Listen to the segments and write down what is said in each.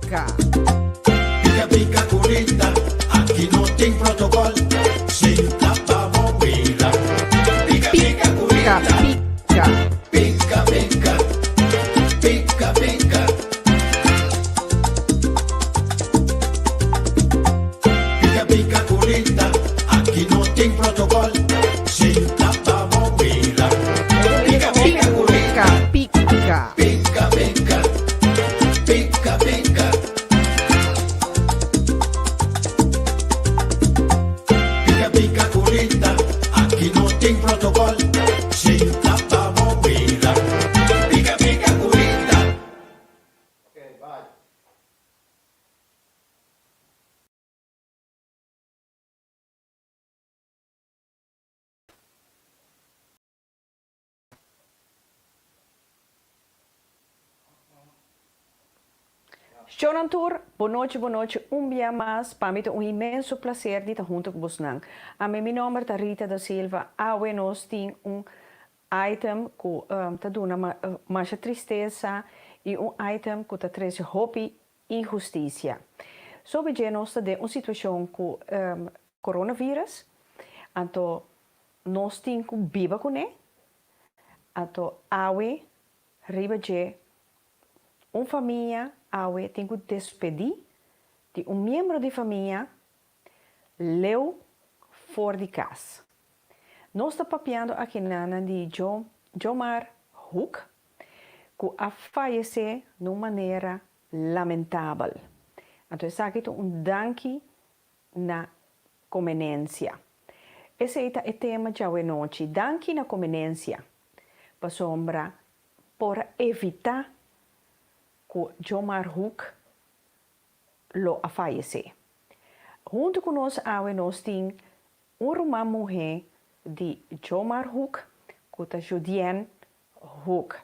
Pica. Pica pica curita, aki no tin protocol, sinta pa bo mira. Pica pica Pica curita, pica. pica pica, pica pica. Pica pica curita, aki no tin protocol, sinta pa bo mira. Pica pica curita, Pica pica. pica pica, pica pica. Pica pica curita, aki no tin protocol, sinta pa bo mira. Pica pica curita. Okay, bye. Shonan tur, bonochi bonochi un bia mas, pa mi ta un inmenso placer di ta hunto cu bosnan. Ami mi nomber ta Rita da Silva, awe nos tin un item cu ta duna masha tristesa y un item cu ta trece hopi inhusticia. Sobe dje nos ta den un situacion cu coronavirus, anto nos tin cu biba cune, anto awe riba dje un famia awe tin cu despedi di un miembro di famia leu for di cas. Nos ta papiando akinan di Jomar Hoek cu a fayece na un manera lamentabel. Anto esaki ta un danki na comenencia. Esey ta e tema djawe nochi, danki na comenencia, pasobra por a evita cu Jomar Hoek lo a fayece. Hunto cu nos awe nos tin un ruman muhe di Jomar Hoek, cu ta Judien Hoek.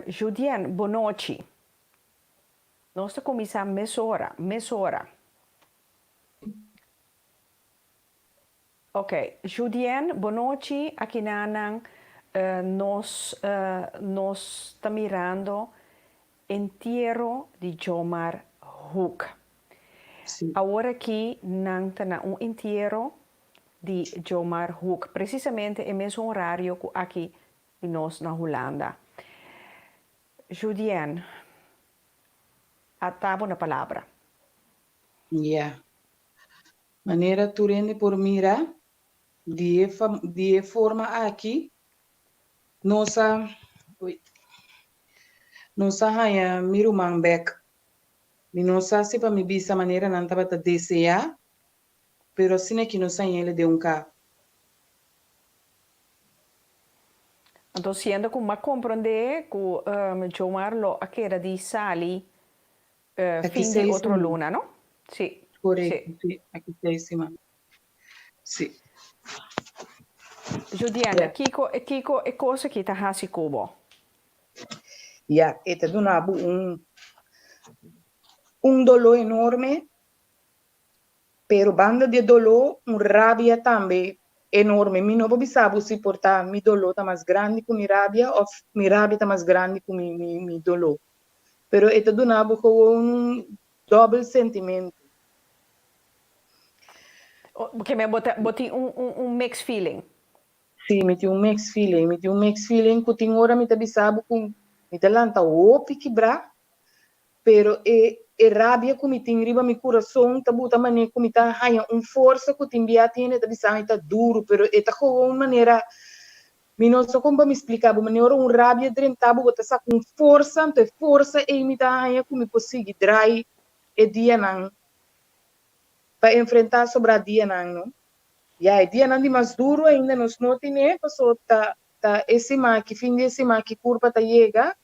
Judien, bonochi. Nos ta cuminsa mesora, mesora. Ok, Judien, bonochi. Akinan nos ta mirando entiero di Jomar Hoek. Awor aki nan ta na un entiero di Jomar Hoek, precisamente e mesun horario cu aki di nos na Hulanda. Judien, ata bo na palabra. Ja. Manera tur hende por mira, di e forma aki, ui, nos a haña mi ruman bek. Mi no sa si pa mi bisa manera nan tabata desea, pero asina aki nos a hañ'ele den un ka. Anto siendo cu m'a comprende cu Jomar lo a keda di sali Aki fin di 6 otro siman. luna, no? Si, Correcto, si. si, aki 6 siman. Si. Judian, kico kico e cos aki ta haci cu bo? Ja, e ta duna bo un dolor enorme, pero banda di e dolor, un rabia tambe enorme. Mi no por bisa bo si por ta mi dolor ta mas grandi cu mi rabia of mi rabia ta mas grandi cu mi dolor. Pero e ta duna bo gewoon un dobbel sentimento. Ke men bo tin un mixed feeling. Si, mi tin un mixed feeling. Mi tin un mixed feeling cu tin ora mi ta bisa bo cu mi ta lanta hopi kibra, pero e rabia cu mi tin riba mi curason ta buta mane cu mi ta haña un forsa cu tin bia tin hende ta bisa mi ta duro, pero e ta gewoon un manera, mi no sa con pa mi splica bo, mane ora un rabia drenta bo, bo ta saca un forsa, anto e forsa ey mi ta haña cu mi por sigui draai e dianan pa enfrenta sobra dianan, no? Ya, e dianan di mas duro ainda nos no tine, paso ta e siman aki, fin di e siman aki curpa ta yega.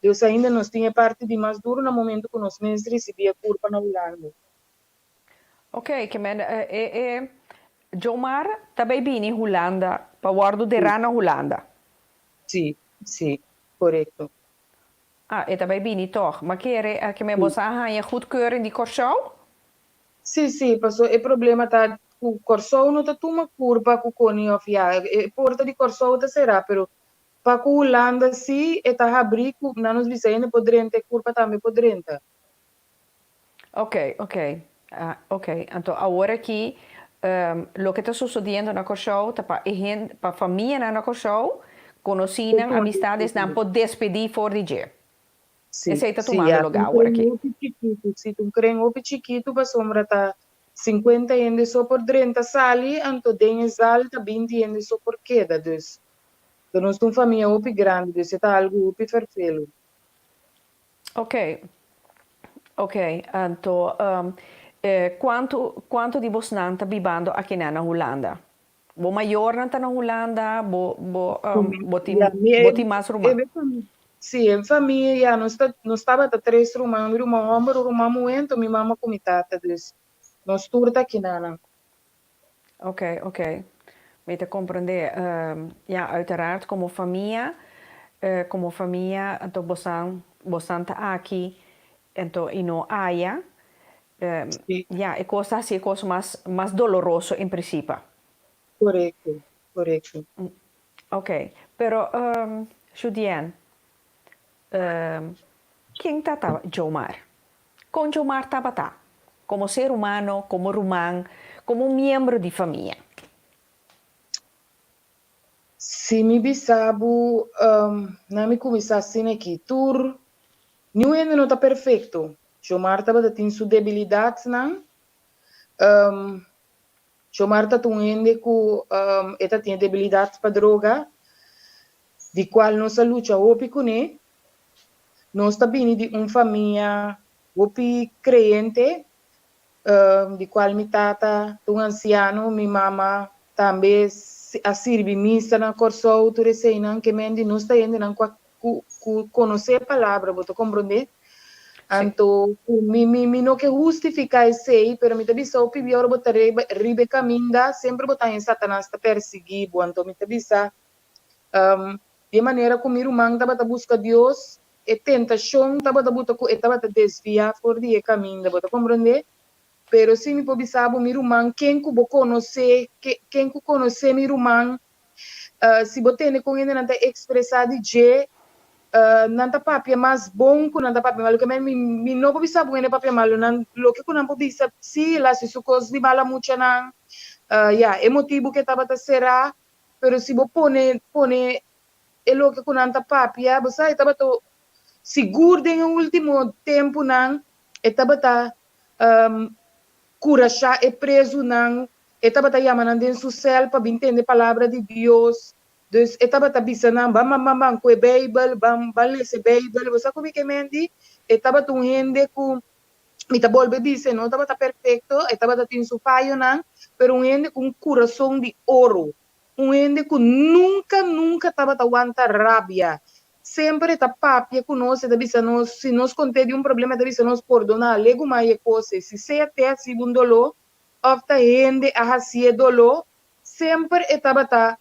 Dus ainda nos tin e parti di mas duro na momento cu nos mes ricibi e curpa na Hulanda. Ok, ke men e Jomar ta bay bini Hulanda pa wordo derá na Hulanda. Si, corecto. Ah, e ta bay bini toch. Ma kere ke men boso a haña goedkeuring di Corsou? Si, paso e problema ta cu Corsou no ta tuma curpa cu coni of ya, e porta di Corsou ta cera, pero Pa ku Hulanda si e ta habrí ku nan nos bisa hende por drenta e kurpa tambe por drenta. Ok, ok. Ah, ok. Anto awor aki loke ta susodiendo na Kòrsou ta pa e hende, pa famianan na Kòrsou, konosínan, amistadesnan por despedí for di dje. Sí, Esei ta sí, tumando ya. lugá Tin awor kren aki. hopi chikitu, sí, tin kren hopi chikitu pasobra ta 50 hende so por drenta sali, anto den e zal ta 20 hende so por keda. Dus, nos ta un famia hopi grandi, dus e ta algu hopi ferfelu. Ok, ok, anto kuantu kuantu di bosnan ta bibando akinan na Hulanda? Bo mayornan ta na Hulanda, bo bo bo tin Ya, mi bo tin mas e ruman? mi famia, sí, e famia ya nos ta nos tabata tres ruman, mi ruman hòmber, un ruman muhé, anto mi mama ku mi tata, dus nos tur ta akinanan. Ok, ok. Mi ta comprende. Ja, uiteraard como famia, como famia anto bosan bosan ta aki anto y no aya. Sí. Ja, e cos ta haci e cos mas mas doloroso in principe. Correcto, correcto. Ok, pero Judienne, ken ta ta Jomar? Kon Jomar tabata? Komo ser humano, komo ruman, komo un miembro di famia? Si mi bisa bo, na mi kuminsá asina aki, tur, niun hende no ta perfekto. Jomar tabata tin su debilidatnan. Jomar ta un hende ku e ta tin e debilidat pa droga, di kual nos a lucha hopi kuné. Nos ta bini di un famia hopi kreyente, di kual mi tata ta un ansiano, mi mama tambe a sirbi misa na Kòrsou, tur eseinan ke men di nos ta hendenan ku a ku konosé e palabra, bo ta komprondé? Anto ku mi mi mi no ke hustifiká esei, pero mi ta bisa hopi bia ora bo ta riba riba e kaminda, semper bo ta haña Satanas ta persiguí bo. Anto mi ta bisa, di e manera ku mi ruman tabata buska Dios, e tentashon tabata buta ku e tabata desviá for di e kaminda, bo ta komprondé? Pero si mi por bisa bo, mi ruman, ken ku bo konosé, ke ken ku konosé mi ruman, Si bo tende kon hendenan ta ekspresá di dje, nan ta papia mas bon ku nan ta papia malu. Kemey mi mi no por bisa bo hende papia malu, nan loke ku nan por bisa si el hasi su kos di bala muchanan, ya e motibu ku e tabata será, pero si bo pone pone e loke ku nan ta papia, bo sa e tabata sigur den e ultimo tempunan e tabata kurashá e prezunan. E tabata yama nan den su sèl pa bin tende palabra di Dios. Dus e tabata bisa nan, Ban, ban, ban, ban ku e Beibel, ban, ban lesa e Beibel. Bo sa ku mi ke mendi? E tabata un hende ku, mi ta bolbe bisa, e no tabata perfekto, e tabata tin su fayonan, pero un hende ku un kurason di oro. Un hende ku nunka, nunka tabata wanta rabia. Semper e ta papia ku nos, e ta bisa nos, si nos kont'é di un problema, e ta bisa nos, Pordoná, legumai e kos ei. Si sea te hasi bo un doló, òf ta hende a hasié doló, semper e tabata,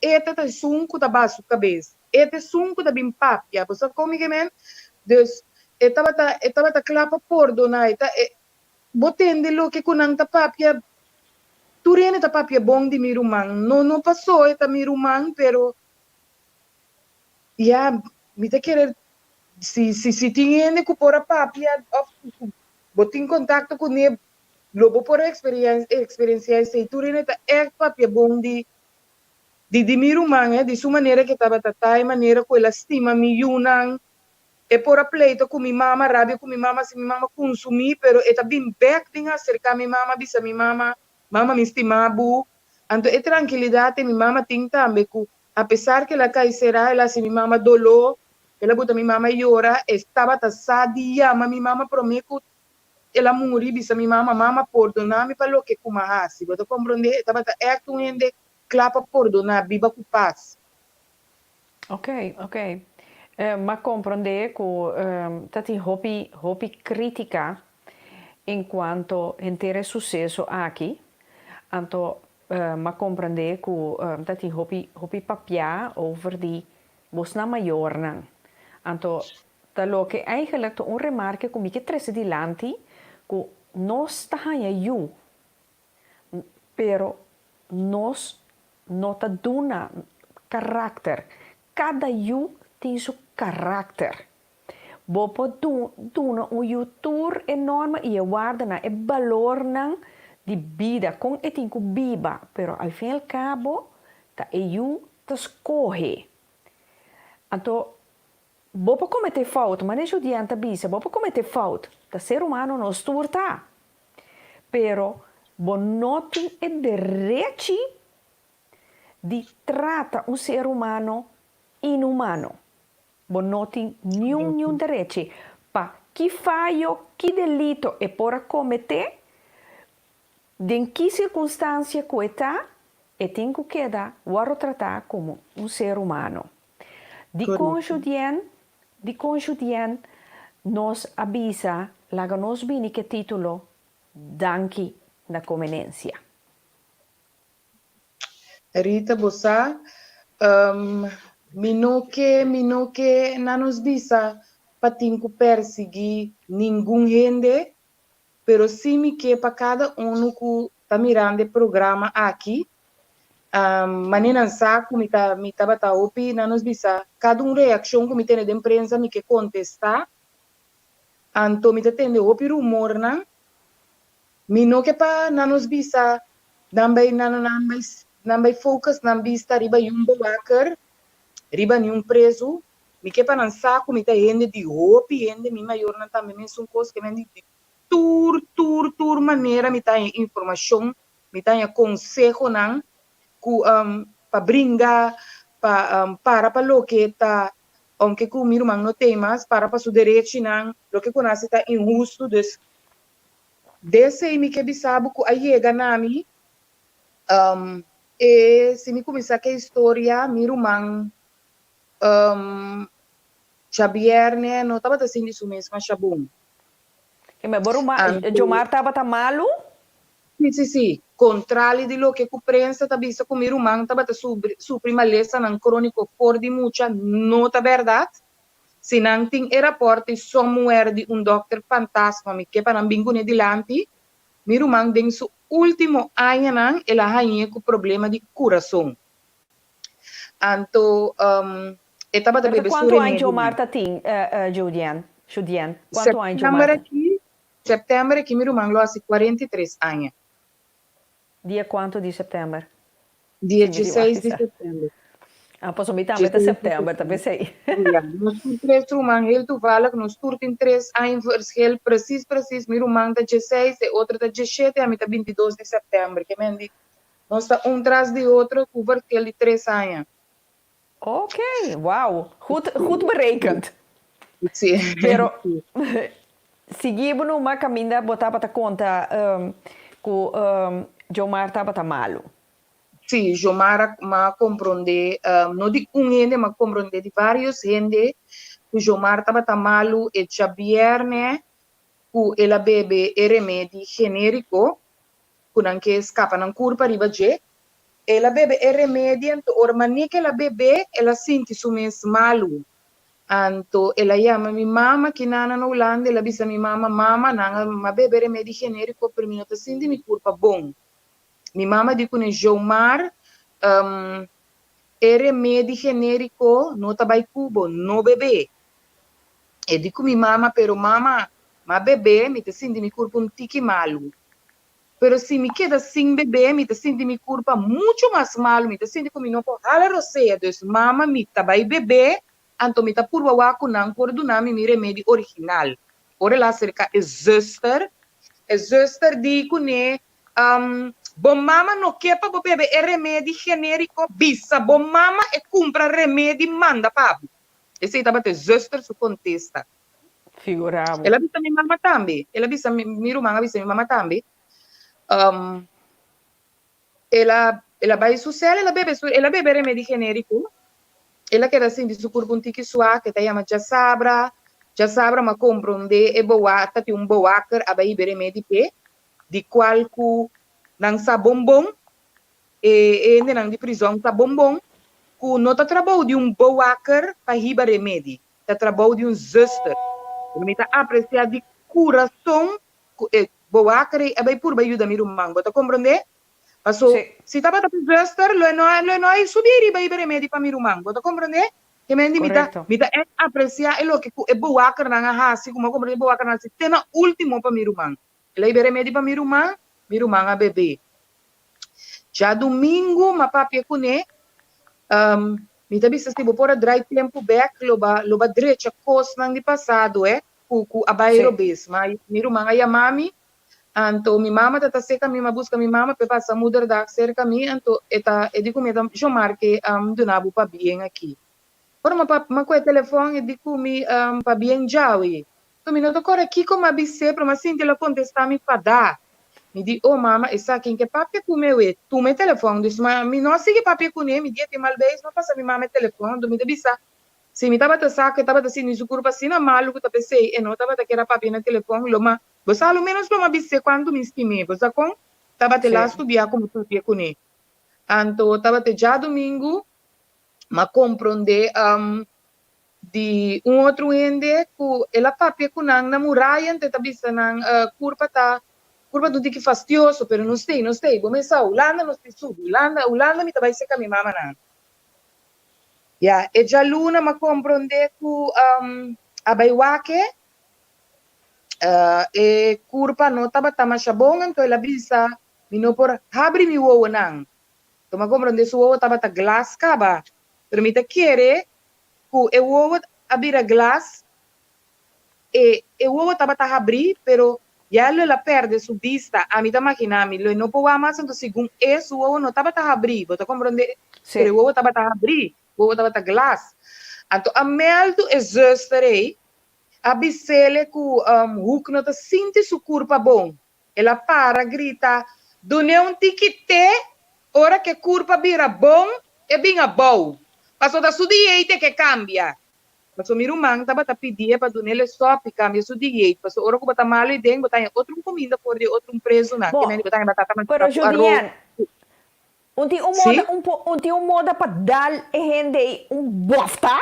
e ta ta esun ku ta baha su kabes, e ta esun ku ta bin papia. Bo sa kon mi ke men? Dus, e tabata, e tabata kla pa pordoná. E ta, e, bo tende loke ku nan ta papia, tur hende ta papia bon di mi ruman. No, no pasó e ta mi ruman, pero ya, mi ta kere si, si, si tin hende ku por a papia òf ku bo tin kontakto kuné, Lo bo por experiencia esey. Tur hende ta echt papia bon di di di mi ruman eh, di su manera ke tabata ta, e manera ku el a stima mi yunan. E por a pleita ku mi mama, rabia ku mi mama si mi mama kunsumí, pero e ta bin bek bin aserká mi mama, bisa mi mama, Mama mi stima bo. Anto e trankilidat e mi mama tin tambe ku apesar ku el a kai será, el a hasi mi mama doló, el a buta mi mama yora, e tabata sa di yama mi mama promé ku El a muri, bisa mi mama, Mama, pordoná mi pa loke ku m'a hasi. Bo ta komprondé? E tabata ègt un hende kla pa pordoná, biba ku pas. Oké, oké. M'a komprondé ku ta tin hopi, hopi krítika en kuanto henter e suseso aki. Anto m'a komprondé ku ta tin hopi, hopi papiá over di bosnan mayornan. Anto Ta loke eigenlijk ta un remarke ku mi ke trese dilanti ku nos ta haña yu, pero nos no ta duna karakter. Kada yu tin su karakter. Bo por duna un yu tur e norma i e wardanan, e balornan di bida, kon e tin ku biba, pero al fin i al kabo ta e yu ta skohe. Anto bo por kometé fout, manera Judian ta bisa, bo por kometé fout, ta ser humano nos tur ta, pero bo no tin e derechi di trata un ser humano inhumano. Bo no tin niun niun derechi pa ki fayo, ki delito e por a kometé, den ki sirkunstansia ku e ta, e tin ku keda wòrdu tratá komo un ser humano. Dikon Judien, dikon Judien nos a bisa laga nos bini ku e título Danki na Komenensia? Rita, bo sa, mi no ke, mi no ke na nos bisa pa tin ku persiguí ningun hende, pero sí mi ke pa kada unu ku ta mirando e programa aki, manera nan sa ku mi ta, mi tabata hopi na nos bisa, kada un reakshon ku mi tene den prensa mi ke kontestá, anto mi ta tende hopi rumornan. Mi no ke pa nan nos bisa nan bai nan nan bai nan bai focus nan bista riba yun bewaker, riba niun prezu. Mi ke pa nan sa ku mi ta hende di hopi hende, mi mayornan tambe mesun kos ke men di di tur tur tur manera mi ta haña informashon, mi ta haña konsehonan ku pa bringa, pa para pa loke ta ounke ku mi ruman no tei mas, para pa su derechinan, loke ku nan hasi ta inhustu, dus Desei mi ke bisa bo ku a yega na mi, e si mi kuminsá ke historia, mi ruman djabièrnè no tabata sinti su mes masha bon. Keme bo ruman Jomar tabata malu? Si, si, si. Kontrali di loke ku prensa ta bisa ku mi ruman tabata sufri malesanan króniko for di mucha, no ta bèrdat. Si nan tin e raport di somewhere di un dokter fantasma mi ke pa nan bin kune dilanti, mi ruman den su ultimo añanan el a hañ'é ku problema di kurason. Anto e tabata Pero bebe su kuantu aña remedinan. Jomar ta tin, Judian? Judian, kuantu aña Jomar September ta? aki, september aki mi ruman lo hasi 43 aña. Dia kuantu di september? Dia dieseis di september. Ah, pasobra mi tambe ta september, ta p'esei. Ja, nos tur tres ruman, heel toevallig, nos tur tin tres aña verschil, precies precies, mi ruman ta dieseis, e otro ta diesshete, ami ta bintidos di september. Ke men di, nos ta un tras di otro ku verschil di tres aña. Ok, wow, goed, goed berekend. Sí. Pero sigui bo numa kaminda bo tabata konta ku Jomar tabata malu. Sí, Jomar a m'a komprondé, no di un hende, m'a komprondé di vários hende ku Jomar tabata malu e djabièrnè ku el a bebe e remedi genériko ku nan ke skapa nan kurpa riba dje. El a bebe e remedi, anto ora manera ku el a bebe, el a sinti su mes malu. Anto el a yama mi mama ki nan na Hulanda, el a bisa mi mama, Mama, nan a m'a bebe remedi genériko, pero mi no ta sinti mi kurpa bon. Mi mama di kuné, Jomar, e remedi genériko no ta bai ku bo, no beb'é. E di ku mi mama, Pero mama, m'a beb'é, mi ta sinti mi kurpa un tiki malu. Pero si mi keda sin bebé, mi ta sinti mi kurpa muchu mas malu, mi ta sinti ku mi no por hala rosea. Dus mama, mi ta bai bebé, anto mi ta purba wak ku nan por duna mi mi remedi original. Ora el a aserká e zuster, e zuster di kuné, Bo mama no ke pa bo bebe e remedi genériko, bisa bo mama e kumpra remedi manda pa bo. Esei tabata e zuster su kontesta. Figura bo. El a bisa mi mama tambe. El a bisa mi, mi ruman a bisa mi mama tambe. Um, el a, el a bai su cel, el a bebe su, el a bebe remedi genérico. El a keda sinti su kurpa un tiki suak, e ta yama djasabra. Djasabra m'a komprondé e boa, ta tin un boaker a bai hiba e remedi p'e, di kual ku nan sa bon bon E hendenan di prizòn ta bon bon ku no ta trabou di un bewaker pa hiba remedi, ta trabou di un zuster. Pero mi ta apresiá di kurason ku e bewaker ei a bai purba yuda mi ruman. Bo ta komprondé? Paso, si tabata mi zuster, lo e no lo e no a subi riba hiba remedi pa mi ruman. Bo ta komprondé? Ke men di mi ta mi ta ègt apresiá e loke ku e bewakernan a hasi, ku mi a komprendé e bewakernan a hasi te na último pa mi ruman. El a hiba e remedi pa mi ruman, mi ruman a bebé. Djadumingu m'a papia kuné, mi ta bisa si bo por a drai tempu bèk lo ba lo ba drecha kosnan di pasado eh ku ku a bai robes. Ma mi ruman a yama mi, anto mi mama ta ta serka mi, m'a buska mi mama p'e pasa moederdag serka mi, anto e ta e di ku mi e ta Jomar ke duna bo pabien aki. Ora m'a papia m'a kohe telefòn e di ku mi pabien djawe. Anto mi no ta kòrda kiko m'a bis'é, pero m'a sinti el a kontestá mi fadá. Mi di, Oh mama, esaki ke papia ku mi awe? Tuma e telefòn. Dus ma mi no a sigui papia kuné, mi di e tin mal beis, m'a pasa mi mama e telefòn. Anto mi ta bisa, Si mi tabata sa ku e tabata sinti su kurpa asina malu ku ta p'esei e no tabata keda papia na telefòn, lo m'a bo sa lo ménos lo m'a bis'é kuantu mi stim'é. Bo sa kon? Tabata e lastu bia ku mi papia kuné. Anto tabata e djadumingu, m'a komprondé di un otro hende ku el a papia ku nan na muraya anto e ta bisa nan kurpa ta kurpa ta un tiki fastioso pero no stei no stei bo mes sa Hulanda nos tin subi Hulanda Hulanda mi ta bai seka mi mamanan ya e djaluna m'a komprondé ku a bai wak e kurpa no tabata masha bon anto el a bisa mi no por habri mi wowonan anto m'a komprondé su wowo tabata glas kaba pero mi ta kere ku e wowo a bira glas, e e wowo tabata habrí, pero ya lo el a pèrdè su bista. Ami ta maginá mi, lo e no por wak mas, anto segun e, su wowo no tabata habrí. Bo ta komprondé? Pero e wowo tabata habrí, wowo tabata glas. Anto a mèldu e zùster ei, a bis'é ku Hoek no ta sinti su kurpa bon. El a para grita, Dun'é un tiki te, ora k'e kurpa bira bon, e bin abou. Paso ta su dieet ke kambia. Paso mi ruman tabata pidié pa dun'é sòp i kambia su dieet, paso ora ku bo ta malu ei den, bo ta haña otro un kuminda for di e otro un prezunan, Bo, ke mende bo ta haña batata pero manchá ku aros. Julian, un tin un Sí? moda un po un tin un moda pa dal e hende ei un bòfta?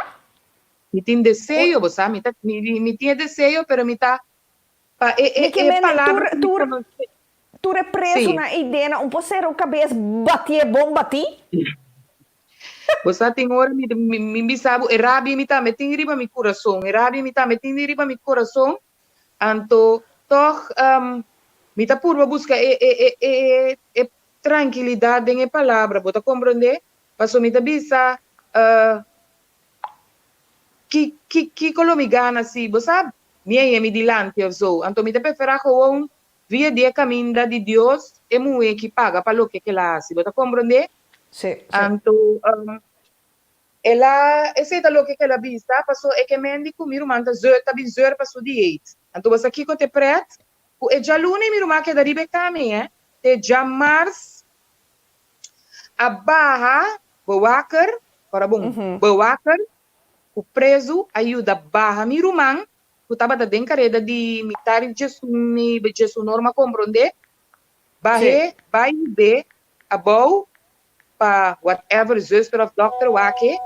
Mi tin Un deseo, bo sa, mi ta mi mi tin e deseo, pero mi ta Pa e Mi e ke e mende tur palabra ku mi tur konosé. tur e Sí. prezunan ei dena un por sera un kabes batié bon batí. Bo sa tin ora mi mi mi bisa bo e rabia mi tambe tin riba mi kurason, e rabia mi tambe tin riba mi kurason, anto tòg mi ta purba buska e e e e e trankilidat den e palabra, bo ta komprondé? Pasobra mi ta bisa Ki ki kiko lo mi gana si bo sa mi a yemi dilanti of zo? Anto mi ta prefera gewoon via di e kaminda di Dios e muhé ki paga pa loke ke el a hasi. Bo ta komprondé? Sí, sí. Anto el a esei ta loke ke el a bisa, paso e ke men di ku mi ruman ta zeur ta bin zeur pa su dieet. Anto bo sa kiko te pret? Ku e djaluna i mi ruman a keda riba e kami, eh, te djamars A baha bewaker, ora bon, bewaker ku prezu a yuda baha mi ruman ku tabata den kareda di mitad di djesun i djesun norma komprondé, bah'é bai hib'é abou pa whatever zuster of dokter wak-e,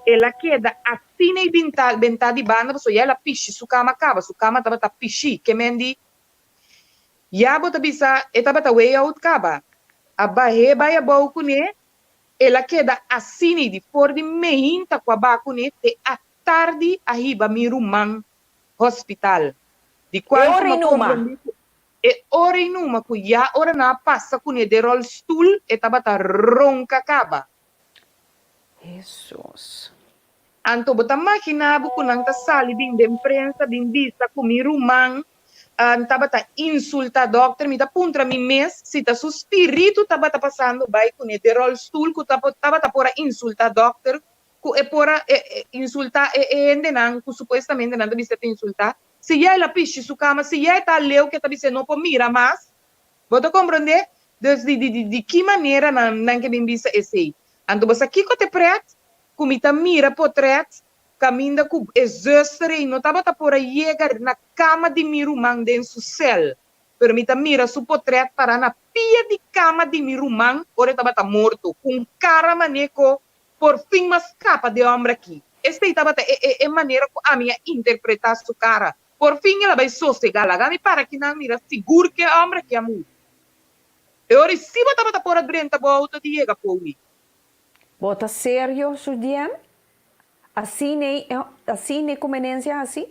el a keda asina i binta bentá di banda pasobra ya el a pishi su kama kaba, su kama tabata pishi, ke men di Ya bo ta bisa e tabata way out kaba. A bah'é bai abou kuné, el a keda asini di for di meinta ku a ba kuné te atardi a hiba mi ruman hospital. Di E kual ora ku i m'a numa. komprondé ku e ora i numa ku ya ora nan a pasa kuné den rolstoel e tabata ronka kaba. Hesus. Anto bo ta maginá bo ku nan ta sali bin den prensa bin bisa ku mi ruman tabata insultá dòkter? Mi ta puntra mi mes si ta su spiritu tabata pasando bai kuné den ròlstul ku tabata por a insultá dòkter, ku e por a insultá e hendenan ku supuestamente nan ta bisa ta insultá. Si ya el a pishi su kama, si ya e ta leu ku e ta bisa e no por mira mas. Bo ta komprondé? Dus di di ki manera nan nan ke bin bisa esei? Anto bo sa kiko ta e prèt? Ku mi ta mira potrèt kaminda ku e zuster ei no tabata por a yega na kama di mi ruman den su sèl, pero mi ta mira su potrèt pará na pia di kama di mi ruman ora e tabata morto, ku un kara mané ku por fin m'a skapa di e hòmber akí. Esei tabata e e e manera ku ami a interpretá su kara. Por fin el a bai sosegá. Laga mi para kinan mira sigur ku e hòmber akí a muri. E ora ei si bo tabata por a drenta bo outo di yega Powi. Bo ta serio, Sudian? Asina asina e Comenencia a hasi?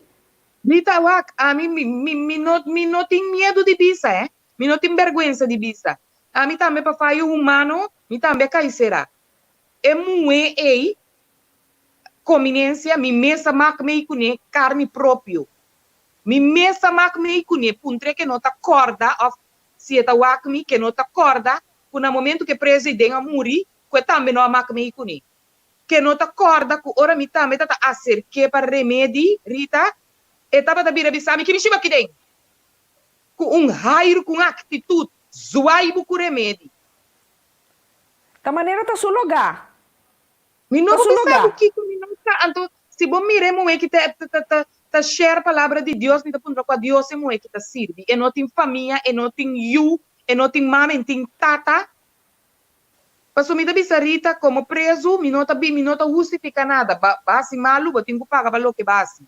Rita, wak, ami mi mi mi no mi no tin miedu di bisa eh, mi no tin bergwensa di bisa. Ami tambe pa fayo humano mi tambe a kai sera. E muhé ei, Comenencia, mi mes a mak mei kuné karni propio. Mi mes a mak mei kuné, puntr'é ke no ta kòrda òf si e ta wak mi ke no ta kòrda ku na momentu ku e president a muri ku e tambe no a mak mei kuné. Ke no ta kòrda ku ora mi tambe ta ta aserk'é pa remedi, Rita, e tabata bira bisa mi, Ki mi shiba kiden? Ku un hairu, ku un aktitut, zwai bo ku remedi. Ta manera ta su logá. Mi no Ta por su bisa bo logá. kiko mi no sa, anto si bo mira e muhé ki ta ta ta ta share palabra di Dios, mi ta puntra kua Dios e muhé ki ta sirbi. E no tin famia, e no tin yu, e no tin mama, e no tin tata. Pasobra mi ta bisa Rita, komo prezu mi no ta bi mi no ta hustifiká nada, ba ba hasi malu bo tin ku paga pa loke ba hasi.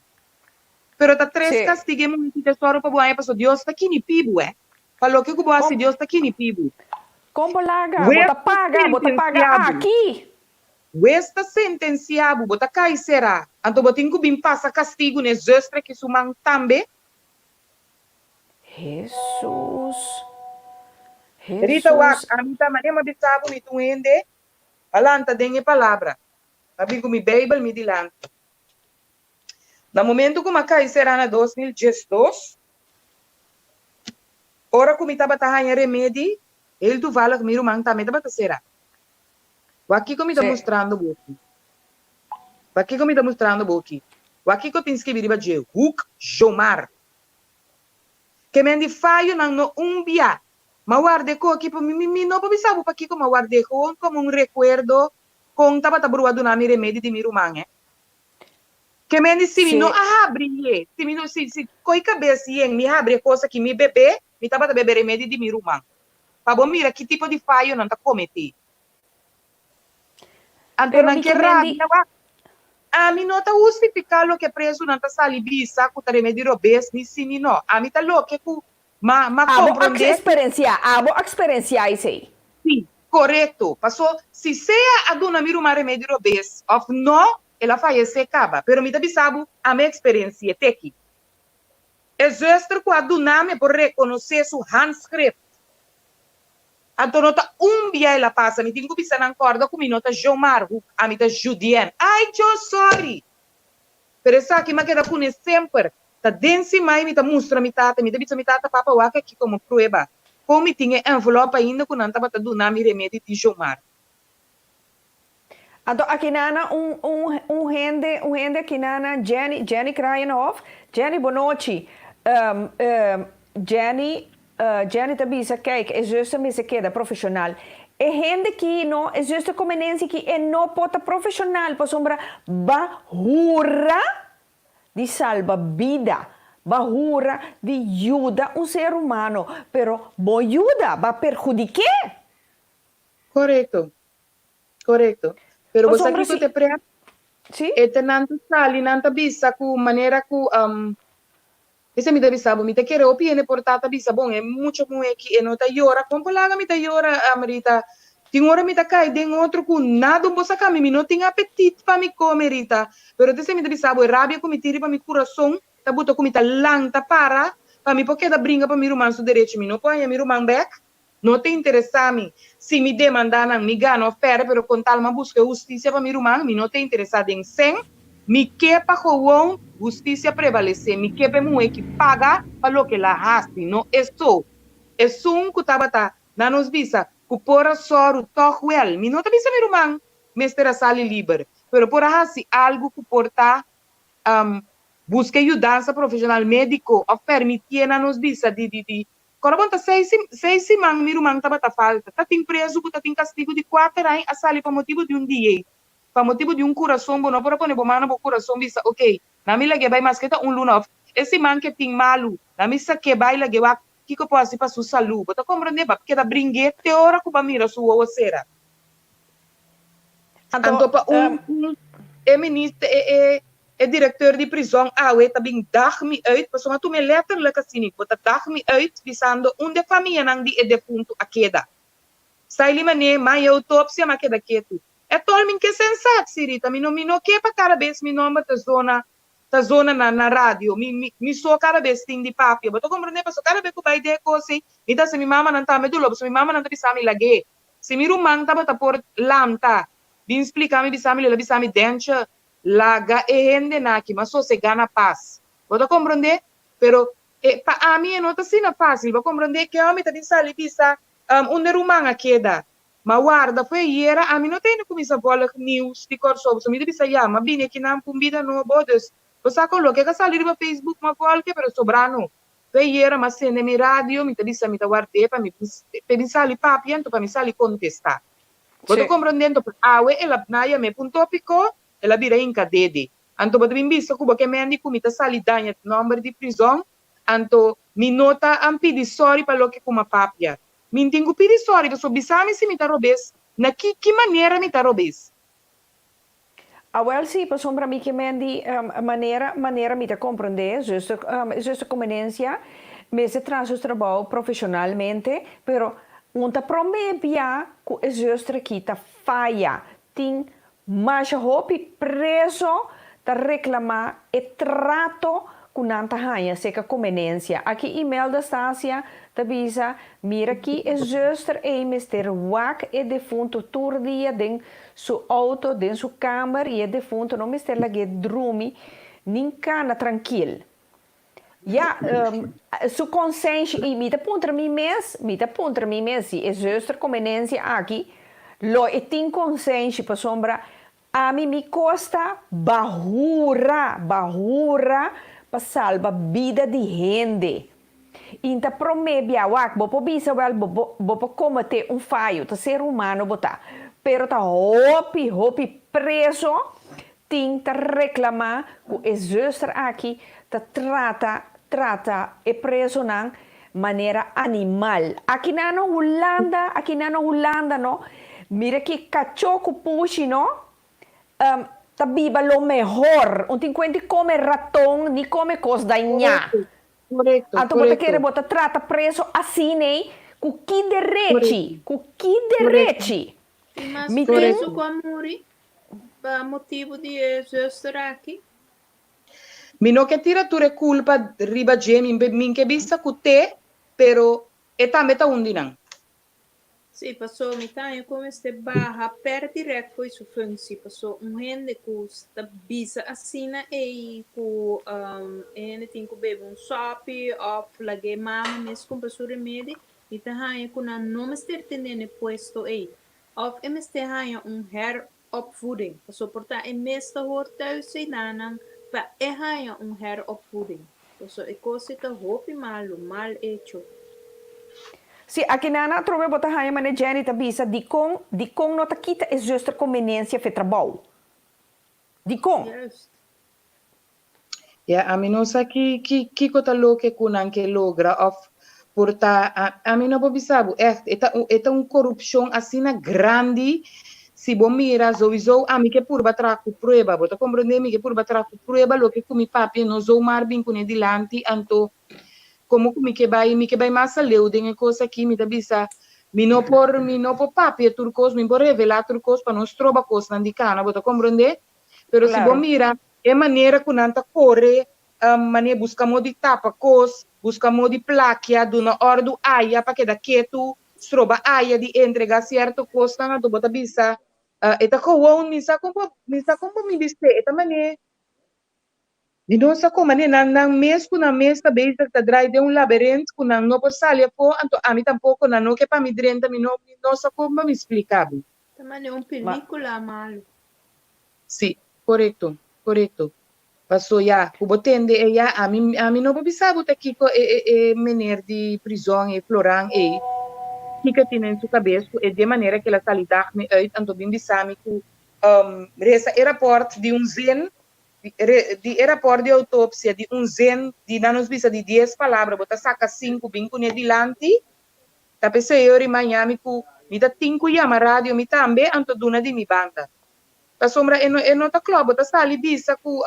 Pero ta tres kastigu e muhé ki ta sòru pa bo haña pasobra Dios ta kinipi bo, eh. Pa loke ku bo hasi Dios ta kinipi bo. Kon bo laga? Bo Wes ta ta paga, bo ta paga sentensiá bo. aki. Wes ta sentensiá bo, bo ta kai será. Anto bo tin ku bin pasa kastigu n'e zuster ki su man tambe. Hesus. Rita wak, Hesus. ami ta manera mi a bisa bo mi ta un hende a lanta den e palabra. Mi a bin ku mi Beibel mi dilanti. Na momento ku mi a kai será na 2012, ora ku mi tabata haña remedi, heel toevallig mi ruman tambe tabata será. Wak kiko mi ta mustrando bo aki. Wak kiko mi ta mustrando bo aki. Wak kiko tin skibi riba dje, Hoek Jomar. Ke men di fayonan no un bia. M'a ward'é koki pa mi, mi mi no por bisa bo pakiko m'a ward'é, gewoon komo un rekuerdo kon tabata brua duna mi remedi di mi ruman, eh. Ke men di si mi no a habri ye, si mi no, si, si koi kabes yen mi habri e kos aki mi bebe, mi tabata bebe remedi di mi ruman. Pa bo mira ki tipo di fayonan ta kometí. Anto Pero nan mi ke ke men di. rabia wak. Ami no ta hustifiká loke prezunan ta sali bisa ku ta remedi robes ni si ni no. Ami ta loke ku ma ma Abo a komprondé ku. eksperensiá, abo a eksperensiá esei. Si, korekto. Paso si sea a duna mi ruman remedi robes òf no, el a fayesé kaba. Pero mi ta bisa bo, ami a eksperensi'é teki. E zuster ku a duna mi por rekonosé su handschrift. Anto no ta un bia el a pasa, mi tin ku bisa nan kòrda ku mi no ta Jomar Hoek, ami ta Judien. Ai Jo, sorry! Pero esaki mi a keda kuné semper. Ta den simai mi ta mustra mi tata, mi ta bisa mi tata, Papa wak aki komo prueba kon mi tin e envelop ainda ku nan tabata duna mi remedi di Jomar. Anto akinana un un un hende un hende akinana Jenny Jenny Kraaienhof Jenny bonochi um um Jenny Jenny ta bisa kijk e zuster mester keda profesional e hende ki no e zuster comenensi ki e no por ta profesional pasobra ba hura di salba bida ba hura di yuda un ser humano pero bo yuda ba perhudike. Korekto, korekto. Pero bo sa Pasobra kiko si te pret? Si. E te nan ta sali, nan ta bisa ku manera ku Esei mi ta bisa bo, mi ta kere hopi hende por ta ta bisa, bon, e mucha muhé ki e no ta yora. Kon por laga mi ta yora, Rita? Tin ora mi ta kai den otro ku nada un bo saka mi, mi no tin apetit pa mi kome, Rita. Pero t'esei mi ta bisa bo, e rabia ku mi tin riba mi kurason ta buta ku mi ta lanta para pa mi por keda bringa pa mi ruman su derecho. Mi no por haña mi ruman bèk. No ta interesá mi si mi demandá nan, mi gana òf pèrdè, pero kon tal m'a buska e hustisia pa mi ruman, mi no ta interesá den sèn. Mi ke pa gewoon hustisia prevalesé, mi ke pa e muhé ki paga pa loke el a hasi, no esou. Esun ku tabata na nos bisa ku por a sòru tòg wèl, mi no ta bisa mi ruman mester a sali liber, pero por a hasi algu ku por ta buska e yudansa profeshonal médiko òf pèrmitié na nos bisa di di di Kòrda bon ta seis seis siman mi ruman tabata falta. Ta tin prezu ku ta tin kastigu di kuater aña a sali pa motibu di un diei, pa motibu di un kurason. Bo no por a pone bo man na bo kurason bisa, Okey, na mi lag'é bai maske ta un luna òf e siman ke tin malu, na mi sak'é bai lag'é wak kiko por hasi pa su salú. Bo ta komprondé? Bo a keda bring'é te ora ku bo a mira su wowo sera. Anto, Anto pa un un e minister e e e directeur di prizon awe ta bin dag mi uit pasobra tuma e letterlijk asini bo ta dag mi uit bisando unda e famianan di e defuntu a keda. Staili mane maya autopsia ma keda ketu. Etol mi ke sensatie, Rita. Mi no ke pa kada bes mi nòmber ta zona ta zona na radio. Mi so kada bes tin di papia. Bo ta komprondé? Paso kada bes ku bai den kos ei, mi ta hasi mi mamanan tambe doló, pasobra mi mamanan ta bisa mi lag'é. Si mi ruman tabata por lanta bin splika mi, bisa mi, lo el a bisa mi, Dentje, laga e hendenan aki mas sosegá na pas. Bo ta komprondé? Pero e pa ami e no ta asina fásil. Bo a komprondé? Ke ora mi ta bin sali bisa, unda e ruman a keda? Ma warda fo'i ayera ami no tene kuminsá volg nieuws di Kòrsou, pasobra mi ta bisa ya, m'a bini akinan pa un bida nobo, dus bo sa kon loke ka sali riba Facebook m'a volg'e, pero sobrá no. Fo'i ayera m'a sende mi radio, mi ta bisa mi ta ward'é pa mi pa e bin sali papia, anto pa mi sali kontestá. Bo ta komprondé? Anto pa awe el a na yam'é pa un tópiko, el a bira hinka dede. Anto bo ta bin bisa ku bo ke mendi ku mi ta sali daña nòmber di prizòn, anto mi no ta pidi sòri pa loke ku m'a papia. Mi tin ku pidi sòri pasobra bisa mi si mi ta robes, na ki ki manera mi ta robes? Awel si, pasobra mi ke men di manera manera mi ta komprondé, zuster zuster Comenencia mester traha su trabou profeshonalmente, pero un ta promé bia ku e zuster aki ta faya, tin Masha hopi preso ta reclama e trato cu nan ta haña seca comenencia. Aki Imelda Stasia ta bisa, Mira ki e zuster ey mester wak e defunto tur dia den su auto, den su kamer y e defunto no mester lag'é drumi nin cana trankil. Ya, su konsenshi, i mi ta puntra mi mes, mi ta puntra mi mes si e zuster Comenencia aki lo e tin konsenshi pasobra ami mi kosta bahura, bahura pa salba bida di hende. I ta promé bia, wak, bo por bisa wèl bo bo bo por kometé un fayo, ta ser humano bo ta, pero ta hopi, hopi preso Tin ta reclama cu e zuster aki ta trata trata e presonan manera animal. Aki nan na Hulanda, aki nan na Hulanda no, mira ki cacho cu pushi no, ta biba lo mehor. Un tin cuenti come raton ni come cos daña. Correcto, Anto bo ta kere correcto. bo ta trata preso asina cu ki derechi, Correcto, cu ki correcto. derechi? Tin mas Mi tin. preso ku a muri pa motibu di e zuster aki? Mi no ke tira tur e kulpa riba dje, mi mi ke bisa ku te, pero e tambe ta un di nan. Sí, paso mi ta haña ku mester baha per dirèkt fo'i su functie, paso un hende ku ta bisa asina ei ku e hende tin ku bebe un sòpi òf lag'é mama mes kumpra su remedi, Mi ta haña ku nan no mester tene n'e puesto ei. Òf e mester haña un heropvoeding, pasobra por ta e mes ta hoor thuis eidanan pa e haña un heropvoeding. Pasobra e kos ei ta hopi malu, mal hecho. Si, aki nan atrobe bo ta haña manera Jenny ta bisa, dikon, dikon no ta kita e zuster konbeniensia f'e trabou? Dikon? Juist. Ya, ami no sa ki, ki, kiko ta loke ku nan ke logra òf por ta, ami no por bisa bo, ègt, e ta un, e ta un korupshon asina grandi, si bo mira souiso ami ke purba traha ku prueba, bo ta komprondé, mi ke purba traha ku prueba loke ku mi papia no zomaar bin kuné dilanti, anto komo ku mi ke bai, mi ke bai mas aleu den e kos aki, mi ta bisa, mi no por, mi no por papia tur kos, mi por revelá tur kos pa no stroba kosnan di kana, bo ta komprondé? Pero si bo mira e manera ku nan ta kore, manera buska modo di tapa kos, buska modo di plakia, duna òrdu aya pa keda ketu, stroba aya di entrega sierto kosnan, anto bo ta bisa, e ta gewoon, mi sa kon bo, mi sa kon bo mi bis'é, e ta manera, mi no sa kon, manera nan nan mes ku nan mes ta bezig ta drai den un laberint ku nan no por sali afó, anto ami tampoko, nan no ke pa mi drenta, mi no, mi no sa kon pa mi splika bo. Ta manera un pelikula malu. Sí, korekto, korekto. Paso ya, ku bo tende e ya, ami, ami no por bisa bo ta kiko e, e, e meneer di prizòn, e Floran ei, kiko e tin den su kabes ku e den manera ku el a sali dag mi uit, anto bin bisa mi ku resa e rapòrt di un zin, di, re, di e rapòrt di outopsia di un zin, di nan nos bisa di dies palabra, bo ta saka sinku bin kuné dilanti, Ta p'esei ora i maña mi ku mi ta tin ku yama radio mi tambe anto duna di mi banda. Pasobra e no e no ta klòp, bo ta sali bisa ku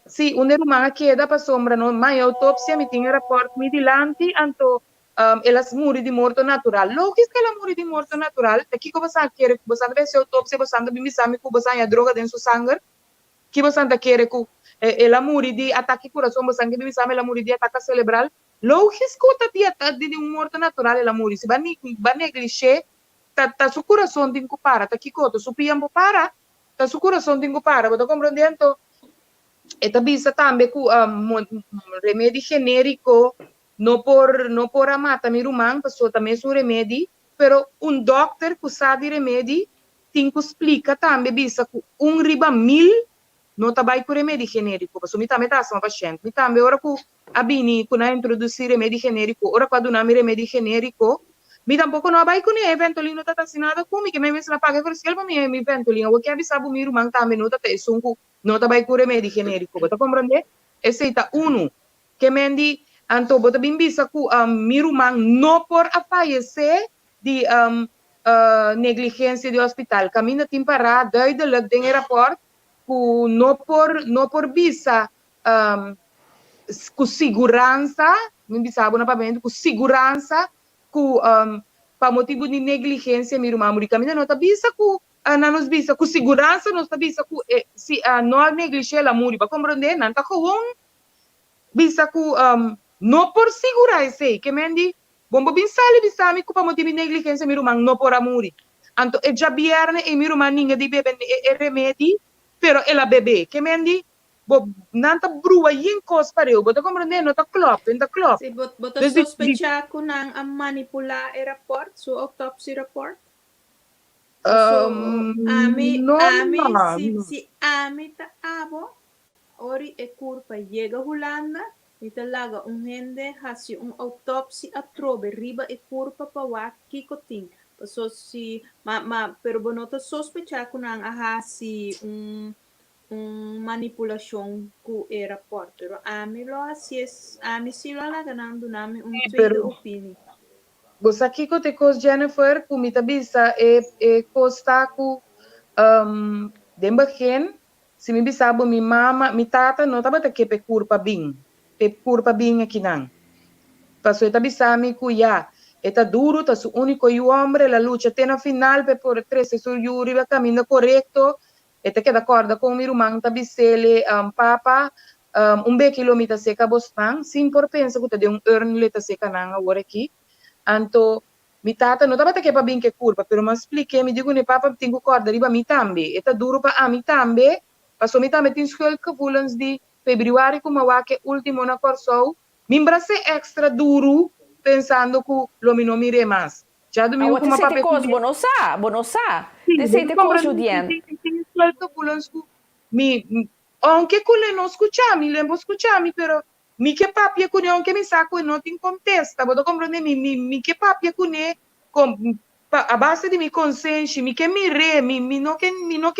si un e ruman a keda pasobra no maña outopsia mi tin e rapòrt mi dilanti anto El a muri di morto natural. Logis ku el a muri di morto natural. Ta kiko boso a kere ku boso a ta hasi outopsia, boso a ta bin bisa mi ku boso a haña droga den su sanger? Ki boso ta kere ku el a muri di atake kurason, boso ke bin bisa mi el a muri di ataka selebral? Logis ku ta di di un morto natural el a muri. Si bo a neglish'é, ta su kurason tin ku para. Ta kiko? Ta su pia por para? Ta su kurason tin ku para. Bo ta komprondiendo? E ta bisa tambe ku remedi genériko no por a mata mi ruman, pasobra tambe un remedi, pero un dòkter ku sa di remedi tin ku splika tambe, bisa ku 1 riba 1000 no ta bai ku remedi genériko. Pasobra mi tambe ta un pashènt. Mi tambe, ora ku a bini ku nan a introdusí remedi genériko, ora ku a duna mi remedi genériko, mi tampoko no a bai kuné. Ventolin no ta nada ku mi, ke mi mes a paga verschil pa mi mi Ventolin. Awor ke bisa mi ruman tambe no ta esun ku no ta bai ku remedi genériko. Bo ta komprondé? Esei ta unu. Ke men di, anto bo ta bin bisa ku mi ruman no por a fayesé di negligensia di hospital. Kaminda tin pará duidelijk den e rapport ku no por bisa ku seguransa, mi bisa bo na papiamentu, ku seguransa ku pa motibu di negligensia mi ruman muri. Kaminda no ta bisa ku nan nos bisa ku seguransa, nos ta bisa ku si no a neglish'é el a muri. Bo a komprondé? Nan ta gewoon bisa ku no por sigurá esei. Ke men di, bo bin sali bisa mi ku pa motibu di negligensia mi ruman no por a muri. Anto e djabièrnè e mi ruman ninga di bebe e remedi, pero el a bebe. Ke men di, bo nan ta brua yen kos pareu. Bo ta komprondé? No ta klòp, no ta klòp. Si, bo ta sospechá ku nan a manipulá e rapport, su autopsierapport? Ami, no, ami, no, si, no. si ami ta abo, ora e kurpa yega Hulanda, mi ta laga un hende hasi un autopsie atrobe riba e kurpa pa wak kiko tin. Paso si, ma, pero bo no ta sospechá ku nan a hasi un manipulashon ku e rapport. Pero ami lo hasi, ami si lo laga nan duna mi un Si, tweede pero opinie. Bo sa kiko te kos, Jennifer, ku mi ta bisa e kos ta ku den begin, si mi bisa bo mi mama, mi tata no tabata ke p'e kurpa bin, p'e kurpa bin akinan. Paso e ta bisa mi ku ya, e ta duru, ta su úniko yu hòmber, el a lucha te na final pe por trese su yu riba kaminda korekto. E ta keda kòrda kon mi ruman ta bis'é, "Papa, un beki lo mi ta seka bosnan," sin por pensa ku ta den un urn le ta seka nan awor aki. Anto, mi tata no tabata ke pa bin ku e kurpa, pero m'a splik'é, mi di kuné, "Papa, tin ku kòrda riba mi tambe. E ta duru pa ami tambe, paso mi tambe tin schuldgevoelens di febrüari ku m'a wak e último na Kòrsou. Mi bras'é extra duru pensando ku lo mi no mir'é mas." Djadumingu Awor ku te m'a sete papia kos, kuné. bo no sa, bo no sa. Si, Te bo sete kos, komprondé, Judian. tin schuldgevoelens ku mi, aunke ku le no skucha mi, le no skucha mi, pero mi ke papia kuné, aunke mi sa ku no tin kontesta, bo ta komprondé? Mi ke papia kuné pa, a base di mi konsenshi, mi ke mir'é, mi no ke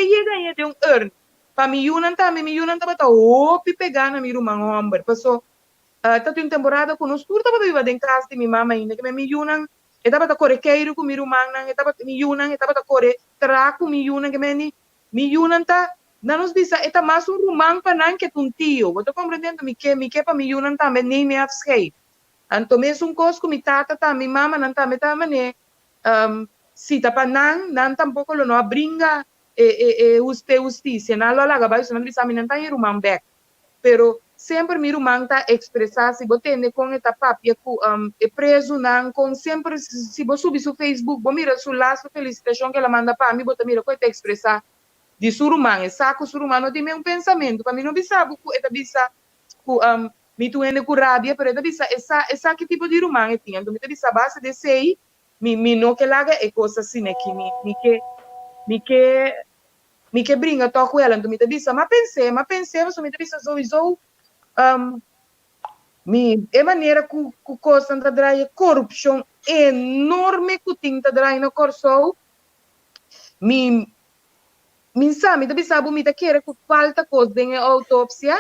yega ei den un urn. Pa mi yunan tambe, mi yunan tabata hopi pegá na mi ruman hòmber. Paso, tabatin un temporada ku nos tur tabata biba den kas di mi mama ainda, ke mi yunan, e tabata kore keiru ku mi rumannan, e tabata mi yunan, e tabata kore tra ku mi yunan, ke mi yunan ta, nan nos bisa, e ta mas un ruman pa nan ke un tio. Bo ta komprondiendo? Mi ke pa mi yunan tambe neem afscheid. Anto mesun kos ku mi tata tambe, mi mama nan tambe ta mané, si ta pa nan, nan tampoko lo no a bringa e hustisia. Nan lo laga bai, so nan bisa mi nan ta ruman bèk. Pero semper mi ruman ta ekspresá, si bo tende kon e ta papia ku e prezunan, kon semper, si bo subi su Facebook, bo mira su laatste felisitashon ku el a manda pa mi, bo ta mira kon e ta ekspresá di su ruman. E sa ku su ruman no tin un pensamentu. Pa mi no bisa ku e ta bisa ku mi tur hende ku rabia, pero e ta bisa e sa ki tipo di ruman e tin. Anto mi ta bisa base di esei, mi no ke laga e kos asina aki, mi ke bringa tòg ku el. Anto mi ta bisa, m'a pens'é, mi ta bisa sowieso, mi e manera ku kos ta drai, korupshon enorme ku tin ta drai na Kòrsou, mi sa, mi ta bisa bo, mi ta kere ku falta kos den e outopsia.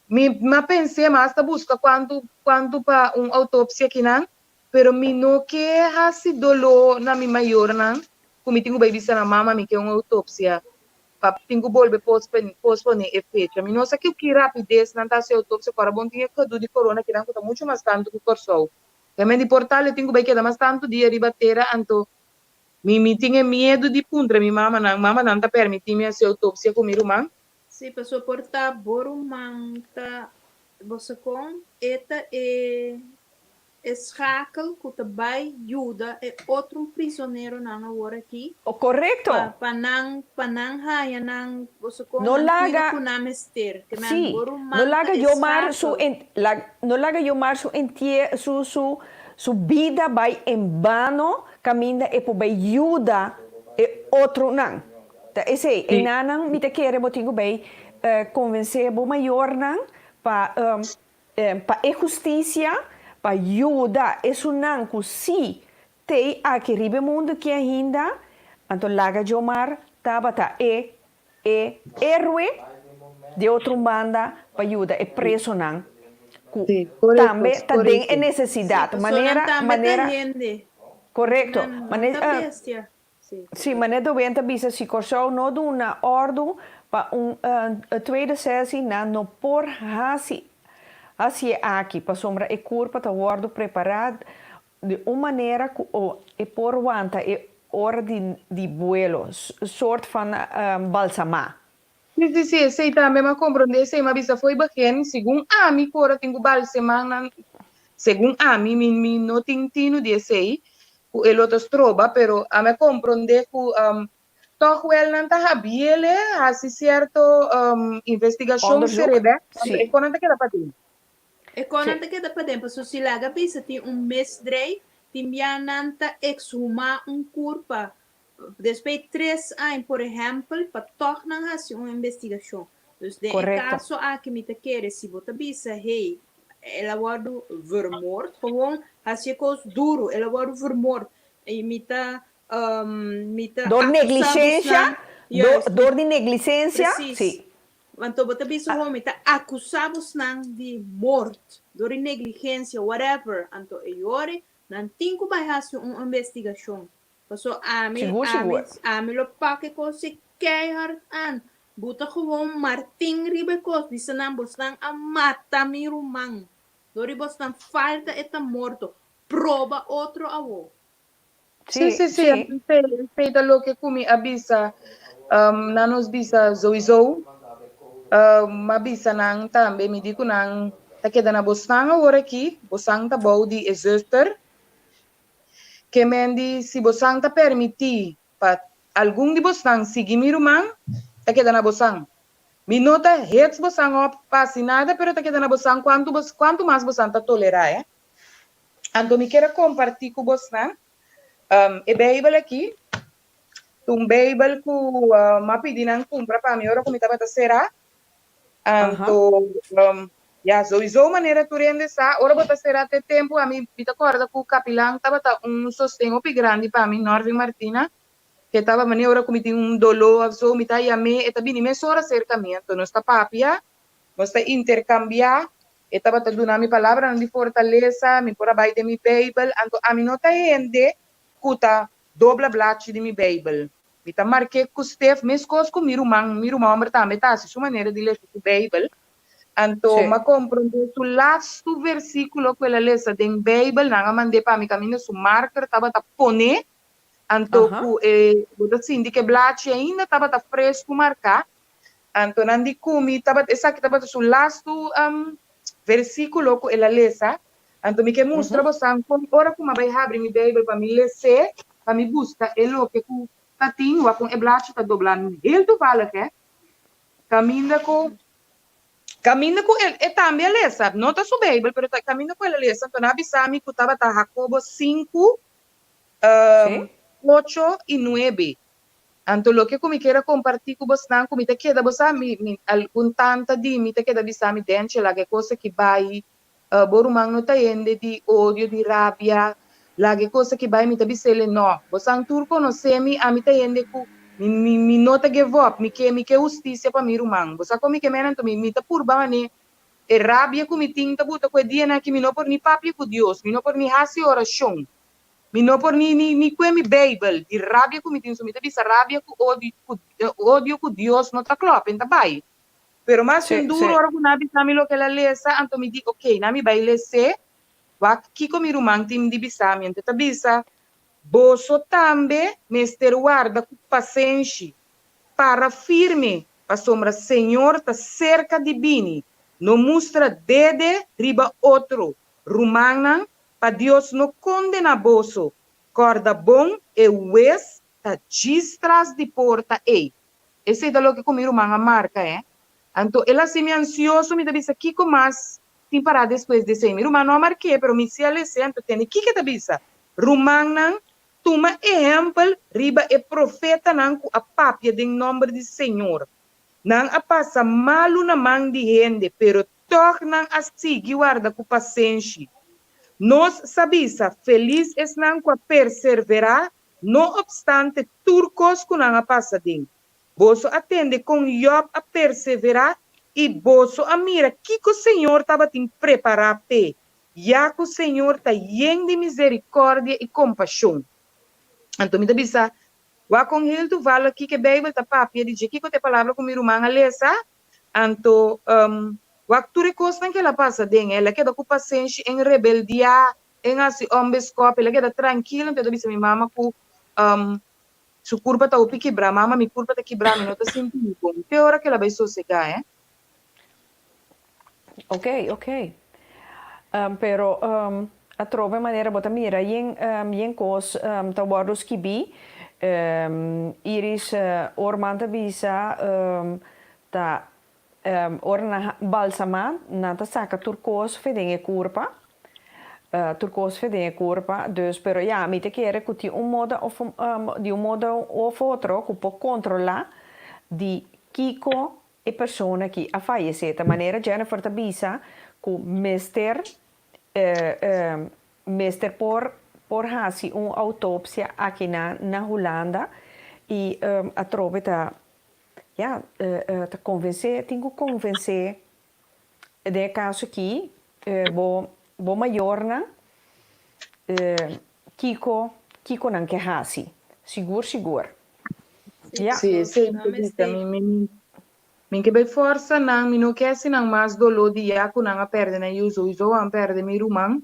Mi m'a pens'é, m'a asta buska kuantu pa un outopsia akinan, pero mi no ke hasi doló na mi mayornan, ku mi tin ku bai bisa na mama mi ke un outopsia. Pa tin ku bolbe posponé e fecha. Mi no sa ku ki rapides nan ta hasi outopsia ku ora bon tin e gedoe di corona kinan ku ta muchu mas tantu ku Kòrsou. Kemen di por tal e tin ku bai keda mas tantu dia riba tera anto mi mi tin e miedu di puntra mi mamanan, mamanan ta permití mi hasi outopsia ku mi ruman? Sí, pasobra por ta bo ruman ta bo sa kon e ta e E schakel ku ta bai yuda e otro prisoneronan awor aki O korekto. pa pa nan pa nan haña nan boso kon No nan kuido laga ku nan mester. Ke men Sí, bo no ruman ta laga e Yomar su schakel. en la no laga Yomar su entie su su su bida bai en bano kaminda e por bai yuda e otronan. Ta esei, Sí. enanan mi ta kere bo tin ku bai konvensé bo mayornan pa Pa e hustisia, pa yuda esunnan ku sí t'ei aki riba e mundu ki ainda, anto laga Jomar tabata e e héroe di otro un banda pa yuda e presonan ku Sí, korekto, tambe ta den e korekto. Sí, nesesidat, pasobra nan manera, tambe ta manera, hende. korekto, Nan no manera, ta bestia. Sí, Sí, korekto. manera Dowin ta bisa si Kòrsou no duna òrdu pa un tweede sesi nan no por hasi hasié aki pasobra e kurpa ta wòrdu prepará di un manera ku e por wanta e ora di di buelo, sort van balsamá. Sí, sí, sí, esei tambe m'a komprondé, esei m'a bisa fo'i begin, segun ami ku ora tin ku balsemá nan, segun ami, mi mi no tin tinu di esei, ku e lo ta stroba, pero ami a komprondé ku tòg wèl nan ta habiel e hasi sierto investigashon Onderzoek, serebè, anto e sí. konan ta keda paden. E konan ta keda paden, pasobra si laga bisa tin un misdrijf, tin bia nan ta ekshumá un kurpa Despues tres aña, por ehèmpel, pa tòg nan hasi un investigashon. Dus den e Korekto. kaso aki mi ta kere si bo ta bisa, hey, el a wòrdu vermoord, gewoon hasi e kos duru, el a wòrdu vermoord i mi ta mi ta Dor akusá neglishensia, bosnan, juist, mi, dor di neglisensia, precies. sí. Anto bo ta bisa gewoon mi ta akusá bosnan di moord dor di negligensia, whatever. Anto e yori nan tin ku bai hasi un investigashon. Paso ami, Sigur, ami, sigur. ami lo pak e kos e keihard aan. Bo ta gewoon martin riba e kos. Bisa nan, bosnan a mata mi ruman. Dor di bosnan falta e ta morto. Proba otro awo. Sí, Sí, sí, sí, sí. esei, esei ta loke ku mi a bisa, um, nan nos bisa sowieso. Um, m'a bisa nan tambe, mi di ku nan ta keda na bosnan awor aki, bosnan ta bou di e zuster. Ke men di, Si bosan ta permití pa algun di bosnan sigui mi ruman, ta keda na bosan. Mi no ta hets bosan òp pa hasi nada, pero ta keda na bosan kuantu bos kuantu mas bosan ta tolerá e. Anto mi kier a kompartí ku bosnan e Beibel akí. Ta un Beibel ku m'a pidi nan kumpra pa mi ora ku mi tabata será. Anto, ya, souiso manera tur hende sa, ora bo ta sera te tempu, ami mi ta kòrda ku Kapilan tabata un sosten hopi grandi pa mi, Norvin Martina, ke taba manera ora ku mi tin un doló òf so, mi ta yam'é, e ta bini mesora serka mi, anto nos ta papia, nos ta interkambiá, e tabata duna mi palabranan di fortalesa, mi por a bai den mi Beibel, anto ami no ta hende ku ta dobla blachi di mi Beibel. Mi ta mark'é ku Stef meskos ku mi ruman, mi ruman hòmber tambe ta hasi su manera di lesa su Beibel. Anto Sí. m'a komprondé su lastu versíkulo ku el a lesa den Beibel, nan a mand'é pa mi kaminda su marker tabata poné, anto Aha. ku e bo ta sinti ku e blachi ainda tabata fresku marká. Anto nan di ku mi tabata esaki tabata su lastu versíkulo ku el a lesa. Anto mi ke mustra bosan kon ora ku mi a bai habri mi Beibel pa mi les'é, pa mi buska e loke ku ta tin, wak kon e blachi ta doblá heel toevallig hè, kaminda ku kaminda ku el e tambe a lesa, no ta su Beibel, pero ta kaminda ku el a lesa, anto nan a bisa mi ku tabata Hakobo sinku, ocho i nuebe. Anto loke ku mi kier a kompartí ku bosnan, ku mi ta keda, bo sa, mi mi algun tanta di mi ta keda bisa mi, Denche, laga e kos aki bai, Bo ruman no ta hende di odio, di rabia, laga e cosa ki bai, mi ta bis'el no. Bosan tur conoce mi, ami ta hende cu mi, mi, mi no ta give up, mi ke, mi ke husticia pa mi ruman. Bo sa con mi ke mena? Anto mi, mi ta purba mane e rabia cu mi tin ta buta cu e dianan aki mi no por ni papia cu Dios, mi no por ni haci oracion. Mi no por ni ni ni kue mi Beibel di rabia ku mi tin. So mi ta bisa rabia ku odio ku odio ku Dios no ta klòp, en ta bai. Pero mas un duro ora ku nan a bisa mi loke el a lesa, anto mi di ok, nan mi bai les'é, wak kiko mi ruman tin di bisa mi. Anto e ta bisa, Boso tambe mester warda ku pasenshi, para firme, pasobra Señor ta serka di bini. No mustra dede riba otro, rumannan, pa Dios no kondená boso. Kòrda bon, e hues ta djis tras di porta ei. Esei ta loke ku mi ruman a marka, eh. Anto el hasi mi ansioso, mi ta bisa kiko mas tin pará despues di esei. Mi ruman no a mark'é, pero mi si a les'é, anto tende kiko e ta bisa, Rumannan, tuma ehèmpel riba e profetanan ku a papia den nòmber di Señor. Nan a pasa malu na man di hende, pero tòg nan a sigui warda ku pasenshi. Nos sa bisa, Felis esnan ku a perserverá no opstante tur kos ku nan a pasa den. Boso a tende kon Yòb a perseverá i boso a mira kiko Señor tabatin prepará p'e, ya ku Señor ta yen di miserikòrdia i kompashon. Anto mi ta bisa, Wak kon heel toevallig kiko e Beibel ta papia di dje, kiko ta e palabra ku mi ruman a lesa? Anto, wak tur e kosnan ku el a pasa den, el a keda ku pasenshi en rebeldiá, en hasi òmbeskòp, el a keda trankil. Anto el ta bisa mi mama ku su kurpa ta hopi kibrá. Mama, mi kurpa ta kibrá, mi no ta sinti mi bon. Te ora ku el a bai sosegá, eh. Ok, ok. Pero atrobe manera bo ta mira yen yen kos ta wòrdu skibí. Iris Orman ta bisa ta ora nan balsamá nan ta saka tur kos fe den e kurpa, tur kos fe den e kurpa. Dus pero ya mi ta kere ku tin un moda òf di un moda òf otro ku por kontrolá di kiko E persona ki a fayesé ta manera Jennifer ta bisa ku mester mester por por hasi un outopsia aki na na Hulanda i atrobe ta ya ta konvensé tin ku konvensé den e kaso aki bo bo mayornan kiko kiko nan ke hasi sigur sigur. Ja. Sí, esei mi ta bisa. Mi, mi, mi ke bai forsa nan, mi no ke hasi nan mas doló di ya ku nan a pèrdè nan yu, souiso an pèrdè mi ruman.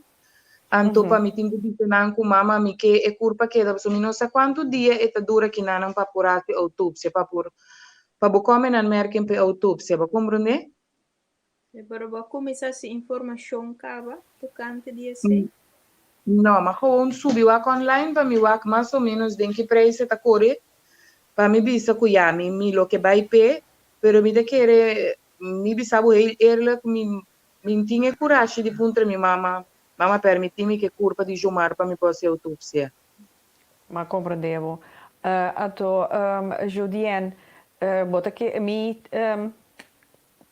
Anto pa mi tin ku bisa nan ku mama mi ke e kurpa keda, pasobra mi no sa kuantu dia e ta dura kinanan pa por hasi outopsia, pa por, pa bo kome nan merken pa e outopsia, bo komprondé? Sí, pero bo a kuminsá hasi informashon kaba tokante di esei? No, ma gewoon subi wak online pa mi wak mas o menos den ki prijs e ta kore, pa mi bisa ku ya, mi mi lo ke bai p'e, pero mi ta kere, mi bisa bo heel eerlijk, mi mi n'tin e kurashi di puntra mi mama, mama permití mi ke kurpa di Jomar pa mi por hasi outopsia. M'a komprendé bo. Anto, Judien, bo ta ke, mi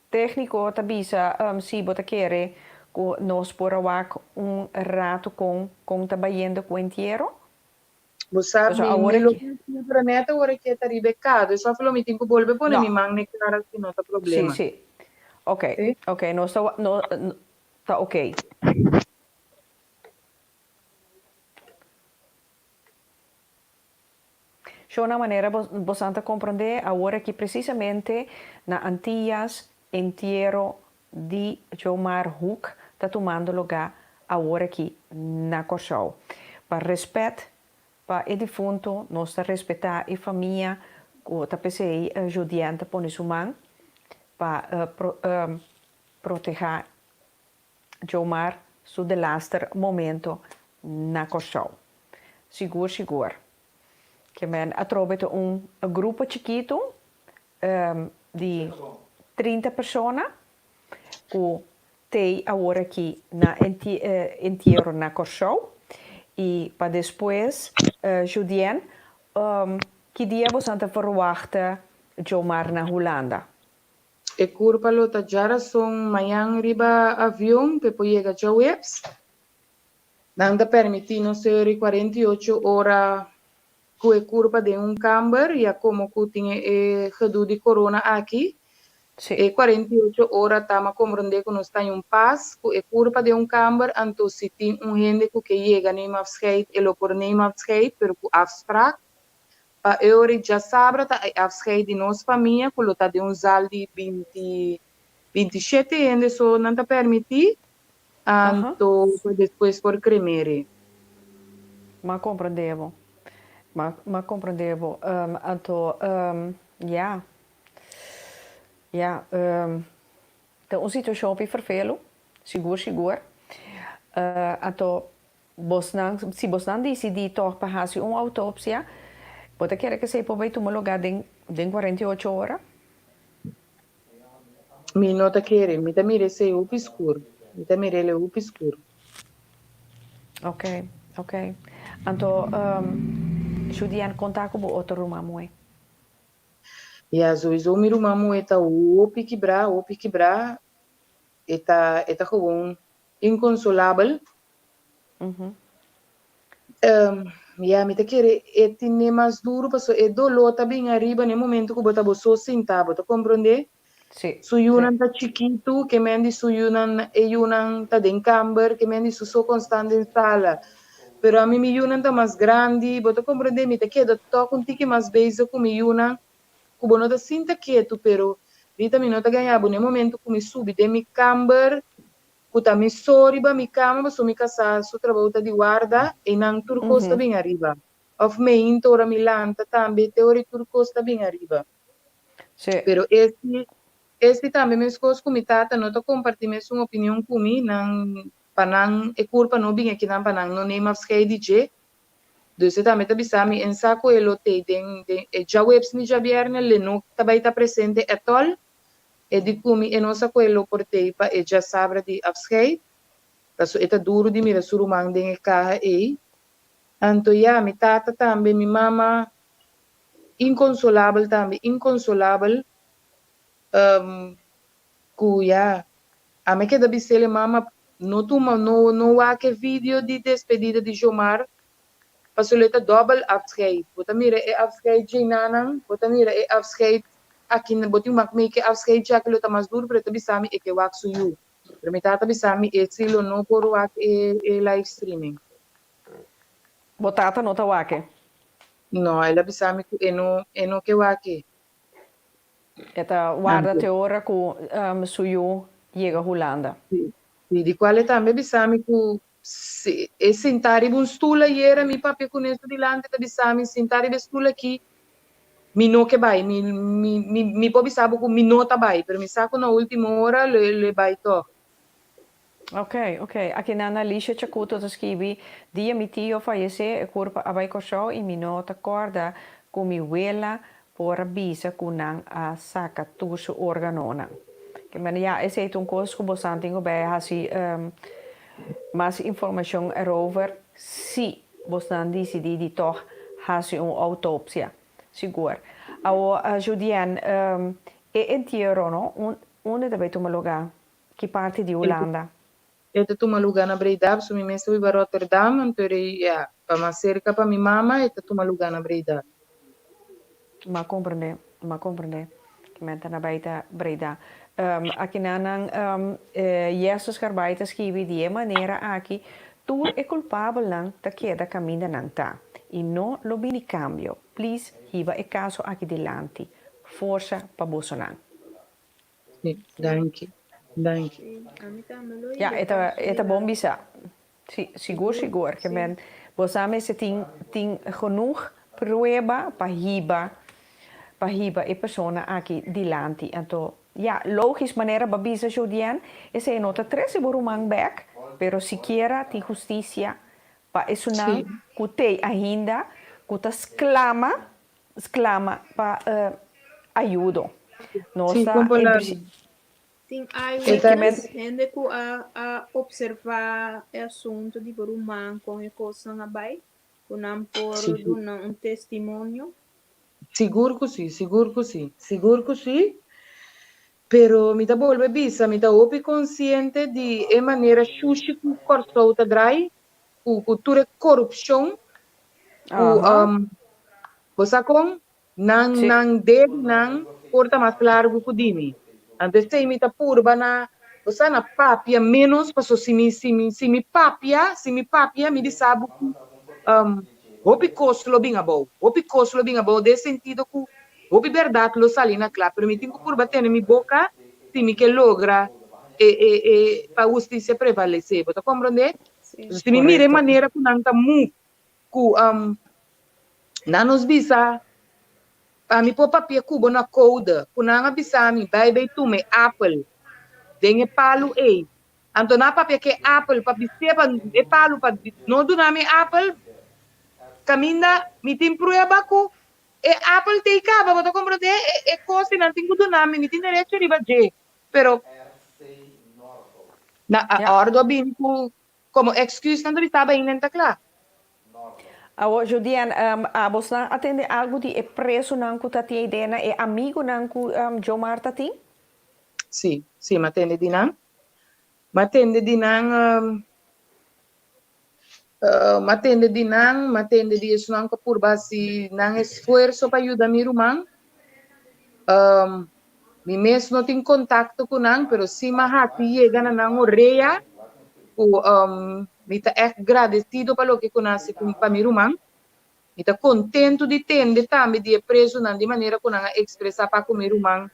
Técnico ta bisa si bo ta kere cu nos por a wak un rato con con ta bayendo cu entiero. Bo sa mi mi lo tin pero net awor aki e ta riba e kado eso lo mi tin cu bolbe pone mi man n'e cara si no ta problema. Si si ok ok nos ta no ta ok. Shona manera bosan ta komprondé awor aki presisamente na Antillas entiero di Jomar Hoek ta tumando lugá awor aki na Kòrsou. Pa rèspèt pa e difunto nos ta respetá e famia ku ta p'esei Jodian ta pone su man pa protehá Jomar su delaster momento na Kòrsou. Sigur sigur. Ke men atrobe ta un grupo chikitu di 30 persona ku tei awor aki na entiero na Kòrsou i pa despues Judien ki dia boso ta verwachta Jomar na Hulanda? E kurpa lo ta djarason mañan riba avion p'e por yega djaweps. Nan ta permití nos seri 48 ora ku e kurpa den un kamber, ya komo ku tin e gedu di korona aki. E 48 ora ta m'a komprondé ku nos ta un pas ku e kurpa den un kamber, anto si tin un hende ku ke yega neem afscheid e lo por neem afscheid, pero ku afspraak. Pa e ora i djasabra ta e afscheid di nos famia ku lo ta den un zaal di binti 27 hende so nan ta permití, anto pa despues por krem'é. M'a komprondé bo. M'a komprondé bo. Anto, ya. Ya, ta un situashon hopi ferfelu, sigur sigur. Anto bosnan, si bosnan disidí tòg pa hasi un outopsia, bo ta kere ku esei por bai tuma lugá den den 48 ora? Mi no ta kere, mi ta mira esei hopi skur, mi ta mira el hopi skur. Ok, ok. Anto, Judian, konta ku bo otro ruman muhé. Ya, sowieso mi ruman muhé ta hopi kibrá, hopi kibrá. E ta, e ta gewoon inconsolabel. Ya, mi ta kere e tine mas duru paso e doló ta bin ariba na e momento ku bo ta bo so sintá, bo ta komprondé? Su yunan ta chikitu, ke men di su yunan, e yunan ta den kamber, ke men di su so konstant den sala. Pero ami mi yunan ta mas grandi, bo ta komprondé, mi ta keda tòg un tiki mas bezig ku mi yunan, ku bo no ta sinta ketu, pero Rita mi no ta gaña bo, na e momento ku mi subi den mi kamber, ku ta mi so riba mi kama, pasobra mi kasá su trabou ta di warda, einan tur kos ta bin ariba. Òf meinta ora mi lanta tambe, te ora ei tur kos ta bin ariba. Pero esi, esi tambe meskos ku mi tata no ta kompartí mesun opinion ku mi, nan, pa nan e kurpa no bin akinan pa nan no neem afscheid di dje. Dus e tambe ta bisa mi en sa ku e lo tei den den e djaweps ni djabièrnè le no ta bai ta presente ètòl. E di ku mi e no sa ku e lo por tei pa e djasabra di afscheid, paso e ta duru di mira su ruman den e kaha ei. Anto ya, mi tata tambe, mi mama inconsolabel tambe, inconsolabel, cu ya, ami a keda bisele mama no tuma, no no wak e video di despedida di Jomar, pasobra e ta dobbel afscheid, bo ta mira e afscheid djeinanan, bo ta mira e afscheid aki, bo tin wak make e afscheid djaki lo ta mas duro, pero e ta bisa mi e ke wak su yu, pero mi tata bisa mi e si lo no por wak e e live streaming. Bo tata no ta wak e? No, el a bisa mi ku e no e no ke wak e. E ta warda te ora ku su yu yega Hulanda. Si, si, di kual e tambe a bisa mi ku si e sintá riba un stul ayera, mi papia kuné su dilanti, e ta bisa mi, sintá riba e stul aki, mi no ke bai, mi mi mi mi por bisa bo ku mi no ta bai, pero mi sa ku na último ora lo e lo e bai tòg. Ok, ok. Aki nan Alicia Chacuto ta skibi, Dia mi tio fayesé e kurpa a bai Kòrsou i mi no ta kòrda ku mi wela por a bisa ku nan a saka tur su órganonan. Ke mende ya esei ta un kos ku bosan tin ku bai hasi mas informashon erover si bosnan disidí di tòg hasi un outopsia. Sigur. Awor Judienne, e entiero no, unda ta bai tuma lugá? Ki parti di Hulanda? E ta tuma lugá na Breda, pasobra mi mes ta biba Rotterdam, anto e ya, pa mas serka pa mi mama e ta tuma lugá na Breda. M'a komprendé, m'a komprendé. Ki men ta na bai ta Breda. Akinan nan Jesse Scharbaai ta skibi di e manera aki tur e kulpabelnan ta keda kaminda nan ta i no lo bini kambio. Please hiba e kaso aki dilanti. Forsa pa bosonan. Sí, danki, danki. Ja, e ta, e ta bon bisa. Sí, sigur, sigur. Ke men, bo sa mester tin, tin genoeg prueba pa hiba, pa hiba e persona aki dilanti. Anto, ja, logisch manera bo a bisa Jodienne, esei no ta trese bo ruman bek, pero sikiera tin husticia pa esunnan ku t'ei ainda, ku ta sklama Sklama pa ayudo. Nos Sí, ta kon en por princi. Tin Sí, ke men. eyewitness, hende ku a a observá e asuntu di bo ruman kon e kosnan a bai, ku nan por duna un testimonio? Sigur ku sí, sigur ku sí, sigur ku sí. Pero mi ta bolbe bisa, mi ta hopi konsiente di e manera shushi ku Kòrsou ta drai, ku ku tur e korupshon ku bo sa kon nan nan dedenan por ta mas largu ku di mi. Anto esei mi ta purba na, bo sa, na papia ménos, paso si mi, si mi, si mi papia, si mi papia, mi bisa bo ku hopi kos lo bin abou, hopi kos lo bin abou den sentido ku hopi bèrdat lo sali na kla, pero mi tin ku purba tene mi boka si mi ke logra e, e, e pa hustisia prevalesé. Bo ta komprondé? Si mi mira e manera ku nan ta move ku nan nos bisa pa mi por papia ku bo na koude ku nan a bisa mi bai bai tuma e apel den e palu ei anto nan a papia ku e apel pa bis'é pa e palu pa no duna mi apel kaminda mi tin prueba ku e apel t'ei kaba bo ta komprondé e kos di nan tin ku duna mi mi tin derecho riba dje pero na a òrdu a bini ku Komo excuse nan ta bisa bai nen ta kla. Awor Judian, abosnan a tende algu di e presonan ku ta tin idea na e amigunan ku Jomar ta tin? Sí, sí, m'a tende di nan. M'a tende di nan, m'a tende di nan, m'a tende di esunnan ku a purba hasi nan esfuerso pa yuda mi ruman. Mi mes no tin kontakto ku nan, pero si m'a hasi yega na nan orea ku mi ta ègt gradesido pa loke ku nan hasi pa mi ruman. Mi ta kontentu di tende tambe di e prezunan di manera ku nan a ekspresá pa ku mi ruman,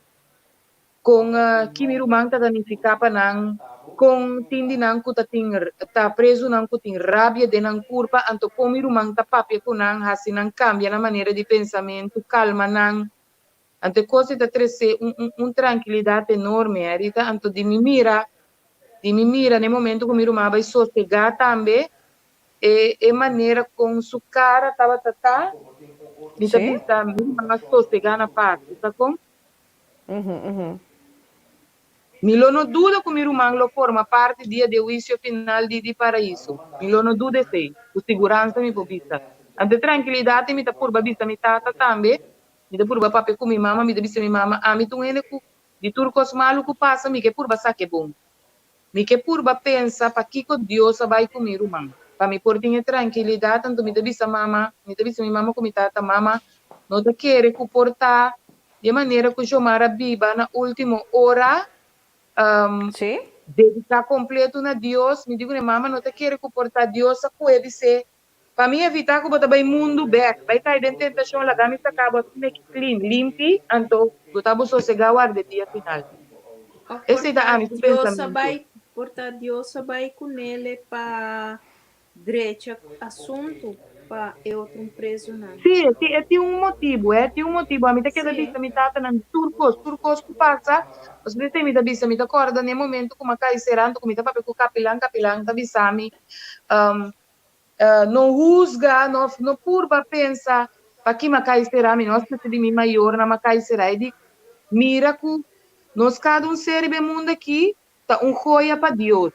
kon ki mi ruman ta nifiká pa nan, kon tin di nan ku ta tin ta prezunan ku tin rabia den nan kurpa, anto kon mi ruman ta papia ku nan, hasi nan kambia nan manera di pensamentu, kalma nan. Anto e kos ei ta trese un un un trankilidat enorme, eh, Rita. Anto di mi mira, di mi mira na e momento ku mi ruman a bai sosegá tambe, e e manera kon su kara tabata ta, mi ta bisa mi ruman a sosegá na pas. Bo sa kon? Mi lo no duda ku mi ruman lo forma parti dia di e huisio final di di Paraiso. Mi lo no duda esei. Ku siguransa mi por bisa. Anto e trankilidat ei mi ta purba bisa mi tata tambe. Mi ta purba papia ku mi mama, mi ta bisa mi mama, ami ta un hende ku di tur kos malu ku pasa mi ke purba sa ke bon. Mi ke purba pensa pakiko Dios a bai ku mi ruman, pa mi por tin e trankilidat. Anto mi ta bisa mama, mi ta bisa mi mama ku mi tata, Mama, no ta kere ku por ta di e manera ku Jomar a biba na ultimo ora, dediká kompleto na Dios. Mi di kuné, Mama, no ta kere ku por ta Dios a kue bis'é Pa mi evitá ku bo ta bai mundu bèk, bai kai den tentashon, laga mi saka bo asina ki klin, limpi, anto bo ta bo sosegá warda e dia final. Òf por Esei ta ta ami su Dios a pensamentu. bai, por ta Dios a bai ku nele pa drecha asuntu pa e otro prezunan. Sí, e tin, e tin un motibu, e tin un motibu. Ami ta keda Sí. bisa mi tatanan tur kos, tur kos ku pasa, pasobra esei mi ta bisa, mi ta kòrda na e momentu ku mi a kai será, anto ku mi ta papia ku kapilan, kapilan ta bisa mi, No husga, no no purba pensa paki m'a kai sera, mi no a skucha di mi mayornan m'a kai sera. E di, Mira ku nos kada un ser riba e mundu aki ta un joya pa Dios.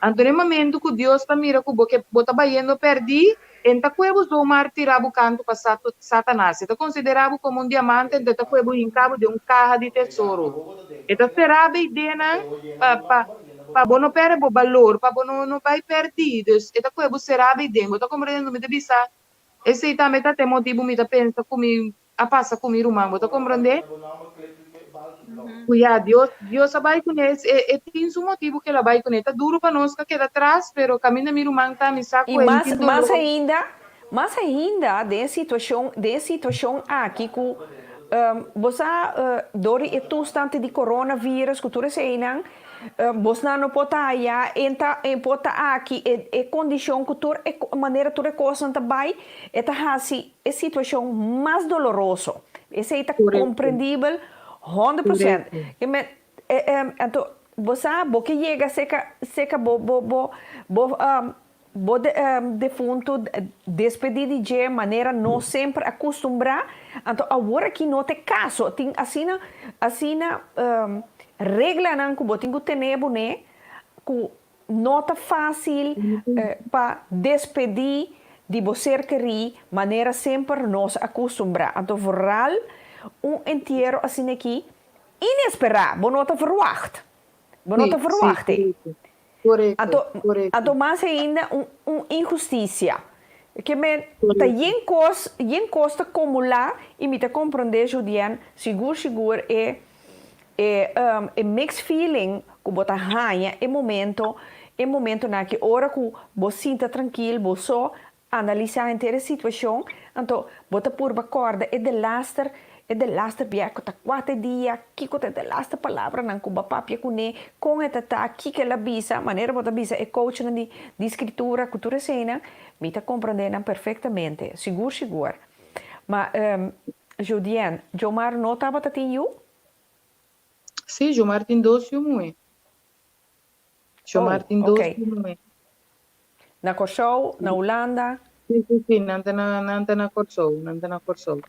Anto na e momentu ku Dios ta mira ku bo ke bo ta bayendo pèrdí, e n'ta kue bo zomaar tira bo kantu pa Satanas. E ta konsiderá bo komo un diamante, anto e ta kue bo hinka bo den un kaha di tesoro. E ta será bo ideanan pa pa pa bo no perde bo balor, pa bo no no bai perdi. Dus e ta kohe bo será bay den. Bo ta comprende? Mi ta bisa, esey tambe ta te motibu mi ta pensa cu mi a pasa cu mi ruman. Bo ta comprende? Cu ya, Dios, Dios a bai cune. E, e tin su motibu cu el a bai cune. Ta duro pa nos ka keda tras, pero caminda mi ruman ta, mi sa I cu e no mas, tin mas dolor. ainda, mas ainda den e situacion, den e situacion aki cu bo sa dor di e toestand di coronavirus cu tur eseynan, Bosnan no por ta aya, en ta en por ta aki, e e kondishon ku tur e manera tur e kosnan ta bai, e ta hasi e situashon mas doloroso. Esei ta komprendibel 100%. Ke men anto bo sa bo ke yega seka seka bo bo bo bo Bo defuntu despedí di dje manera nos semper a kustumbrá, anto awor aki no ta e kaso. Tin asina asina reglanan ku bo tin ku tene bo ne ku no ta fásil pa despedí di bo ser kerí manera semper nos a kustumbrá. Anto vooral un entiero asina aki inesperá, bo no ta verwagt. Bo no ta verwagt e. Anto, anto mas ainda un, un inhustisia. Ke men ta yen kos, yen kos ta komulá i mi ta komprondé Judian, sigur sigur e, E e mixed feeling ku bo ta haña e momento e momentonan aki ora ku bo sinta trankil bo so analisá henter e situashon anto bo ta purba kòrda e delaster e delaster bia ku ta kuater dia kiko ta e delaster palabranan ku bo a papia kuné kon e ta ta kiko el a bisa manera bo ta bisa e coachnan di di skritura ku tur eseinan mi ta komprendé nan perfektamente sigur sigur ma Jodienne Jomar no tabata tin yu? Sí, Jomar tin dos yu muhé. Jomar Oh, tin dos ok. yu muhé. Na Kòrsou, na Hulanda? Sí, sí, sí, nan ta na, nan ta na Kòrsou, nan ta na Kòrsou.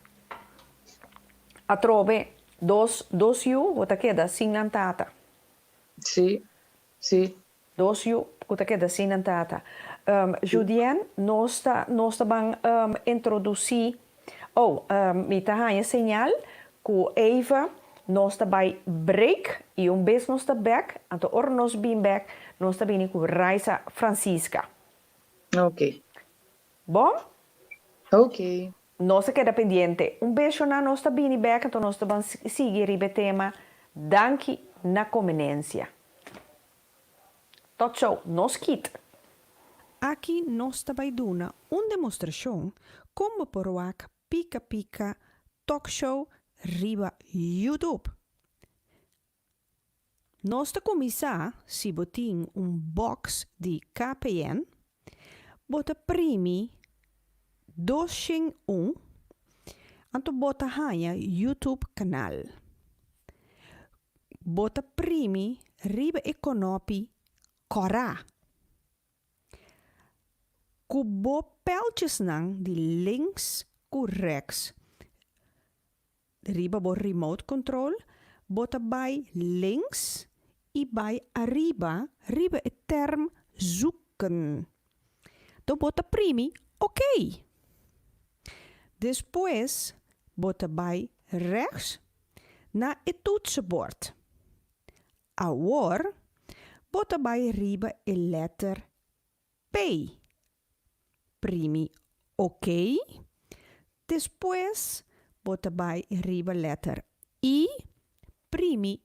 Atrobe, dos, dos yu bo ta keda sin nan tata. Sí, sí. Dos yu ku ta keda sin nan tata. Judien, nos ta nos ta ban introdusí Oh, mi ta haña señal ku Eva nos ta bai break i un bes nos ta bèk, anto ora nos bin bèk nos ta bini ku Raisa Francisca. Ok. Bon? Ok. Nos a keda pendiente. Un besho na nos ta bini bèk anto nos ta ban sigui riba e tema Danki na Comenencia. Tot zo, nos kit! Aki nos ta bai duna un demostrashon kon bo por wak Pika Pika Talk Show riba YouTube. Nos ta kuminsá si bo tin un box di KPN, bo ta primi 201 anto bo ta haña YouTube kanal. Bo ta primi riba e konopi kòrá. Ku bo pèltjesnan di links ku rèks riba bo remote control, bo ta bai links i bai ariba riba e tèrm zoeken. Do bo ta primi ok. Despues bo ta bai rechts na e toetsenbord. Awor bo ta bai riba e letter P. Primi ok. Despues bo ta bai riba letter I, primi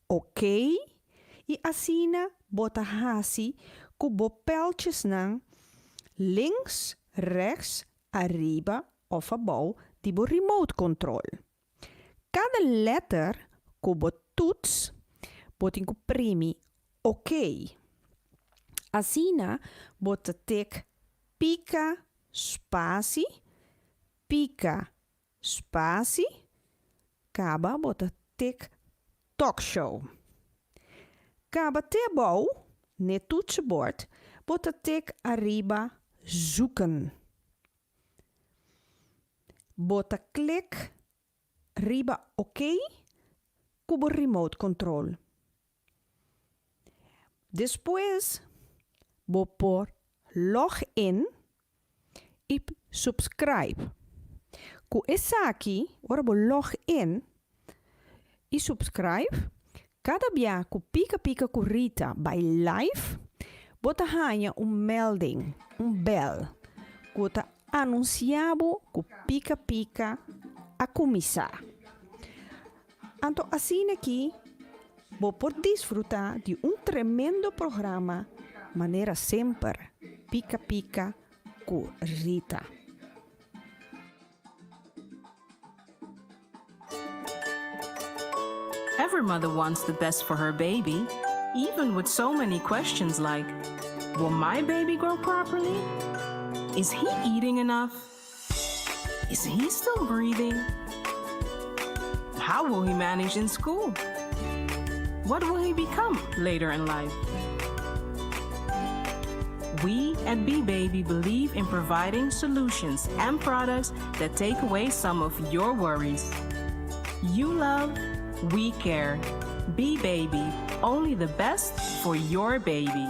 ok i asina bo ta hasi ku bo pèltjesnan links, rechts, ariba òf abou di bo remote control. Kada letter ku bo tuts, bo tin ku primi ok. Asina bo ta tek pika spasi, pika spasi, kaba bo ta tek talkshow. Kaba te abou n'e toetsenbord bo ta tek ariba zoeken. Bo ta klik riba ok ku bo remote control. Despues bo por log in i subscribe. Ku esaki ora bo log in i subscribe, kada bia ku Pika Pika ku Rita bai live, bo ta haña un melding, un bèl, ku ta anunsiá bo ku Pika Pika a kuminsá. Anto asina ki bo por disfrutá di un tremendo programa manera semper, Pika Pika ku Rita. Every mother wants the best for her baby, even with so many questions like, Will my baby grow properly? Is he eating enough? Is he still breathing? How will he manage in school? What will he become later in life? We at B-Baby believe in providing solutions and products that take away some of your worries. You love, we care. B-Baby, only the best for your baby.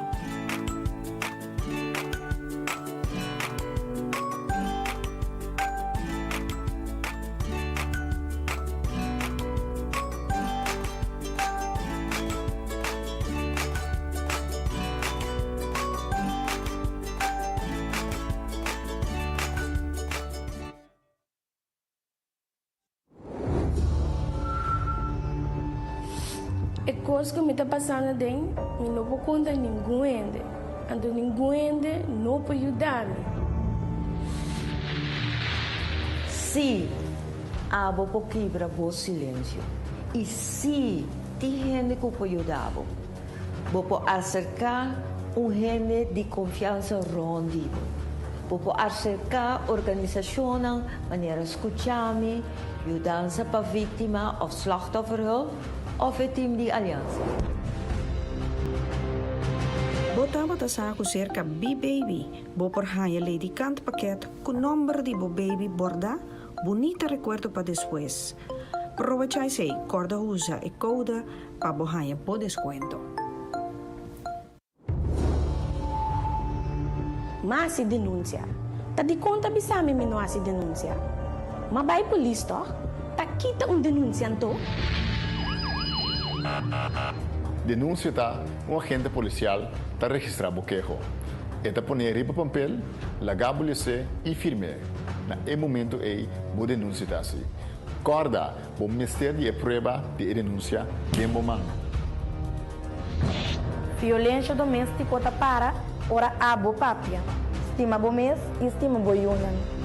E kos ku mi ta pasando aden, mi no por konta ningun hende, anto ningun hende no por yuda mi. Sí, abo por kibra bo silensio. I sí, tin hende ku por yuda bo. Bo por aserká un hende di konfiansa rònt di bo. Bo por aserká organisashonnan manera Skuchami, Yudansa pa Víktima òf Slachtofferhulp òf e tim di Aliansa. Bo tabata sa ku serka B-Baby bo por haña ledikant pakèt ku nòmber di bo baby bòrdá? Bunita rekuerdo pa despues. Probecha esei, kòrda usa e kode pa bo haña bo deskuento. M'a hasi denunsia. Ta dikon ta bisa mi mi no hasi denunsia? M'a bai polis tòg? Ta kita un denunsia anto? Denunsia ta un agente polisial ta registrá bo keho. E ta pon'é riba pampel, laga bo les'é i firm'é. Na e momento ei bo denunsia ta hasi. Kòrda, bo mester di e prueba di e denunsia den bo man. Violensha doméstiko ta para ora abo papia. Stima bo mes i stima bo yunan.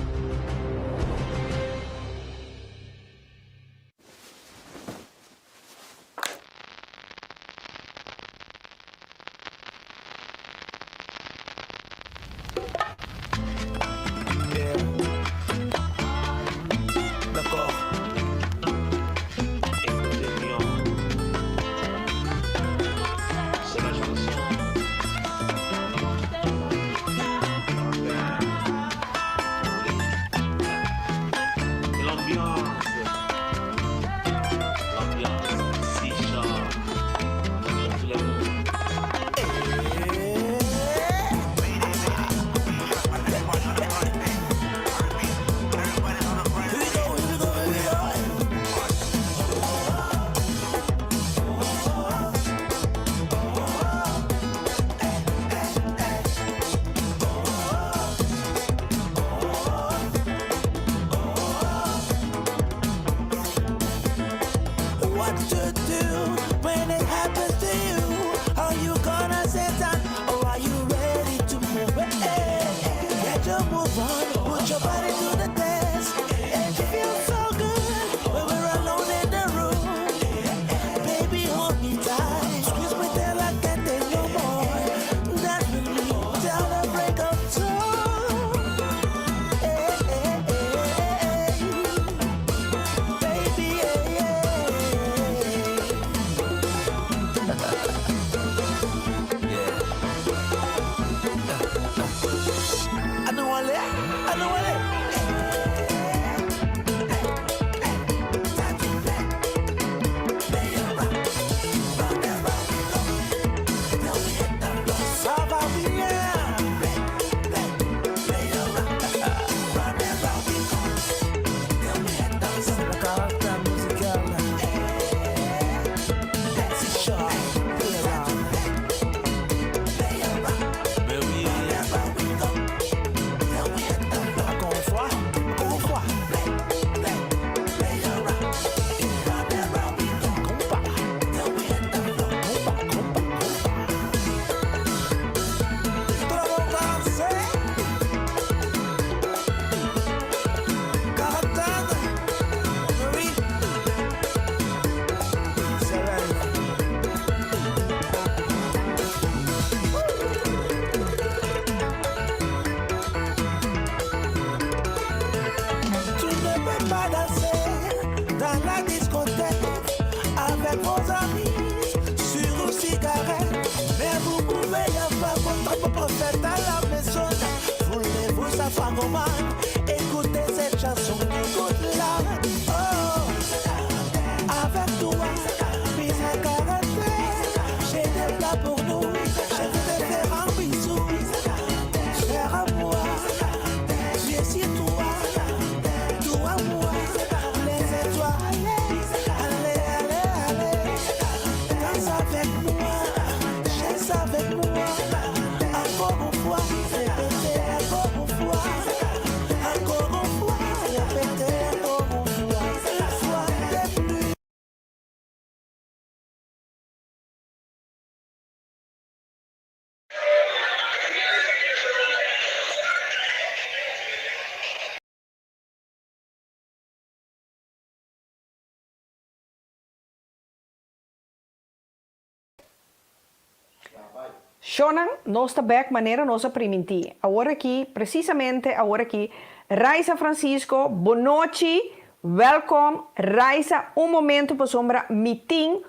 Shonnan, nos ta bek manera nos a primintí. Awor aki, presisamente awor aki, Raisa Francisco, bonochi, welkom, Raisa, un momento pasobra mi tin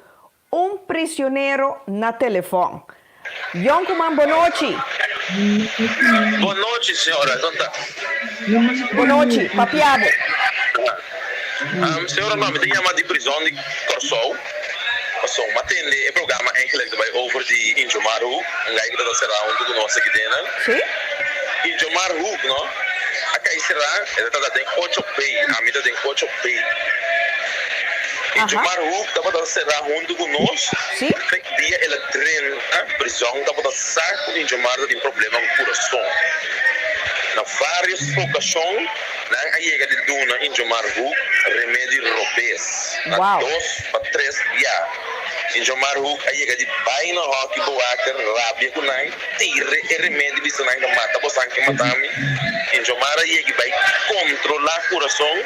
un prisionero na telefòn. Yonkuman, bonochi. Bonochi, señora, kon ta? Bonochi, papia bo. Señora, no, mi ta yama di prizòn di Kòrsou. Paso m'a tende e programa eigenlijk ta bai over di Injomar Hoek, un guy ku ta ta será huntu ku nos aki den. Sí. Injomar Hoek, no, a kai será, e ta ta den ocho B, ami ta den ocho B. Injomar Hoek tabata será huntu ku nos, Sí. Fe dia el a drenta prizòn tabata sa ku Injomar ta tin problema ku kurason. Na vários okashon nan a yega di duna Injomar Hoek remedi robes. Na dos pa tres bia Injomar Hoek a yega di bai na hòki bewaker rabia ku nan, tire e remedi bisa nan ta mata bosan ke mata mi. Injomar a yega bai kontrolá kurason,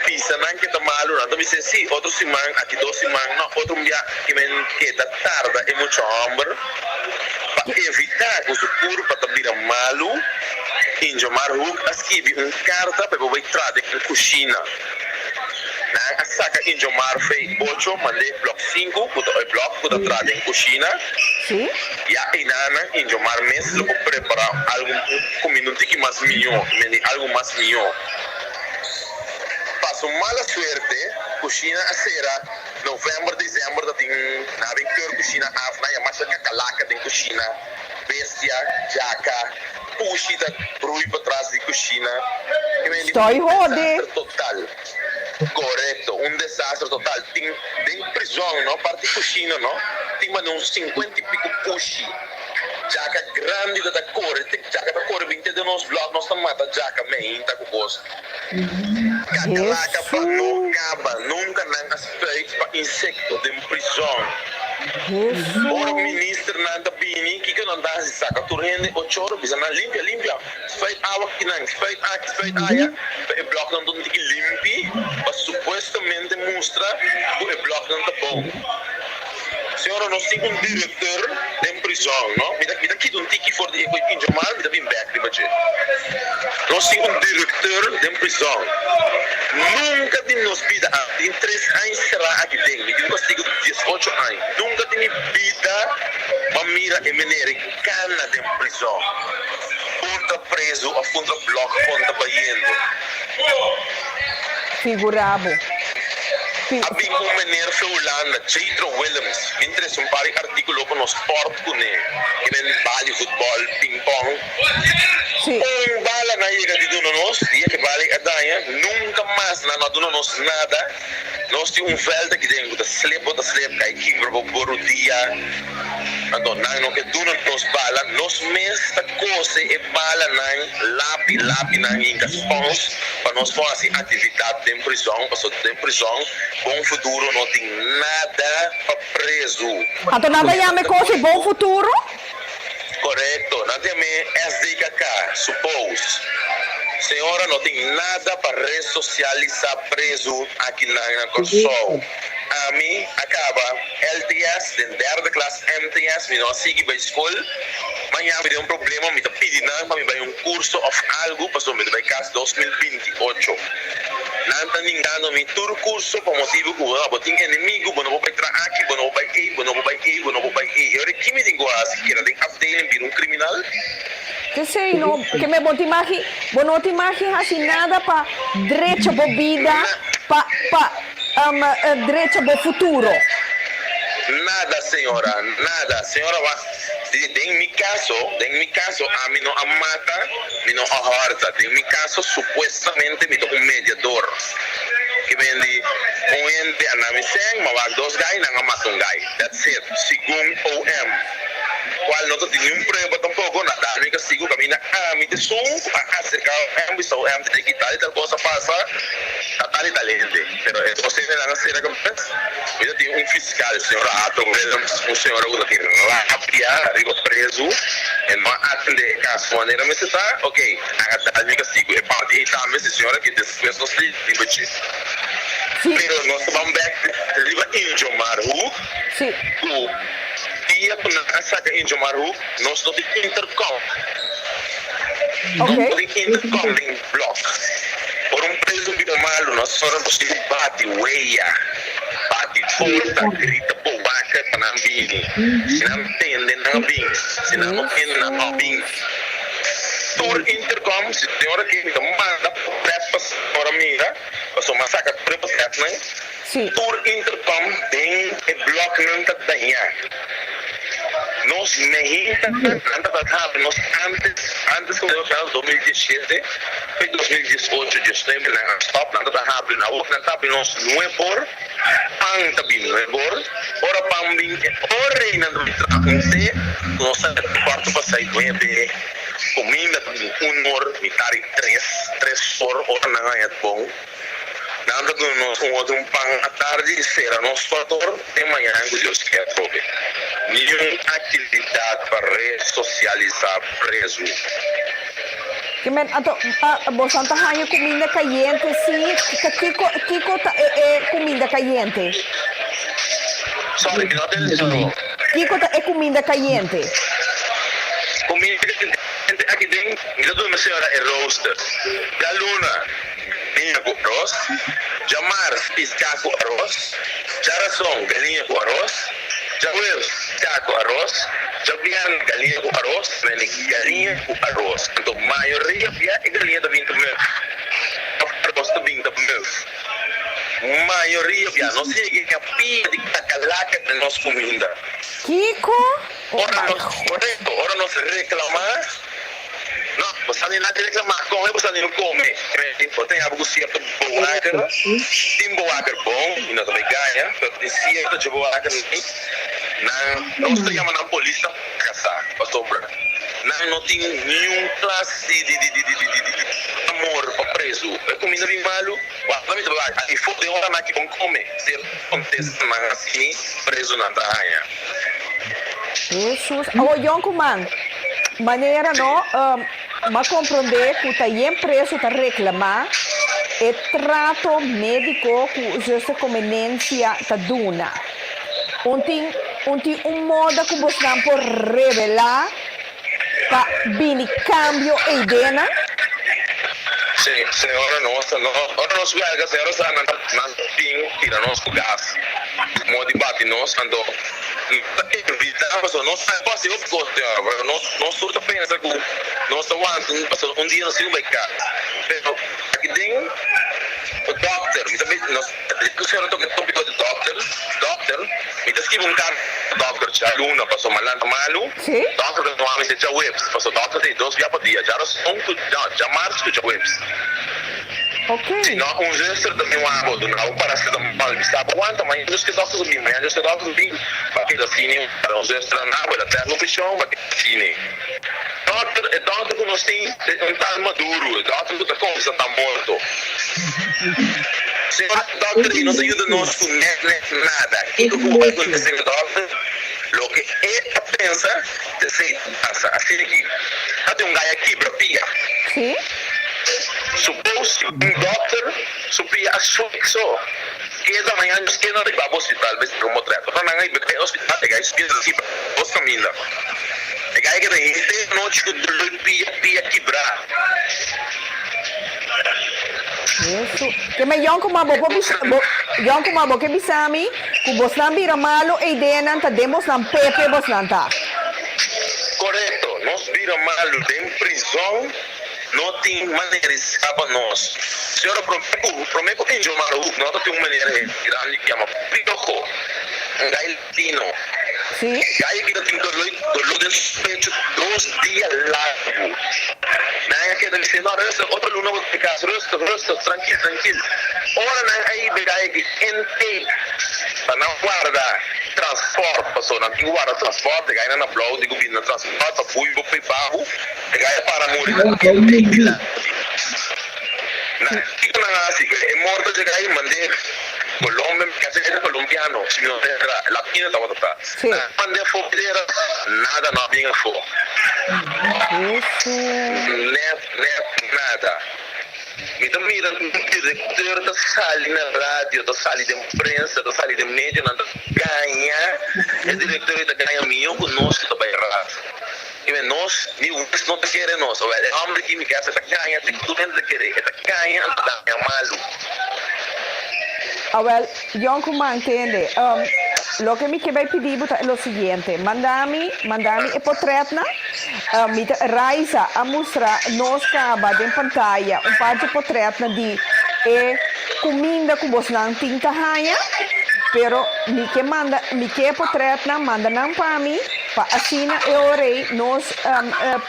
bisa nan ke ta malu, nan ta bis'é si otro siman, aki dos siman, no otro bia ke men keda tarda e mucha hòmber pa evitá ku su kurpa ta bira malu. Injomar Hoek a skibi un karta pa e por bai traha den kushina. Nan a saka Injomar fei ocho mand'é blòk sinku ku ta e blòk ku ta traha den kushina. Ya einanan Injomar mes lo por prepará algu kuminda un tiki mas mihó, mende algu mas mihó. Pa su mala suerte kushina a sera novèmber, desèmber ta tin nan a bin keur kushina af, nan a yama kakalaka den kushina, bestia, djaka. Pushi ta brui patras di kushina. Stoi Un desaster total. Korekto, un desaster total. Tin den prizòn no, parti kushina no, tin manda un sinkuenta i piku pushi. Djaka grandi ta ta kore, te djaka ta kore bin te den nos blòk, nos ta mata djaka meinta ku kos. Kakalaka pa no kaba, nunka nan a spuit pa insekto den prizòn. Ora ministernan ta bini, kiko nan ta hasi? Saka tur hende ochoro, bisa nan, Limpia, limpia! Spuit awa kinan, spuit aki, spuit aya, pa e blòknan ta un tiki limpi, pa supuestamente mustra ku e blòknan ta bon. Señora, nos tin un direktor den prizòn, no? Mi ta, mi ta kita un tiki for di e ku e pincha mal, mi ta bin bèk riba dje. Nos tin un direktor den prizòn. Nunka den nos bida, a tin tres aña será aki den, mi tin un kastigu di diesocho aña. Nunka den mi bida m'a mira e meneer e kana den prizòn. Puntra prezu òf puntra blòk kon ta bayendo. Figurá bo. A bin un meneer fe Hulanda, Jethro Willems, bin trese un par di artíkulo pa nos spòrt kuné, ke men bal di futbòl, pingpòng. Un bala nan yega di duna nos, dia ke bala ei a daña, nunka mas nan no a duna nos nada. Nos tin un vèlt aki den ku ta slep, bo ta slep, kai kibra bo bo rudia. Anto nan no ke duna nos bala, nos mes ta kose e balanan, lapi lapi nan hinka spons pa nos por hasi aktividat den prizòn, pasobra den prizòn Bon Futuro no tin nada pa prezu. Anto nan ta yama e kos ei Bon Futuro? Korekto, nan ta yam'é SDKK, suppose. Señora no tin nada pa resosialisá prezu akinan na Kòrsou. Ami a kaba LTS den derde klas MTS, mi no a sigui bai skol. Maña mi den un problema, mi ta pidi nan pa mi bai un kurso òf algu pasobra mi ta bai kas 2028. Nan ta ningando mi tur kurso pa motibu ku bo tin enemigu, bo no por bai traha aki, bo no por bai ei, bo no por bai ei, bo no por bai ei. E ora ki mi tin ku hasi? Keda den afdeling bira un kriminal? P'esei no ke me bo tin magi, bo no tin magi hasi nada pa drecha bo bida, pa pa drecha bo futuro. Nada señora, nada. Señora wa di den mi caso, den mi caso ami no a mata, mi no a horta. Den mi caso supuestamente mi ta un mediador. Ke men di un hende a na mi seng, ma wak dos guy, nan a mata un guy. That's it, segun OM. Cual no ta tin niun prueba tampoco, na dal mi castigo caminda ami ta esun cu a acerca OM, bisa OM ta di ki tal y tal cosa a pasa. Ta tal y tal hende, pero e dos hendenan a sera kabes. Mi ta tin un fiskal, señor Ato Willems, un señora ku ta tin rabia riba prezu. E no a atendé e kaso manera mester ta. Ok, nan a dal mi kastigu. E parti ei tambe, si señora ke despues nos ta riba dje. Pero nos ta ban bek riba Injomar Hoek ku dia. Dia ku nan a saka Injomar Hoek, nos no tin intercom. Nos no tin intercom den blòk. Ora un preso bira malu, nos ora nos tin ku bati weya, bati porta, grita bowaker pa nan bini. Si nan tende, nan a bin. Si nan no tende, nan no a bin. Tur intercom, si tin ora ke mi ta manda prèt pa ora mira, pasobra mi a saka tur e prètnan. Tur intercom den e bloknan ta dañá. Nos mehinta nan tabata habri nos antes, antes ku nos na 2017 te 2018, diesnuebe nan a stop, nan tabata habri, awor nan ta habri nos nuebor, pan ta bin nuebor, ora pan bin e ora ei nan ta bin traha un te, ku nos ta kuarto pasai nuebe, kuminda ta bin un or, mitad di tres, tres or, ora nan haña bon. Nan ta duna nos un otro un pan atardi i sera nos pator te mañan ku Dios ke atrobe. Niun aktividat pa resosialisá prezu. Ke men anto bosan ta haña kuminda kayente si? Ta kiko kiko ta e e kuminda kayente? Sorry, mi no a tende bo. Kiko ta e kuminda kayente? Kuminda kayente aki den mi ta duna señora e rooster. Djaluna. Galiña ku aros, djamars piská ku aros, djarason galiña ku aros, djaweus piská ku aros, djabièrnè galiña ku aros, meni galiña ku aros. Anto mayoria bia e galiña ta bin ta muf, òf aros ta bin ta muf. Mayoria bia nos yega e pia di kakalaka den nos kuminda. Kiko? Ora nos, korekto, ora nos reklamá. No, bo sa ni nada reclama con e bo sa ni no come. Bo tin abo cu cierto bowaker, tin bowaker bon y no ta bay gaña, pero tin cierto dje bowaker nan, nos ta yama nan polis ta casa, pasobra nan no tin niun clase di di di di di di di amor pa prezu. E cuminda bin malu, wak mi ta bay wak, afo den ora nan ki bon come, cierto contesta nan asini prezunan ta haña. Hesus, awor yonkuman, manera no m'a komprondé ku ta yen preso ta reklamá e trato médiko ku zuster Comenencia ta duna. Un tin un tin un moda ku bosnan por revelá pa bini kambio eidenan? Sí, señora, nos ta no, ora nos wèlga, señora sa nan ta nan ta bin tira nos ku gas, moda di bati nos, anto. Ta evitá pasobra nos a pasa hopi kos señora pero nos nos tur ta pensa ku nos ta wanta pasobra un dia nos tin ku bai kas pero aki den e dòkter mi ta bisa nos ku señora toka e topiko di dòkter dòkter mi ta skibi un karta pa dòkter djaluna pasobra mi a lanta malu dòkter ta tuma mi te djaweps pasobra dòkter ta e dos bia pa dia djarason ku djamars ku djaweps. Si no, un zuster ta bin wak bo, duna bo paracetamol, bisa bo wanta, mañana Dios ke dokter ta bin, mañana Dios ke dokter ta bin, ba keda asina i wara. Un zuster a na bo, el a tèst bo preshon, ba keda asina. Dokter, e dokter ku nos tin ta un tal maduro, e dokter ku ta konfesa ta morto. Señor dokter ei no ta yuda nos ku nèt nèt nada. Kiko ku bo bai ku señor dokter? Loke e ta pensa, ta esei ta pasa. Asina ki ta tin un gaya kibra pia. Suppose un dokter su pia a swek so, keda mañana nos keda riba bo hospital bes rumbo trèt. Ora nan a hiba e hospital e gai su pia ta kibra dos kaminda. E gai keda henter anochi ku dolor pia pia kibrá. Hesu. Ke me yònkuman bo por bisa bo yònkuman bo ke bisa mi ku bosnan bira malu e ideanan ta den bosnan pepe bosnan ta. Korekto, nos bira malu den prizòn. No tin manera di skapa nos. Señora, promé ku promé ku Angel Marhoek no ta tin un manera grandi ku yama Piojo, un gai latino. Gai aki ta tin doló doló den su pecho dos dia largu. Nan a keda bis'é, no, rustig, otro luna bo ta bay kas, rustig, rustig, trankil, trankil. Ora nan a hiba e gai aki NT pa nan warda transport, pasobra nan tin ku warda transport, e gainan na blou tin ku bini na transport pa bui bo p'e babu. E gai a para muri na kende dilanti. Na kiko nan a hasi ku e morto dje gai mand'é Colombia, mi kese e ta colombiano, si mi no ta erra, latino tabata ta. Nan a mand'é afó bidera, nada no a bin afó. Nèt, nèt nada. Mi ta mira ku un direktor ta sali na radio, ta sali den prensa, ta sali den medionan ta gaña, e direktor ei ta gaña mihó ku nos ku ta bai raad. I men nos, ni wes no ta kere nos. Awel, e hòmber aki mi kèsa ta gaña, te ku tur hende ta kere, e ta gaña anto gaña malu. Awel, yònkuman, tende, loke mi ke bai pidi bo ta lo siguiente, manda mi, manda mi e potrètnan. Mi ta Raiza a mustra nos caba den pantaya un par dje potretnan di e cuminda cu bosnan tin ta haña, pero mi ke manda mi ke e potretnan manda nan pa mi pa asina e ora nos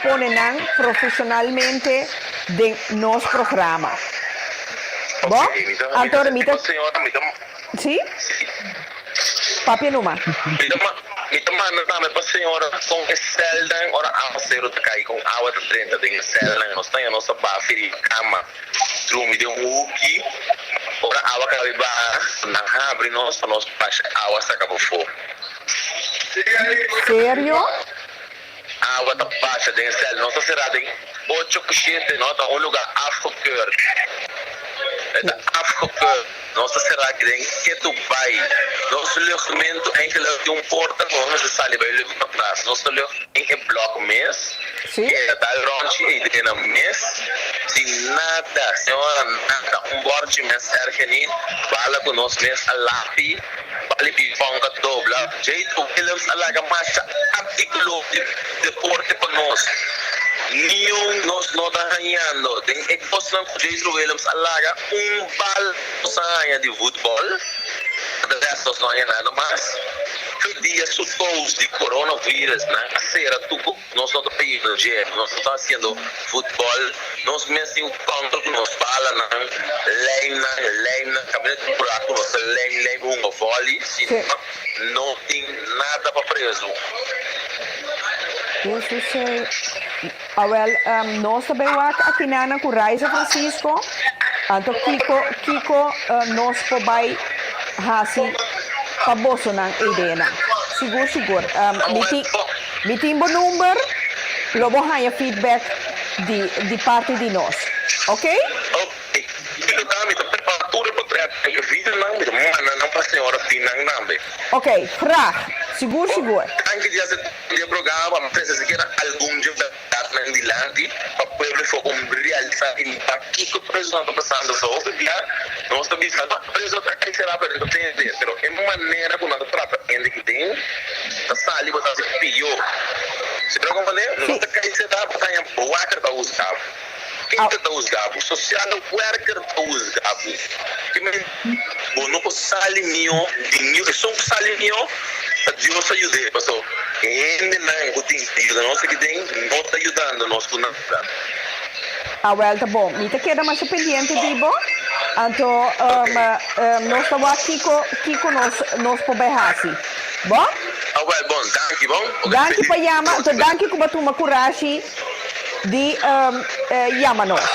pone nan profesionalmente den nos programa. Bo? Anto mi ta. Sí? Papia numa. Mi ta mi ta manda tambe pa señora con e celnan ora awaceru ta cay con awa ta drenta den e celnan nos ta nos ta bafi riba cama drumi den un huki ora awa cabe baha nan habri nos pa nos basha awa saca pafo. Serio? Awa ta basha den e cel nos ta cera den ocho cu shete no ta un lugar afgekeurd e ta afgekeurd nos ta cera aki den ketu bay nos luchtmento eindelijk tin un porta cu nos mester sali bay lucht patras nos ta lucht den e blok mes keda dal rondje ey den nan mes sin nada señora nada un borchi mes erge ni bala cu nos mes a lapi. Bali Pipon a dobla. Jade Willems a laga masha artíkulo di deporte pa nos. Niun nos no ta hañando. Den e kosnan ku Jade Willems a laga, un bal nos a haña di futbòl. De rèst nos no haña nada mas. Fe dia supos di coronavirus nan a sera tur kos. Nos no ta payendo dje, nos no ta haciendo futbol, nos mes tin un contra cu nos balanan, lijnnan, lijnnan, caminda tin pura cu nos ta lijn, lijn pa hunga volley, si no, no tin nada pa prezu. Jesus ei. Awel, nos ta bay wak akinanan cu Raiza Francisco, anto kico, kico nos por bay haci pa bosonan eidenan. Sigur, sigur. Mi tin. Mi tin bo number, lo bo haña feedback di di parti di nos. Ok? Ok. Kiko ta mi ta prepara tur e potret en e videonan mi ta manda nan pa señora tin nan tambe. Ok, graag. Sigur sigur. Danki di acepta di e programa pa mi trece sikiera algun dje berdadnan dilanti pa pueblo for un realisa y pa kiko presonan ta pasando. So hopi bia nos ta bisa no preso ta exagera pero no ta tende pero e manera cu nan ta trata hende ki den Ta sali bo ta hasi pió. Si bo ta komprendé, no ta kai seta bo ta haña waker ta husga bo. Kende ta husga bo? Sociale werker ta husga bo. Ke men bo no por sali mihó di niun, esun ku sali mihó ta Dios a yud'é paso hendenan ku tin ku yuda nos aki den no ta yudando nos ku nada. Awel ta bon. Mi ta keda masha pendiente di bo. Anto nos ta wak kiko kiko nos nos por bai hasi. Bon? Awel bon. Danki bon. Danki pa yama. Anto danki ku bo a tuma kurashi di yama nos.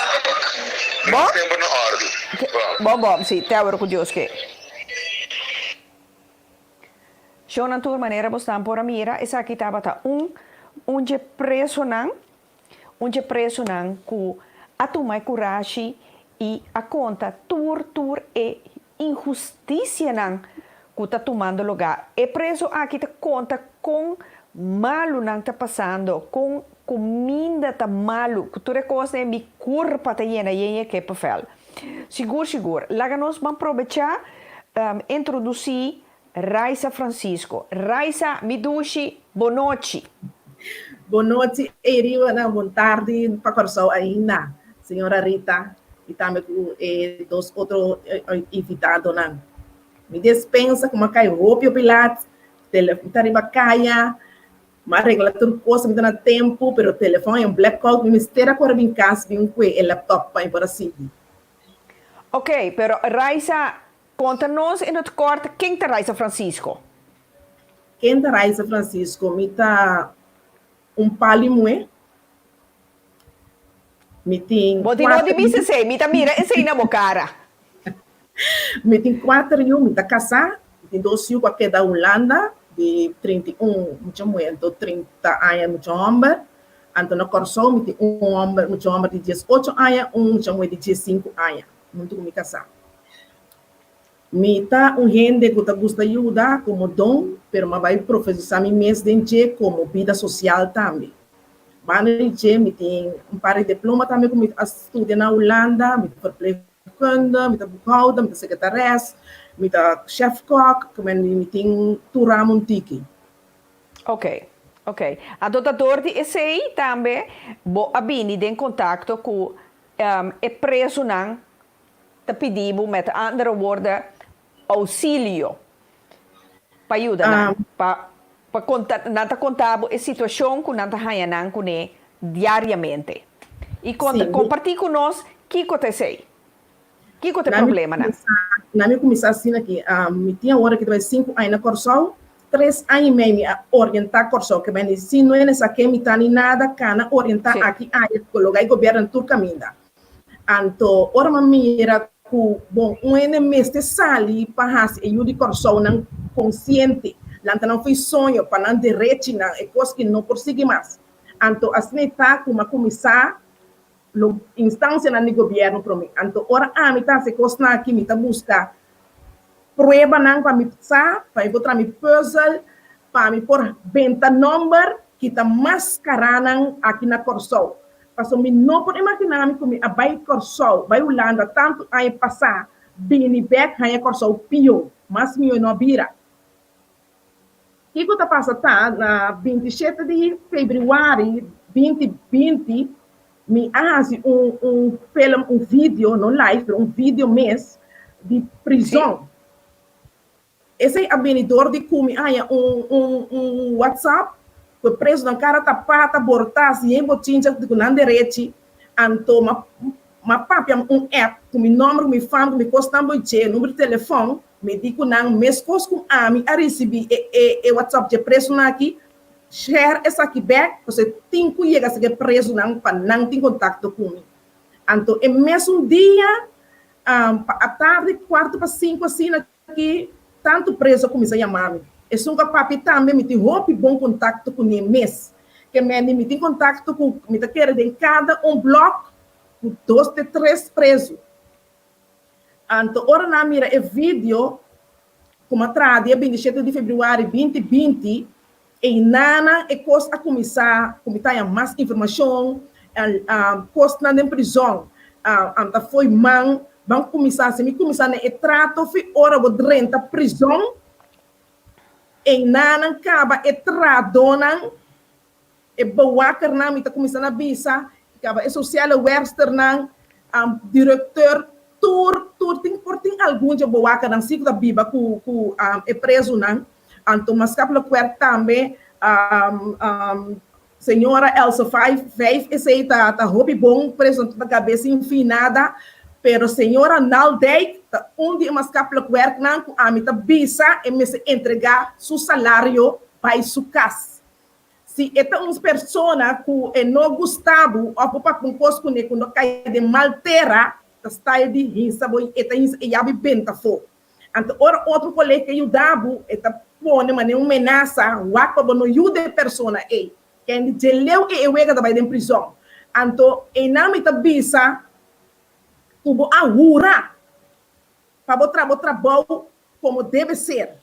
Bon? Semper na ordu. Bon. Bon bon. Si, te awor ku Dios ke. Shownan tur manera bosnan por a mira esaki tabata un un dje presonan Un dje presonan ku a tuma e kurashi i a konta tur tur e inhustisianan ku ta tumando lugá. E preso aki ta konta kon malu nan ta pasando, kon kuminda ta malu, ku tur e kosnan ei mi kurpa ta yena yen e kippenvel. Sigur sigur, laga nos ban probechá introdusí Raisa Francisco. Raisa, mi dushi, bonochi. Bonochi ei riba nan, bon tardi pa Kòrsou ainda, señora Rita i tambe ku e dos otro invitadonan. Mi despensa ku mi a kai hopi hopi lat, mi ta riba kaya, mi a regla tur kos, mi ta na tempu, pero telefòn e un blackout, mi mester a kore bin kas bin kue e laptop pa mi por a sigui. Ok, pero Raisa, Konta nos in het kort ken ta Raisa Francisco? Ken ta Raisa Francisco? Mi ta un pali muhé. Mi tin Bo tin no di bisa esei, mi ta mira esei na bo kara. Mi tin kuater yu, mi ta kasá, mi tin dos yu ku a keda Hulanda, di 31 mucha muhé anto 30 aña mucha hòmber. Anto na Kòrsou mi tin un hòmber, mucha hòmber di 18 aña, un mucha muhé di 15 aña, huntu ku mi kasá. Mi ta un hende ku ta gusta yuda komo don, pero mi a bai profesisá mi mes den dje komo bida sosial tambe. Banda di dje mi tin un par di diploma tambe ku mi a studia na Hulanda, mi ta verpleegkunde, mi ta boekhouder, mi ta sekretares, mi ta chefkok, ku mi tin tur ramo un tiki. Ok, ok. Anto ta dor di esei tambe bo a bini den kontakto ku e prezunan ta pidi bo met andere woorden auxilio pa yuda nan, pa pa konta nan ta konta bo e situacion ku nan ta haña nan kuné diariamente. I konta kompartí ku nos kiko ta esei, kiko ta e problemanan. Na mi kuminsá asina ki mi tin awor aki ta bai sinku aña na Kòrsou, tres aña i mei mi a orientá Kòrsou ke bai si no e sa ken mi ta ni nada kana orientá aki aya kologa e gobièrnu tur kaminda. Anto ora mi a mira ku bon un hende mester sali pa hasi e yu di Kòrsounan konsiente, lanta nan fo'i soño pa nan derechinan, e kos ki no por sigui mas. Anto asina e ta ku mi a kuminsá lo instansianan di gobièrnu promé. Anto ora ami ta hasi e kosnan aki mi ta buska pruebanan pa mi sa, pa mi por traha mi pùzel, pa mi por benta nòmber ki ta mas karanan aki na Kòrsou. Pasobra mi no por imaginá mi ku mi a bai Kòrsou, bai Hulanda tantu aña pasá, bini bèk haña Kòrsou pió, mas mihó no a bira. Kiko ta pasa ta, na 27 di febrüari 2020, mi a hasi un un film, un video, no live, pero un video mes di prizòn. Esei a bini dor di ku mi a haña un un un WhatsApp ku e prezunan kara tapá ta borotá si hei bochincha di ku nan derechi, anto m'a m'a papia un app ku mi nòmber, ku mi fam, ku mi kosnan bo dje, number di telefòn. Mi di ku nan meskos ku ami a risibí e e e WhatsApp dje prezunan aki, share esaki bèk, pasobra tin ku yega serka e prezunan pa nan tin kontakto ku mi. Anto e mesun dia, pa atardi kuarto pa sinku asina aki, tantu prezu a kuminsá yama mi. Esun ku a papia tambe mi tin hopi bon kontakto kuné mes. Ke mende mi tin kontakto ku mi ta kere den kada un blòk ku dos te tres prezu. Anto ora nan a mira e video ku a traha dia 27 di febrüari 2020, einan e kos a kuminsá ku mi ta haña mas informashon, kosnan den prizòn ta fo'i man, ban kuminsá, si mi kuminsá na e trato fi ora bo drenta prizòn, einan kaba e trahadónan. E bewakernan, mi ta kuminsá na bisa, kaba e sosiale werksternan, direkteur, tur, tur tin, por tin algun dje bewakernan si ku ta biba ku ku e prezunan. Anto maatschappelijk werk tambe, señora Elsa Vijf, Vijf esei ta ta hopi bon, prezunan ta gab'é sin fin nada, pero señora Naldijk ta un di e maatschappelijk werknan ku ami ta bisa e mester entregá su salario bai su kas. Si e ta un persona ku e no gusta bo òf bo papia un kos kuné ku no kai den mal tera, ta style di hinsa bo i e ta hinsa e yabi benta afó. Anto ora otro kolega ke yuda bo, e ta pone manera un menasa wak pa bo no yuda e persona ei. Kendi dje leu e e wega ta bai den prizòn. Anto einan mi ta bisa ku bo a hura pa bo traha bo trabou Como debe ser.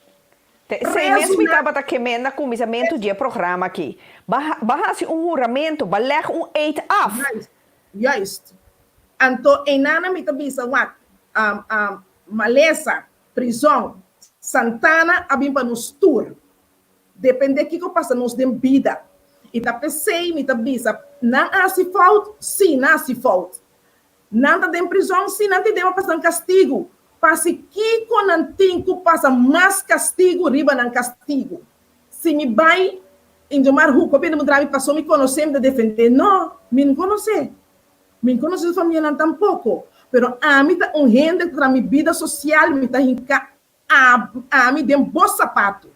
Te esei mes mi tabata kemé na kuminsamentu di e programa aki. Ba ba hasi un huramentu, ba lèg un eid af. Juist, juist. Anto einana mi ta bisa wak, malesa, prizòn, santana a bin pa nos tur. Dependé kiko pasa nos den bida. I ta p'esei mi ta bisa, nan a hasi fout? Sí, nan a hasi fout. Nan ta den prizòn? Sí, nan tin den pa pasa nan kastigu. Pasi kiko nan tin ku pasa mas kastigu riba nan kastigu? Si mi bai, Injomar Hoek, hopi hende puntra mi, Paso mi konosé, mi ta defendé. No, mi no konosé. Mi no konosé su famianan tampoko. Pero ami ta un hende ku ta traha mi bida sosial, mi ta hinká ami den bo sapatu.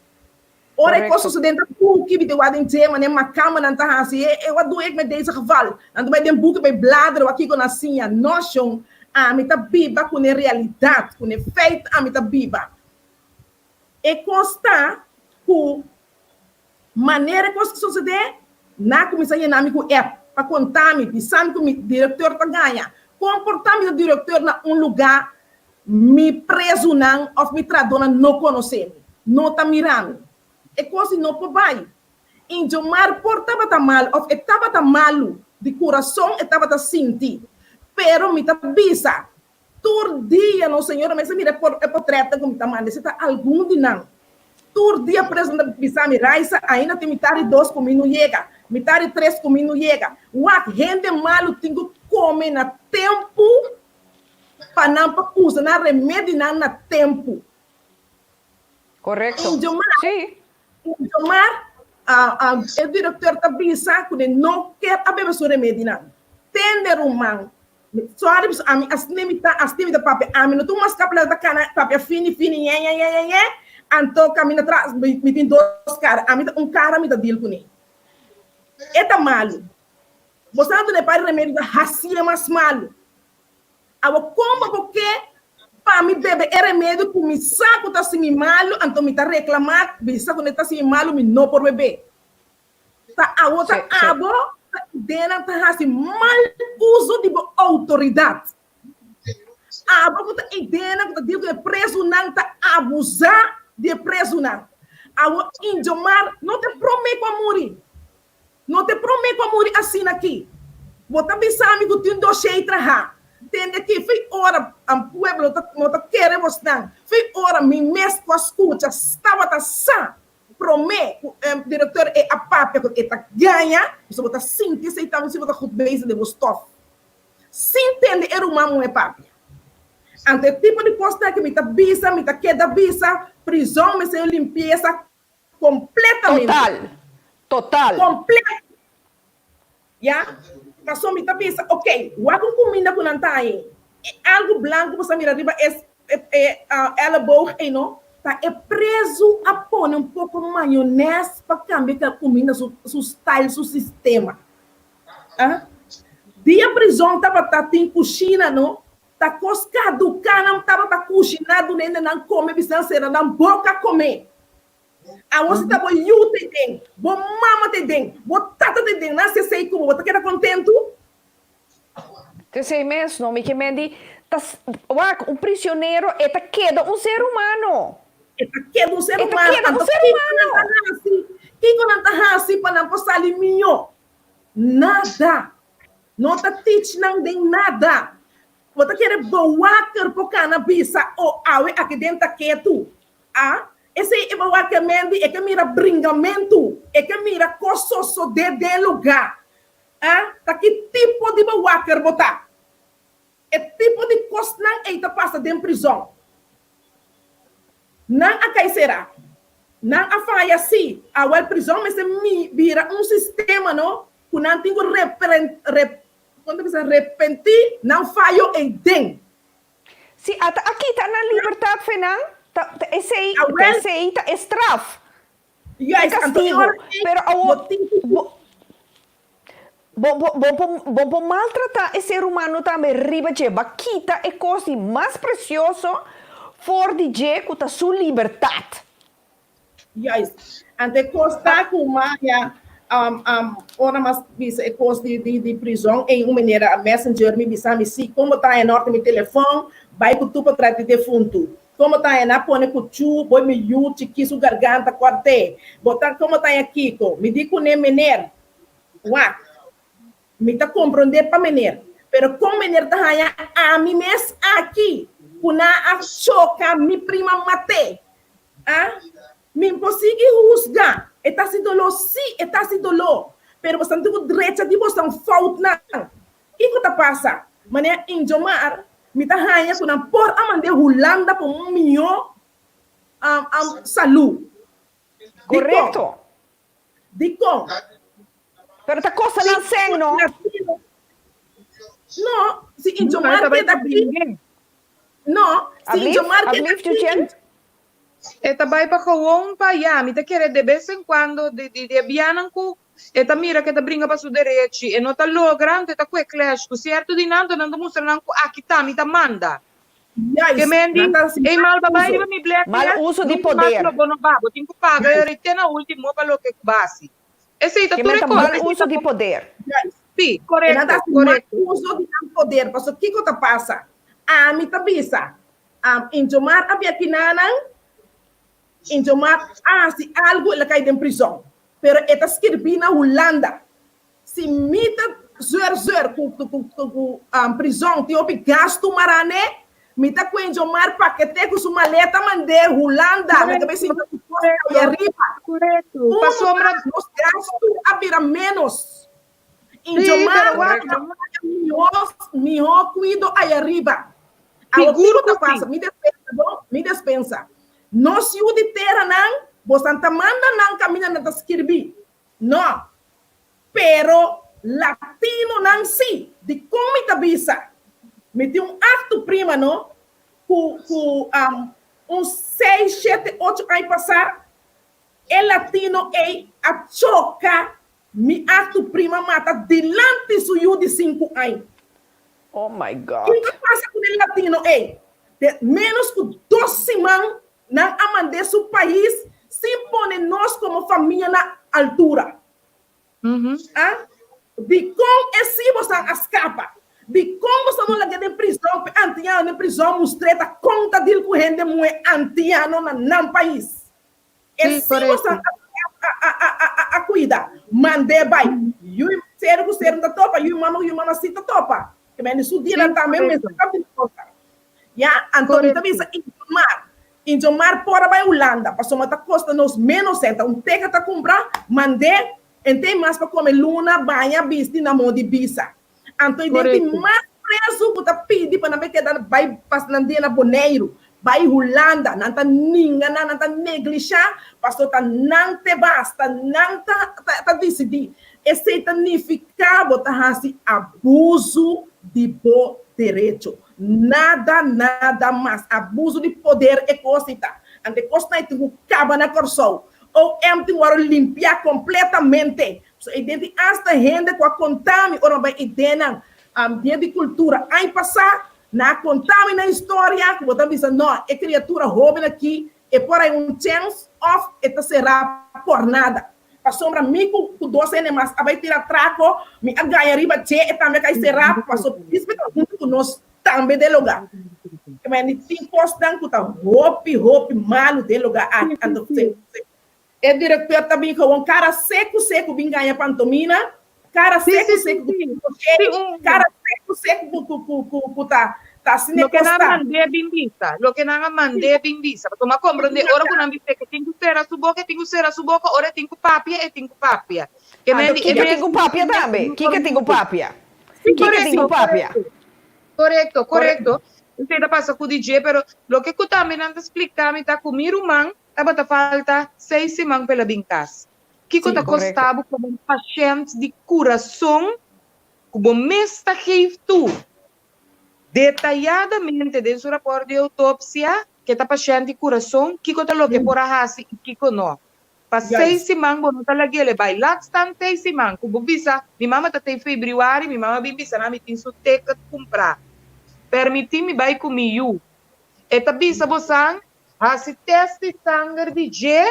Ora e kos sosodé den ta buki, mi ta wak den dje manera makamanan ta hasi, e e wat doe ik met deze geval? Nan ta bai den buki bai bladeren wak kiko nan siña. No shon, ami ta biba ku ne realidat, ku ne feit ami ta biba. E kos ta ku manera e kos ta sosodé, nan a kuminsá yena mi ku app pa konta mi, bisa mi ku mi direktor ta gaña. Kon por ta mi ta direktor na un lugá Mi prezunan òf mi trahadónan no konosé mi, no ta mira mi. E kos di no por bai. Injomar por tabata mal òf e tabata malu, di kurason e tabata sinti. Pero mi ta bisa, tur dia nos Señor a mester mira e potrètnan ku mi ta manda, esei ta algun di nan. Tur dia prezunan ta bisa mi, Raisa, ainda tin mitar di dos ku mi no yega, mitar di tres ku mi no yega. Wak, hende malu tin ku kome na tempu pa nan pa usa nan remedinan na tempu. Korekto. Injomar, Sí. Injomar, e direktor ta bisa ku e no ker a bebe su remedinan. Tende ruman, sorry pasobra ami asina mi ta, asina mi ta papia. Ami no ta un maskapela ta kana papia fini fini ñe ñe ñe ñe ñe, anto kaminda tras mi tin dos kara. Ami ta un kara mi ta deal kuné. E ta malu. Bo sa duna e par remedi ta hacié mas malu. Awor con bo por ke pa mi bebe e remedi cu mi sa cu ta haci mi malu, anto mi ta reclama bisa cu ne ta haci mi malu mi no por bebe. Ta awor ta abo ta ideanan ta haci mal uso di bo autoridad. Abo cu ta ideanan cu ta deal cu e prezunan ta abusa di e prezunan. Awor Injomar no ta e prome cu a muri. No ta e promé ku a muri asina aki. Bo ta bisa mi ku tin doshé traha. Tende aki, fei ora an pueblo ta no ta kere bosnan. Fei ora mi mes ku a skucha tabata sa promé ku e direktor e a papia ku e ta gaña, pasobra bo ta sinti esei tambe si bo ta goed bezig den bo stof. Sin tende e ruman muhé papia. Anto e tipo di kosnan aki mi ta bisa, mi ta keda bisa, prizòn mester limpiesa Completamente. Total. Total. Completo. Ya. Paso mi ta bisa, ok, wak un cuminda cu nan ta haña. E algo blanco bo sa mira riba e, e, e uh, elleboog ei no. Ta e prezu a pone un poco mayones pa cambia e cuminda su, su style, su sistema. Ah? Dia prizon tabata tin cushina no, ta cos caduca nan tabata cushina duna hende nan come bisa nan cera nan boca come. Awor si ta bo yu ta den, bo mama ta den, bo tata ta den, nan sesei ku bo, bo ta keda kontentu? T'esei mes, no? Mi ke men di, ta, wak, un prisionero e ta keda un ser humano. E ta keda un ser E ta humano. keda un Anto ser kiko nan humano. ta hasi? Kiko nan ta hasi pa nan por sali mihó? Nada. No ta teach nan den nada. Bo ta kere bewaker por kana bisa, oh, awe aki den ta ketu. A, Esei e bewaker men di e ke mira bringamentu, e ke mira kos sosodé den lugá. A, Ta ki tipo di bewaker bo ta? E tipo di kosnan ei ta pasa den prizòn. Nan a kai será. Nan a faya sí. Awel prizòn mester bira un sistema no ku nan tin ku repren, rep, kon ta bisa, repentí nan fayo ei den. Si ata a kita nan libertad fe nan, ta ta esei, ta Awel. esei ta e straf, e Juist, anto e castigo. ora ei Pero bo awor tin ku. bo bo bo bo por bo por maltratá e ser humano tambe riba dje, bo a kita e cos di mas precioso for di dje cu ta su libertad. Juist. Anto e kos ta ku maya ora mas bisa e kos di di di prizon ei un manera a messenger mi bisa mi si kon bo ta haña norte mi telefon bai ku tur pa trae di defuntu kon bo ta haña na pone kuchu bo mi yu chiki su garganta kòrt'é bo ta kon bo ta haña kiko mi di kuné meneer wak Mi ta komprondé pa meneer, pero kon meneer ta haña ami mes aki ku nan a choka mi prima mat'é? A Mi por sigui husga. E ta hasi doló? Sí, e ta hasi doló. Pero boso tin ku drecha di boso foutnan. Kiko ta pasa? Manera Injomar, mi ta haña ku nan por a mand'é Hulanda pa un mihó salú. Dikon? Korekto. Dikon? Pero ta kosta nan sèn, no? No, si Injomar keda aki. No, si Injomar keda aki. E ta bai pa gewoon pa ya, mi ta kere de bes en cuando di di di e bianan ku e ta mira ku e ta bringa pa su derechi, e no ta logra, anto e ta kue clash ku sierto di nan, anto nan ta mustra nan ku aki ta mi ta manda. Ke Juist, men di, nan ta hasi Ey mal mal ba bai uso. riba mi Mal blacklist, uso di nunka mas poder. lo bo no ba, bo tin ku paga e ora te na ultimo pa loke ku bo hasi. Esei ta Ke tur men e ta kos, mal esei uso ta di bon. poder. Juist. Sí, E nan ta korekto, hasi mal korekto. uso di nan poder, pasobra kiko ta pasa? Ami ta bisa, Injomar a bia kinanan, Injomar a hasi algu, el a kai den prizòn. Pero e ta skirbí na Hulanda. Si mi ta zeur zeur ku ku prizòn tin hopi gastu mará n'e, mi ta ku Injomar paket'é ku su maleta mand'é Hulanda. Mi ta bai sinta ku kos kai ariba. Korekto. Unu Pasobra. nos gastu a bira ménos. Sí, Injomar pero wak. a paga mihó mihó kuido aya riba. Awor Sigur kiko ku ta sí. pasa? Mi despensa bo, mi despensa. Nos yu di teranan, bosan ta manda nan kaminda nan ta skirbi. No. Pero latinonan sí. Dikon mi ta bisa? Mi tin un aktu prima no, ku ku un seis, shete, ocho aña pasá, e latino ei a choka Mi aktu prima mata dilanti su yu di sinku añ. Oh my God. Kiko a pasa ku den latino ei? Den ménos ku dos siman nan a mand'é su pais sin pone nos komo famia na altura. A Dikon e si bosan a skapa? Dikon bosan no lag'é den prizòn p'e antiano den prizòn mustr'é ta kon ta dil ku hende muhé antiano na nan pais? E Sí, si korekto. boso a, a, a, a, a, a kuida, mand'é bai. Yu i seru ku seru ta topa, yu i mama ku yu mama si ta topa. Ke men di su Sí, dianan tambe korekto. mester ta bin topa. Ya, anto mi ta Korekto. bisa Injomar, Injomar por a bai Hulanda, pasobra ta kosta nos ménos sèn, ta un teka ta kumpra, mand'é, en tin mas pa kome luna, baña, bisti na mon di bisa. Anto i den tin Korekto. mas prezu ku ta pidi pa nan bai keda bai pas nan dia na Boneiru, bai Hulanda, nan ta ninga nan, nan ta neglishá, pasobra ta nan te bas, ta nan ta ta disidí. Esei ta nifiká bo ta hasi abusu di bo derecho. Nada, nada mas. Abusu di poder e kos ei ta. Anto e kosnan ei tin ku kaba na Kòrsou. OM tin wòrdu limpiá kompletamente. So e den tin asta hende ku a konta mi ora mi bai idenan Dia di Kultura aña pasá, nan a konta mi nan historia ku bo ta bisa no, e kriatura hóben aki e por hay un chèns òf e ta será por nada. Pasobra mi ku ku dos hende mas a bai tira trako, mi a gaña riba dje, e tambe a kai será pasobra bispe ta huntu ku nos tambe den lugá. Tin kosnan ku ta hopi hopi malu den lugá aki. Anto E directeur ta bin gewoon cara seco seco bin gaña pantomina, cara Sí, seco sí, sí, seco cu sí. tin cochei, Sí, un, cara seco seco cu cu cu cu cu ta ta asina e Loke cos nan ta. mand'é bin bisa, loke nan a mand'é bin bisa. Pasobra mi a komprondé ora ku nan bis'é ku tin ku sera su boka, e tin ku sera su boka, ora e tin ku papia, e tin ku papia. Ke men Anto di e kiko mes tin ku papia e mes tambe? no Kiko por tin ku muchu. papia? Sí, Kiko tin ku korekto, papia? korekto. Korekto, korekto. Esei ta pasa ku DJ, pero loke ku tambe nan ta splika mi ta ku mi ruman tabata falta seis siman pa el a bin kas. Kiko Sí, ta korekto. kosta bo komo un pashènt di kurason ku bo mes ta geef toe detayadamente den su rapòrt di outopsia ke ta pashènt di kurason, kiko ta loke por a hasi i kiko no. Pa seis Juist. siman bo no ta lag'el e bai. Laat staan seis siman ku bo bisa, mi mama ta tei febriwari, mi mama bin bisa nan mi tin su ticket kumprá. Permití mi bai ku mi yu. E ta bisa bosan, hasi test di sanger di dje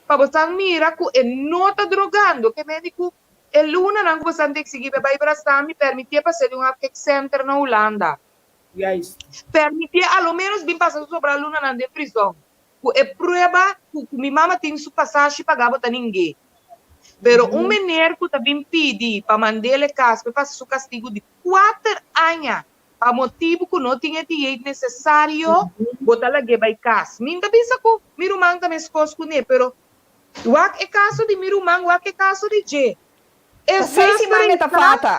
pa bosan mira ku e no ta drogando. Ke mende ku e lunanan ku bosan ta eksigí pa e bai brasa mi, permitié pas'é di un afkikcenter na Hulanda. Juist. Permitié a lo ménos bin pasa su sobrá lunanan den prizòn. Ku e prueba ku ku mi mama tin su pasashi pagá bo ta ning'é. Pero un mener ku ta bin pidi pa mand'el e kas pa e pasa su kastigu di kuater aña pa motibu ku no tin e dieet nesesario, bo ta lag'é bai kas. Mi ta bisa ku mi ruman ta meskos kuné, pero wak e kaso di mi ruman, wak e kaso di dje. E Ta seis zuster siman e ta i sa. falta.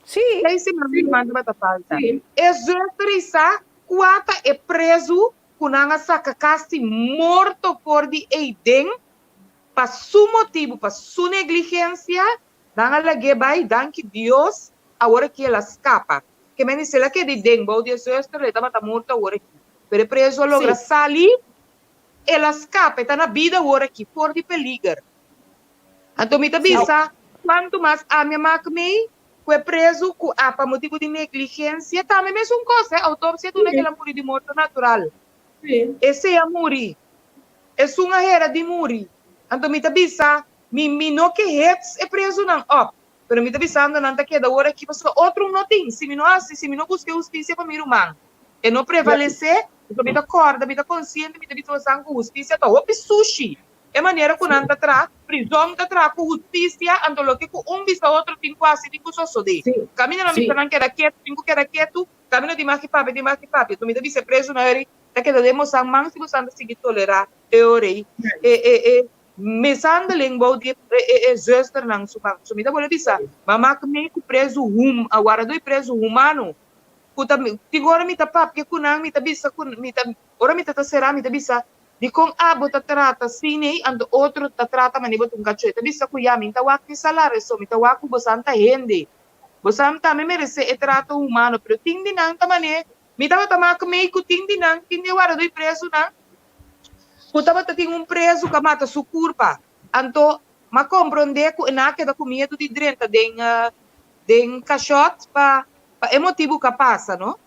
Sí. Seis siman mi ruman tabata falta. E zuster i sa kua ta e prezu ku nan a saka kasi morto for di eiden, pa su motibu, pa su negligensia, nan a lag'é bai, danki Dios, awor aki el a skapa. Ke men di si el a keda eiden bou di e zuster, lo e tabata morto awor aki. Pero e prezu a logra sali. El a skapa, e ta na bida awor aki, for di peliger. Anto mi ta bisa, kuantu mas ami a mak mei ku e prezu ku a pa motibu di negligensia, tambe mesun kos, e outopsia duna ku el a muri di morto natural. Esei a muri. Esun a hera di muri. Anto mi ta bisa, mi mi no ke hets e prezunan op, pero mi ta bisando nan ta keda awor aki pasobra otro no tin. Si mi no hasi, si mi no buska e hustisia pa mi ruman, e no prevalesé, pasobra mi ta kòrda, mi ta konsiente, mi ta bisa bosan ku hustisia ta hopi sushi. E manera ku nan ta traha, prizòn ta traha ku hustisia, anto loke ku un bisa otro tin ku hasi tin ku sosodé. Kaminda nan bisa nan keda ketu, tin ku keda ketu, kaminda tin mas ki papia, tin mas ki papia. Anto mi ta bisa e prezunan eri ta keda den bosan man si bosan ta sigui tolerá e ora ei e e e mishandeling bou di e e e zusternan su man. So mi ta bolbe bisa, mama ku mi ku prezu hum, a warda e prezu humano ku ta tin ora mi ta papia ku nan mi ta bisa ku mi ta ora mi ta ta será mi ta bisa dikon abo ta trata asina ei anto otro ta trata manera bo ta un kachó. E ta bisa ku ya mi ta wak mi salario so mi ta wak ku bosan ta hende bosan tambe meresé e trato humano pero tin di nan ta manera Mi tabata mak mei ku tin di nan, tin di e wardadó i prezunan, ku tabata tin un prezu ku a mata su kurpa. Anto m'a komprondé ku e nan a keda ku miedu di drenta den den kashòt pa pa e motibu ku a pasa, no.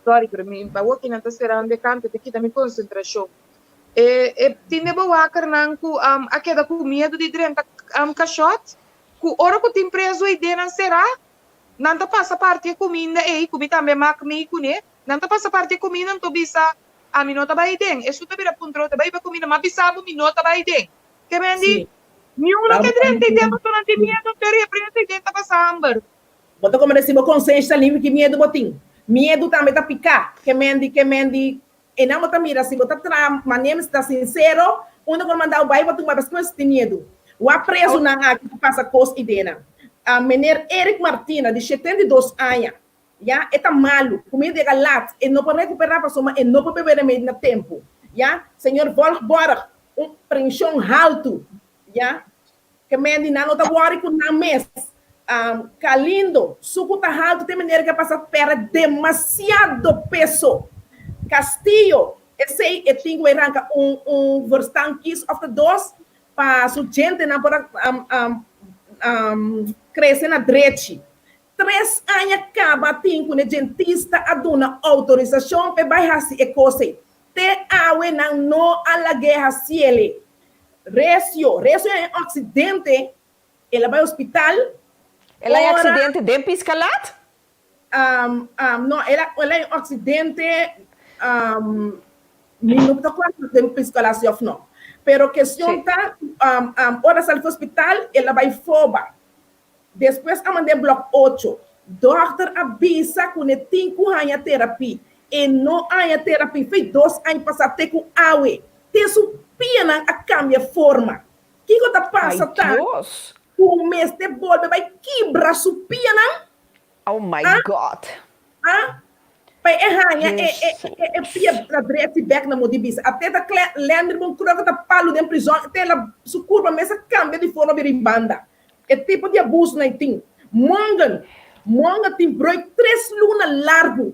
Sorry, pero mi awor ki nan ta serando e kante ta kita mi konsentrashon. E e tin di e bewakernan ku a keda ku miedu di drenta kashòt, ku ora ku tin prezu ei den nan será, Nan ta pasa parti e kuminda ei, ku mi tambe mak mi kuné. Nan ta pasa parti e kuminda, anto bisa, Ami no ta bai den. Esun ta bira puntra, Ta bai pa kuminda? M'a bisa bo, mi no ta bai den. Ke men di, Niun no ke drenta ei den, pasobra nan tin miedu, anto e represa ei den ta pasa hamber. Bo ta kome resibo konsensha limpi, ki miedu bo tin? Miedu tambe ta piká. Ke men di, ke men di, Einan bo ta mira si bo ta traha manera mester ta sinsero, unda ku nan manda bo bai bo tin ku bai paske mester tin miedu. Wak prezunan aki ta pasa kos idenan. Meneer Eric Martina di 72 aña ya e ta malu, kuminda yega lat e no por rekupera pasobra e no por bebe remedi na tempu ya. Señor Volgborg un prenshon haltu ya. Ke men di nan no ta wòri ku nan mes. Kalindo, suku ta haltu te manera ke a pasa pèrdè demasiado peso. Castillo, esei e tin ku bai ranka un un verstandkies òf ta dos pa su djentenan por a krese na drechi. Tres aña kaba tin ku ne djentista a duna outorisashon p'e bai hasi e kos ei. Te awe nan no a lag'é hasiel. Recio, Recio a un accidente, el a bai hospital. El a un Ora, accidente den Piscalat? um, um, no, el a, el a un accidente, um, mi no ta acuerdo den Piscalat si of no. Pero cuestion Sí. ta, um, um, ora sali for hospital, el a bai foba. Despues a mand'é blòk ocho. Dòkter a bisa ku ne tin ku haña terapia. E no haña terapia fei dos aña pasá te ku awe. Te su pianan a kambia forma. Kiko ta Ay pasa ta Dios! ku mester bolbe bai kibra su pianan? Oh my A God! A Pa e haña e e e e pia Hesus! na drechi bek na modi bisa. A te ta kle Landry bon kroko ta palu den prizòn te la su kurpa mes a kambia di forma bira i banda. E tipo di abuso nan tin. Mongen, Mongen tin breuk tres luna largu.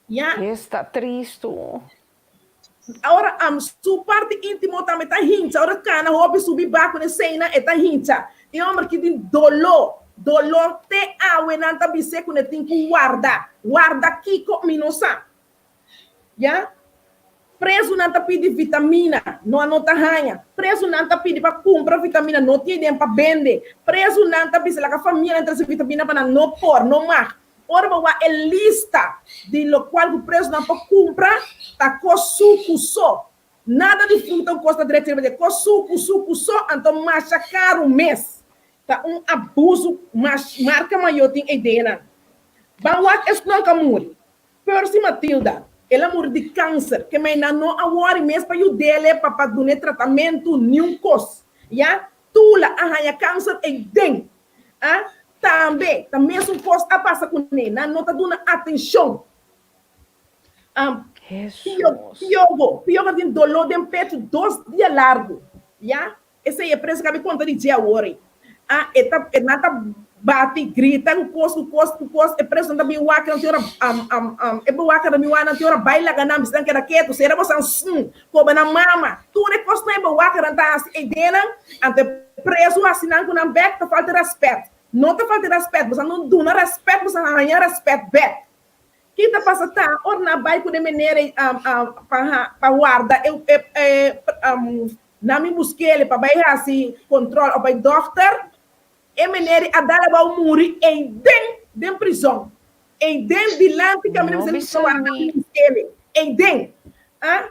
Ya. Esta tristu. Ora am su parti intimo tambe ta hincha. Ora kana hopi subi ba ku eseinan e ta hincha. E homber ki tin doló, doló te awe nan ta bis'é ku ne tin ku warda. Warda kiko? Mi no sa. Ya. Prezunan ta pidi vitamina, no a no ta haña. Prezunan ta pidi pa kumpra vitamina, no tin den pa bende. Prezunan ta bisa laga famianan trese vitamina pa nan, no por, no mag. Ora bo wak e lista di lokual ku prezunan por kumpra, ta kos suku so. Nada di fruta ku kos ta drechi riba dje. Kos suku, suku so, anto masha karu mes. Ta un abusu mas marka mayo tin e ideanan. Ban wak esnan ku a muri. Percy Matilda, el a muri di kanser, ke mei nan no a wòri mes pa yud'é pa pa dun'é tratamentu niun kos. Ya, Tula a haña kanser ei den. A Tambe ta mesun kos a pasa kuné, nan no ta duna atenshon. A Pio, Hesus. Piogo, Piogo tin doló den pechu dos dia largu. Ya, esei e preso ku a mi konta di dje awor ei. A E ta, e nan ta. Bati, grita ku kos, ku kos, ku kos, e presonan ta bin wak, nan tin ora e bewaker ta bin wak, nan tin ora bai laga nan, bisa nan keda ketu, sera boso nan koba nan mama, tur e kosnan e bewakernan ta hasi ei den nan, anto e preso hasi nan ku nan bek ta falta rèspèt, no ta falta rèspèt, boso no duna rèspèt, boso haña rèspèt bek. Ki ta pasa ta ora nan bai ku e meneer ei pa warda e nan mi busk'el pa bai hasi kontròl òf bai dòkter, E meneer di a dal abao muri eiden den prizon. Eiden dilanti kaminda No mi bisa sa warda mi. mi skele. Eiden. Ah,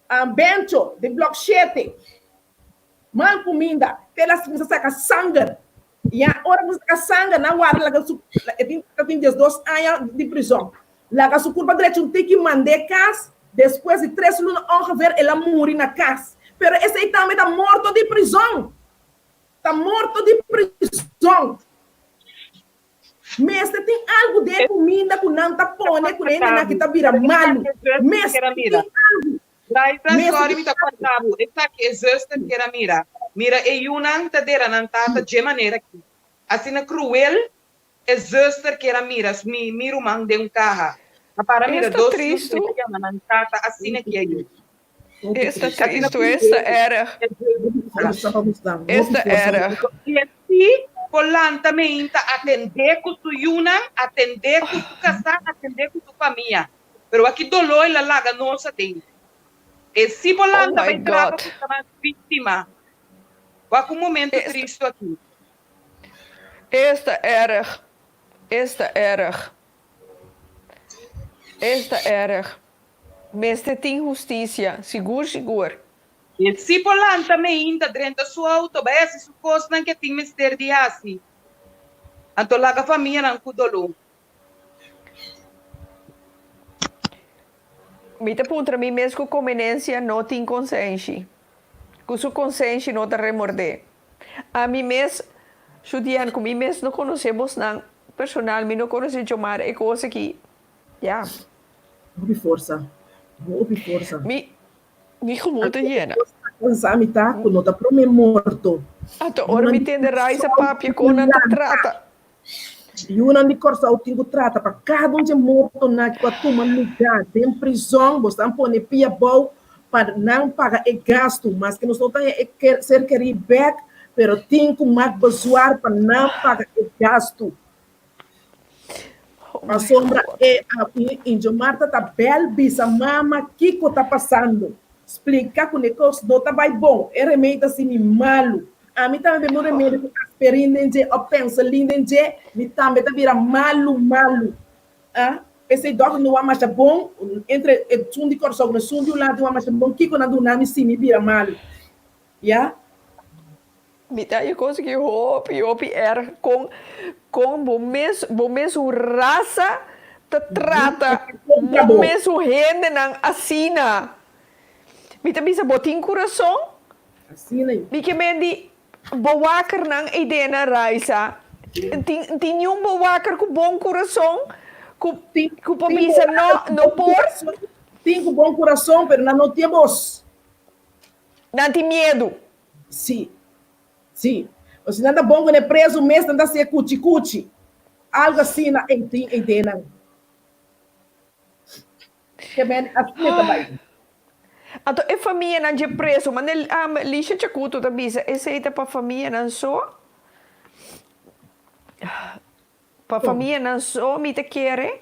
ah, Bencho, di blok shete. Mal kuminda. Te las kuminsa saka sanger. Ya, ora kuminsa saka sanger, nan warda laga su, e tin, ta tin diesdos aña di prizon. Laga su kurpa drecha un tiki mand'é kas, despues di tres luna ongeveer el a muri na kas. Pero esei tambe ta morto di prizon. Ta morto di prizon. Mester tin algu den e kuminda ku nan ta pone ku e hendenan aki ta bira malu. Mester tin algu. Raisa, Mester sorry tin mi ta algu. corta bo. Esaki e zuster kier a mira. Mira e yunan ta dera nan tata dje manera aki. Asina cruel e zuster kier a mira mi mi ruman den un caha. A para mira Esta dos yu tristu. ta yama nan tata asina ki a yu. Esta tristu, esta erg. Esta erg. I así por lanta meinta atendé ku su yunan, atendé ku su kasá, atendé ku su famia. Pero aki doló el a laga nos aden. E sí por Oh lanta my bai trapa God. ku ta mas víktima. Wak un momento tristu aki. Esta erg. Esta erg. Esta erg. Mester tin husticia, sigur sigur. E si por lanta meinta drenta su auto bai hasi su kosnan ke tin mester di hasi. Anto laga famianan ku doló. Mi ta puntra mi mes ku komenencia no tin konsenshi. Ku su konsenshi no ta remordé. Ami mes, Judian, ku mi mes no konosé bosnan personal, mi no konosé Jomar e kos aki. Ya. Hopi forsa. Hopi forsa. Mi, mi gemoed ta yena. Kansa mi ta ku no ta prome morto. Anto ora mi tende Raisa papia kon nan ta trata. Yunan di Kòrsou tin ku trata pa kada un dje mortonan ku a tuma lugá den prizòn. Bo stan pone pia bou pa nan paga e gastu. Maske nos no ta haña e ser kerí bèk, pero tin ku mak bezwaar pa nan paga e gastu. Pasobra e Injo Marta ta bel bisa mama kiko ta pasando. Splika ku ne kos no ta bai bon. E remedi ta simi malu. Ami tambe bebe un remedi ku asperin den dje o penselin den dje, mi tambe ta bira malu malu. A P'esei dòkter no wak masha bon, entre esun di Kòrsou ku esun di Hulanda tin wak masha bon kiko nan duna mi si mi bira malu. Ya. Mi ta haña kos ki hopi hopi erg kon kon bo mes bo mesun rasa ta trata bo mesun hendenan asina. Mi ta bisa bo tin kurason? Mi ke men di bo wakernan eidena Raisa tin tin niun bo waker ku bon kurason ku ku por bisa no no por? Tin ku bon kurason pero nan no tin e bos. Nan tin miedu. Sí. Sí. O si nan ta bon ku e prezu mes, nan ta hasié kuchi kuchi. Algu asina ei tin ei den nan. Ke men asina ta bai. Anto e famianan dje prezu, mane Lisha Chakuto ta bisa, esei ta pa famianan so? Pa famianan so mi ta kere,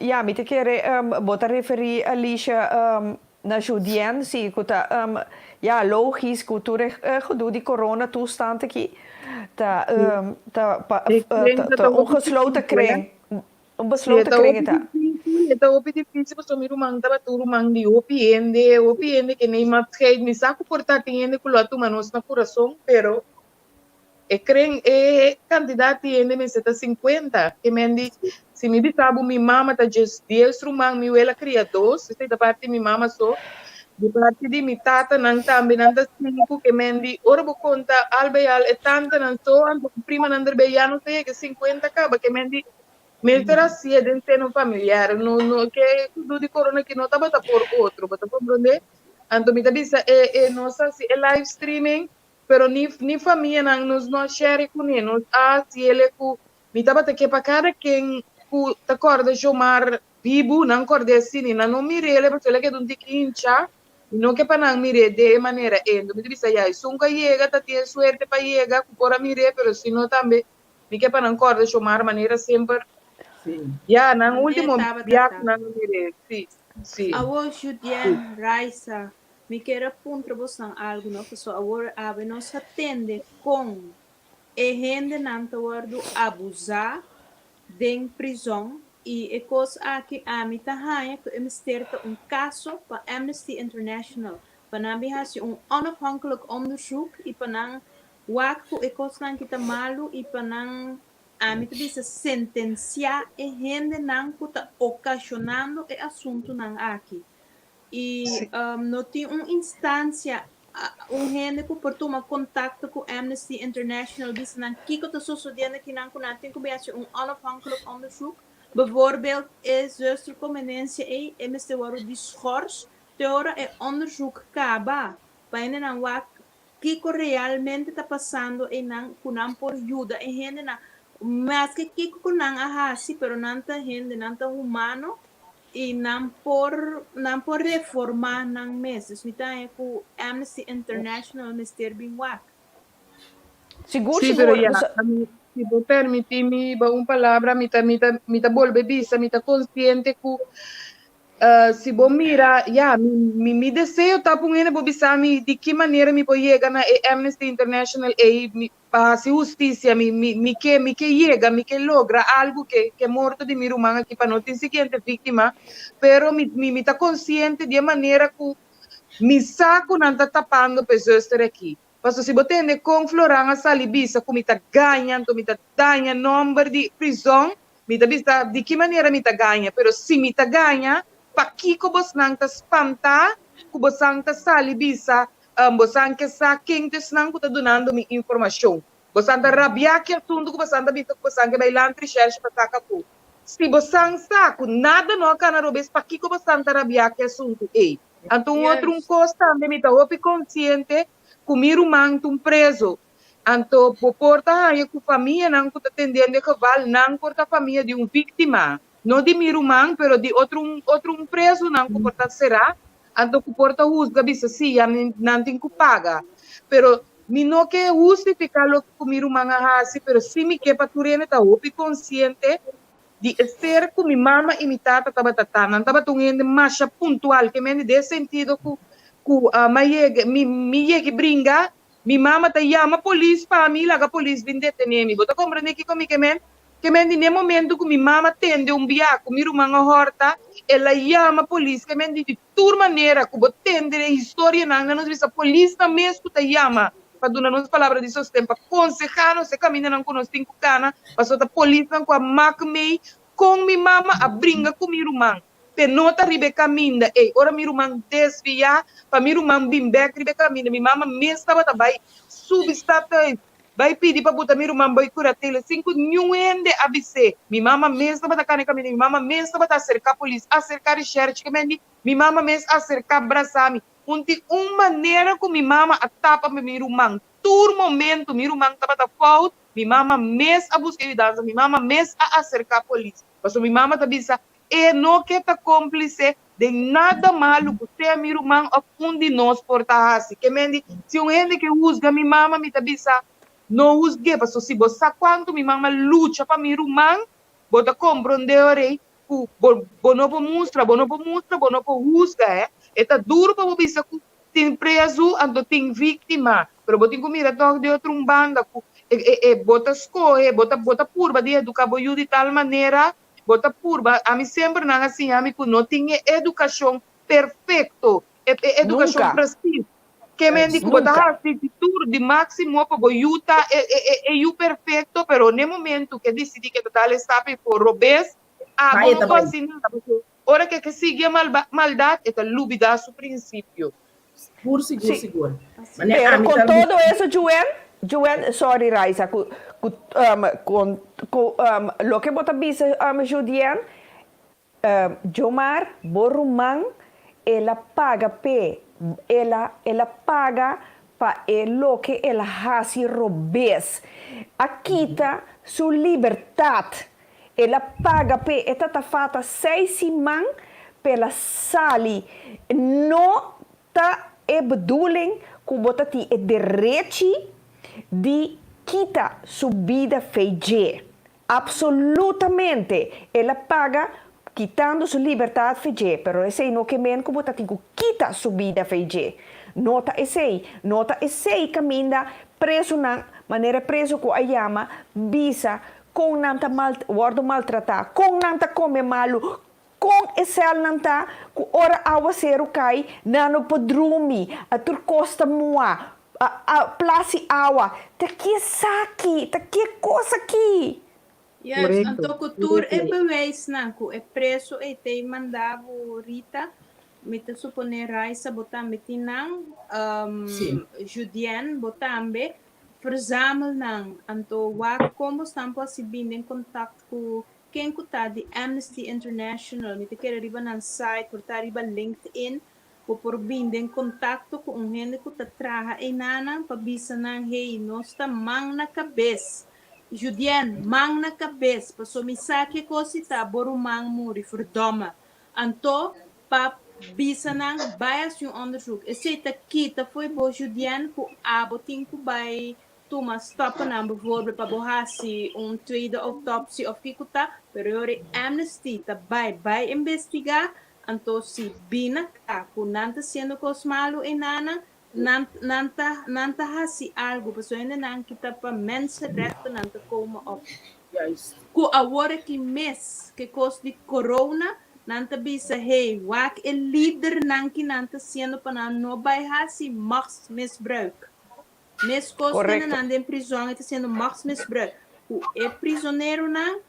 ya mi ta kere bo ta referí Alicia na Judienne si ku ta ya logis ku tur e gedoe di corona toestand aki ta ta pa ta un gesloten kring un besloten kring e ta. E ta hopi difícil pasobra mi ruman tabata un ruman di hopi hende, hopi hende ke nei mas scheid. Mi sa ku por ta tin hende ku lo a tuma nos na kurason pero E kren e kantidat di hende mester ta sinkuenta. Ke men di, si mi bisa bo mi mama ta djes dies ruman, mi wela kria dos, esei ta parti mi mama so. Di parti di mi tatanan tambe nan ta sinku. Ke men di, ora bo konta al bei al e tantanan so, anto ku primanan derbei ya nos ta yega sinkuenta kaba. Ke men di, mester hasié den seno familiar. No, no, ke kudu di korona aki no tabata por otro, bo ta komprondé? Anto mi ta bisa e, e nos hasi e live streaming. Pero ni ni famianan nos no a share kuné, nos a hasiele ku mi tabata ke pa kada ken ku ta kòrda Jomar bibu, nan kòrd'é asina, nan no mir'é pasobra el a keda un tiki hinchá, mi no ke pa nan mir'é de e manera ei. Enton mi ta bisa, ya, esun ku a yega ta tin e suerte pa yega ku por a mir'é, pero si no tambe mi ke pa nan kòrda Jomar manera semper, ya, nan último bia ku nan a mir'é, si, si. Awor Judian, Raisa, Mi kier a puntra bosnan algu no, paso awor awe nos a tende kon e hendenan ta wòrdu abusá den prizòn i e kos aki ami ta haña ku e mester ta un kaso pa Amnesty International pa nan bin hasi un onafhankelijk onderzoek i pa nan wak ku e kosnan ki ta malu i pa nan ami ta bisa sentensiá e hendenan ku ta okashonando e asuntunan aki. I no tin un instansia, un hende ku por tuma kontakto ku Amnesty International bisa nan kiko ta sosodiendo akinan ku nan tin ku bin hasi un onafhankelijk onderzoek. Bijvoorbeeld e zuster Comenencia ei e mester wòrdu di schors te ora e onderzoek kaba pa hendenan wak Kiko realmente ta pasando einan ku nan por yuda e hendenan? Maske kiko ku nan a hasi, pero nan ta hende, nan ta humano i nan por nan por reformá nan mes. Dus mi ta haña ku Amnesty International mester bin wak. Sigur, Sí, pero sigur. ya, ami, si bo permití mi ba un palabra, mi ta, mi ta, mi ta bolbe bisa, mi ta konsiente ku Si bo mira, ya, mi, mi deseo ta pa un hende por bisa mi di ki manera mi por yega na e Amnesty International ei mi, pa hasi hustisia. Mi, mi, mi ke, mi ke yega, mi ke logra algu ke, ke morto di mi ruman aki pa no tin siguiente víktima. Pero mi, mi, mi ta konsiente di e manera ku mi sa ku nan ta tapando pa e zuster aki. Pasobra si bo tende kon Floran a sali bisa ku mi ta gaña, anto mi ta daña nòmber di prizòn, mi ta bisa di ki manera mi ta gaña, pero si mi ta gaña, pakiko bosnan ta spantá ku bosan ta sali bisa bosan ke sa ken ta esnan ku ta dunando mi informashon? Bosan ta rabiá ki asuntu ku bosan ta bisa ku bosan ke bai Landrecherche pa saka ku? Si bosan sa ku nada no a kana robes, pakiko bosan ta rabiá ki asuntu ei? Anto un otro un kos tambe mi ta hopi konsiente ku mi ruman ta un preso. Anto bo por ta haña ku famianan ku ta tendendo e geval nan por ta famia di un víktima, no di mi ruman pero di otro un otro un presonan ku por ta será, anto ku por ta husga bisa si ya nan tin ku paga. Pero mi no ke hustifiká loke ku mi ruman a hasi pero si mi ke pa tur hende ta hopi konsiente Di e ser ku mi mama i mi tata tabata ta, nan tabata un hende masha puntual, ke mende den e sentido ku ku m'a yega, mi mi yegi bringa, mi mama ta yama polis pa mi, laga polis bin detené mi. Bo ta komprendé kiko mi ke men? Ke men di n'e momento ku mi mama tende un bia ku mi ruman a hòrta, el a yama polis, ke men di di tur manera ku bo tende e historianan, nan nos bisa polisnan mes ku ta yama pa duna nos palabra di sosten, pa konsehá nos e kamindanan ku nos tin ku kana, pasobra ta polisnan ku a mak mei kon mi mama a bringa ku mi ruman p'e no ta riba e kaminda ei. Ora mi ruman desviá pa mi ruman bin bèk riba e kaminda, mi mama mes tabata bai subi stadhuis bai pidi pa buta mi ruman bai kuratela sin ku niun hende a bis'é. Mi mama mes tabata kana e kaminda, mi mama mes tabata aserká polis, aserká reshèrchi, ke men di mi mama mes aserká brasá mi. Un tin un manera ku mi mama a tapa pa mi ruman. Tur momento mi ruman tabata fout, mi mama mes a buska yudansa, mi mama mes a aserká polis. Pasobra mi mama ta bisa, E no ke ta kómplise den nada malu ku sea mi ruman òf un di nos por ta hasi. Ke men di, si un hende ke husga mi mama, mi ta bisa, No husg'é, pasobra si bo sa kuantu mi mama lucha pa mi ruman, bo ta komprondé ora ku bo bo no por mustra, bo no por mustra, bo no por husga, eh. E ta duru pa bo bisa ku tin prezu anto tin víktima, pero bo tin ku mira tòg di otro un banda ku e e e bo ta skohe, bo ta bo ta purba di eduká bo yu di tal manera, bo ta purba, ami semper nan a siña mi ku no tin e edukashon perfekto, e e edukashon Nunka. presis. Ke men di ku bo ta Nunka. hasi di tur, di máksimo pa bo yu ta e e e e yu perfekto, pero n'e momentu ke disidí ke ta dal e stap ei for robes, abo Bai e no ta por bai. hasi nada, pasobra ora ke ke sigui e malba maldat e ta lubidá su prinsipio. Sigur, sigur, Sí. sigur. Manera Pero ami con ta todo eso, Juen, Juen, sorry Raisa, cu, cu, um, con, cu, um, loke bo ta bisa, um, Judien, Jomar, bo ruman, el a paga p'e, el a, el a paga pa. pa e loke el a hasi robes. A kita su libertat. El a paga p'e, e ta ta seis siman p'el a sali. No ta e bedoeling ku bo ta tin e derechi di kita su bida fo'i dje. Absolutamente. El a paga kitando su libertat fo'i dje, pero esei no ke men ku bo ta tin ku kita su bida fo'i dje. No ta esei, no ta esei kaminda presonan, manera preso ku a yama, bisa kon nan ta mal, wòrdu maltratá, kon nan ta kome malu, kon e sèlnan ta ku ora awaseru kai, nan no por drumi, a tur kos ta muha, a, a plas di awa. Ta ki esaki? Ta ki kos aki? Juist, anto ku tur e bewijsnan ku e preso ei te manda bo, Rita, mi ta suponé Raisa bo tambe tin nan, Judien bo tambe, verzamel nan, anto wak kon bo stan por hasi bin den kontakt ku ken ku ta di Amnesty International, mi ta kere riba nan site, por ta riba LinkedIn, bo por bin den kontakto ku un hende ku ta traha einanan pa bisa nan, hey, nos ta man na kabes. Judien, man na kabes, paso mi sa ke kos i ta bo ruman muri, verdomme. Anto, pa bisa nan, bai hasi un onderzoek. Esei ta kita fo'i bo, Judien, ku abo tin ku bai tuma stappen bijvoorbeeld pa bo hasi un tweede autopsie of kiko ta, pero yori Amnesty ta bai investigá, anto si bina ka ku nan ta hasiendo kos malu einanan, nan ta hasi algu, pasobra hende nan kita pa mensenrechten nan ta komen op. Ku awor aki mes, ke kos di corona, nan ta bisa, hey, wak e lider nan ki nan ta hasiendo pa nan no bai hasi machtsmisbruik. Mes kos nan den prison ta hasiendo machtsmisbruik. Ku e prisonero nan,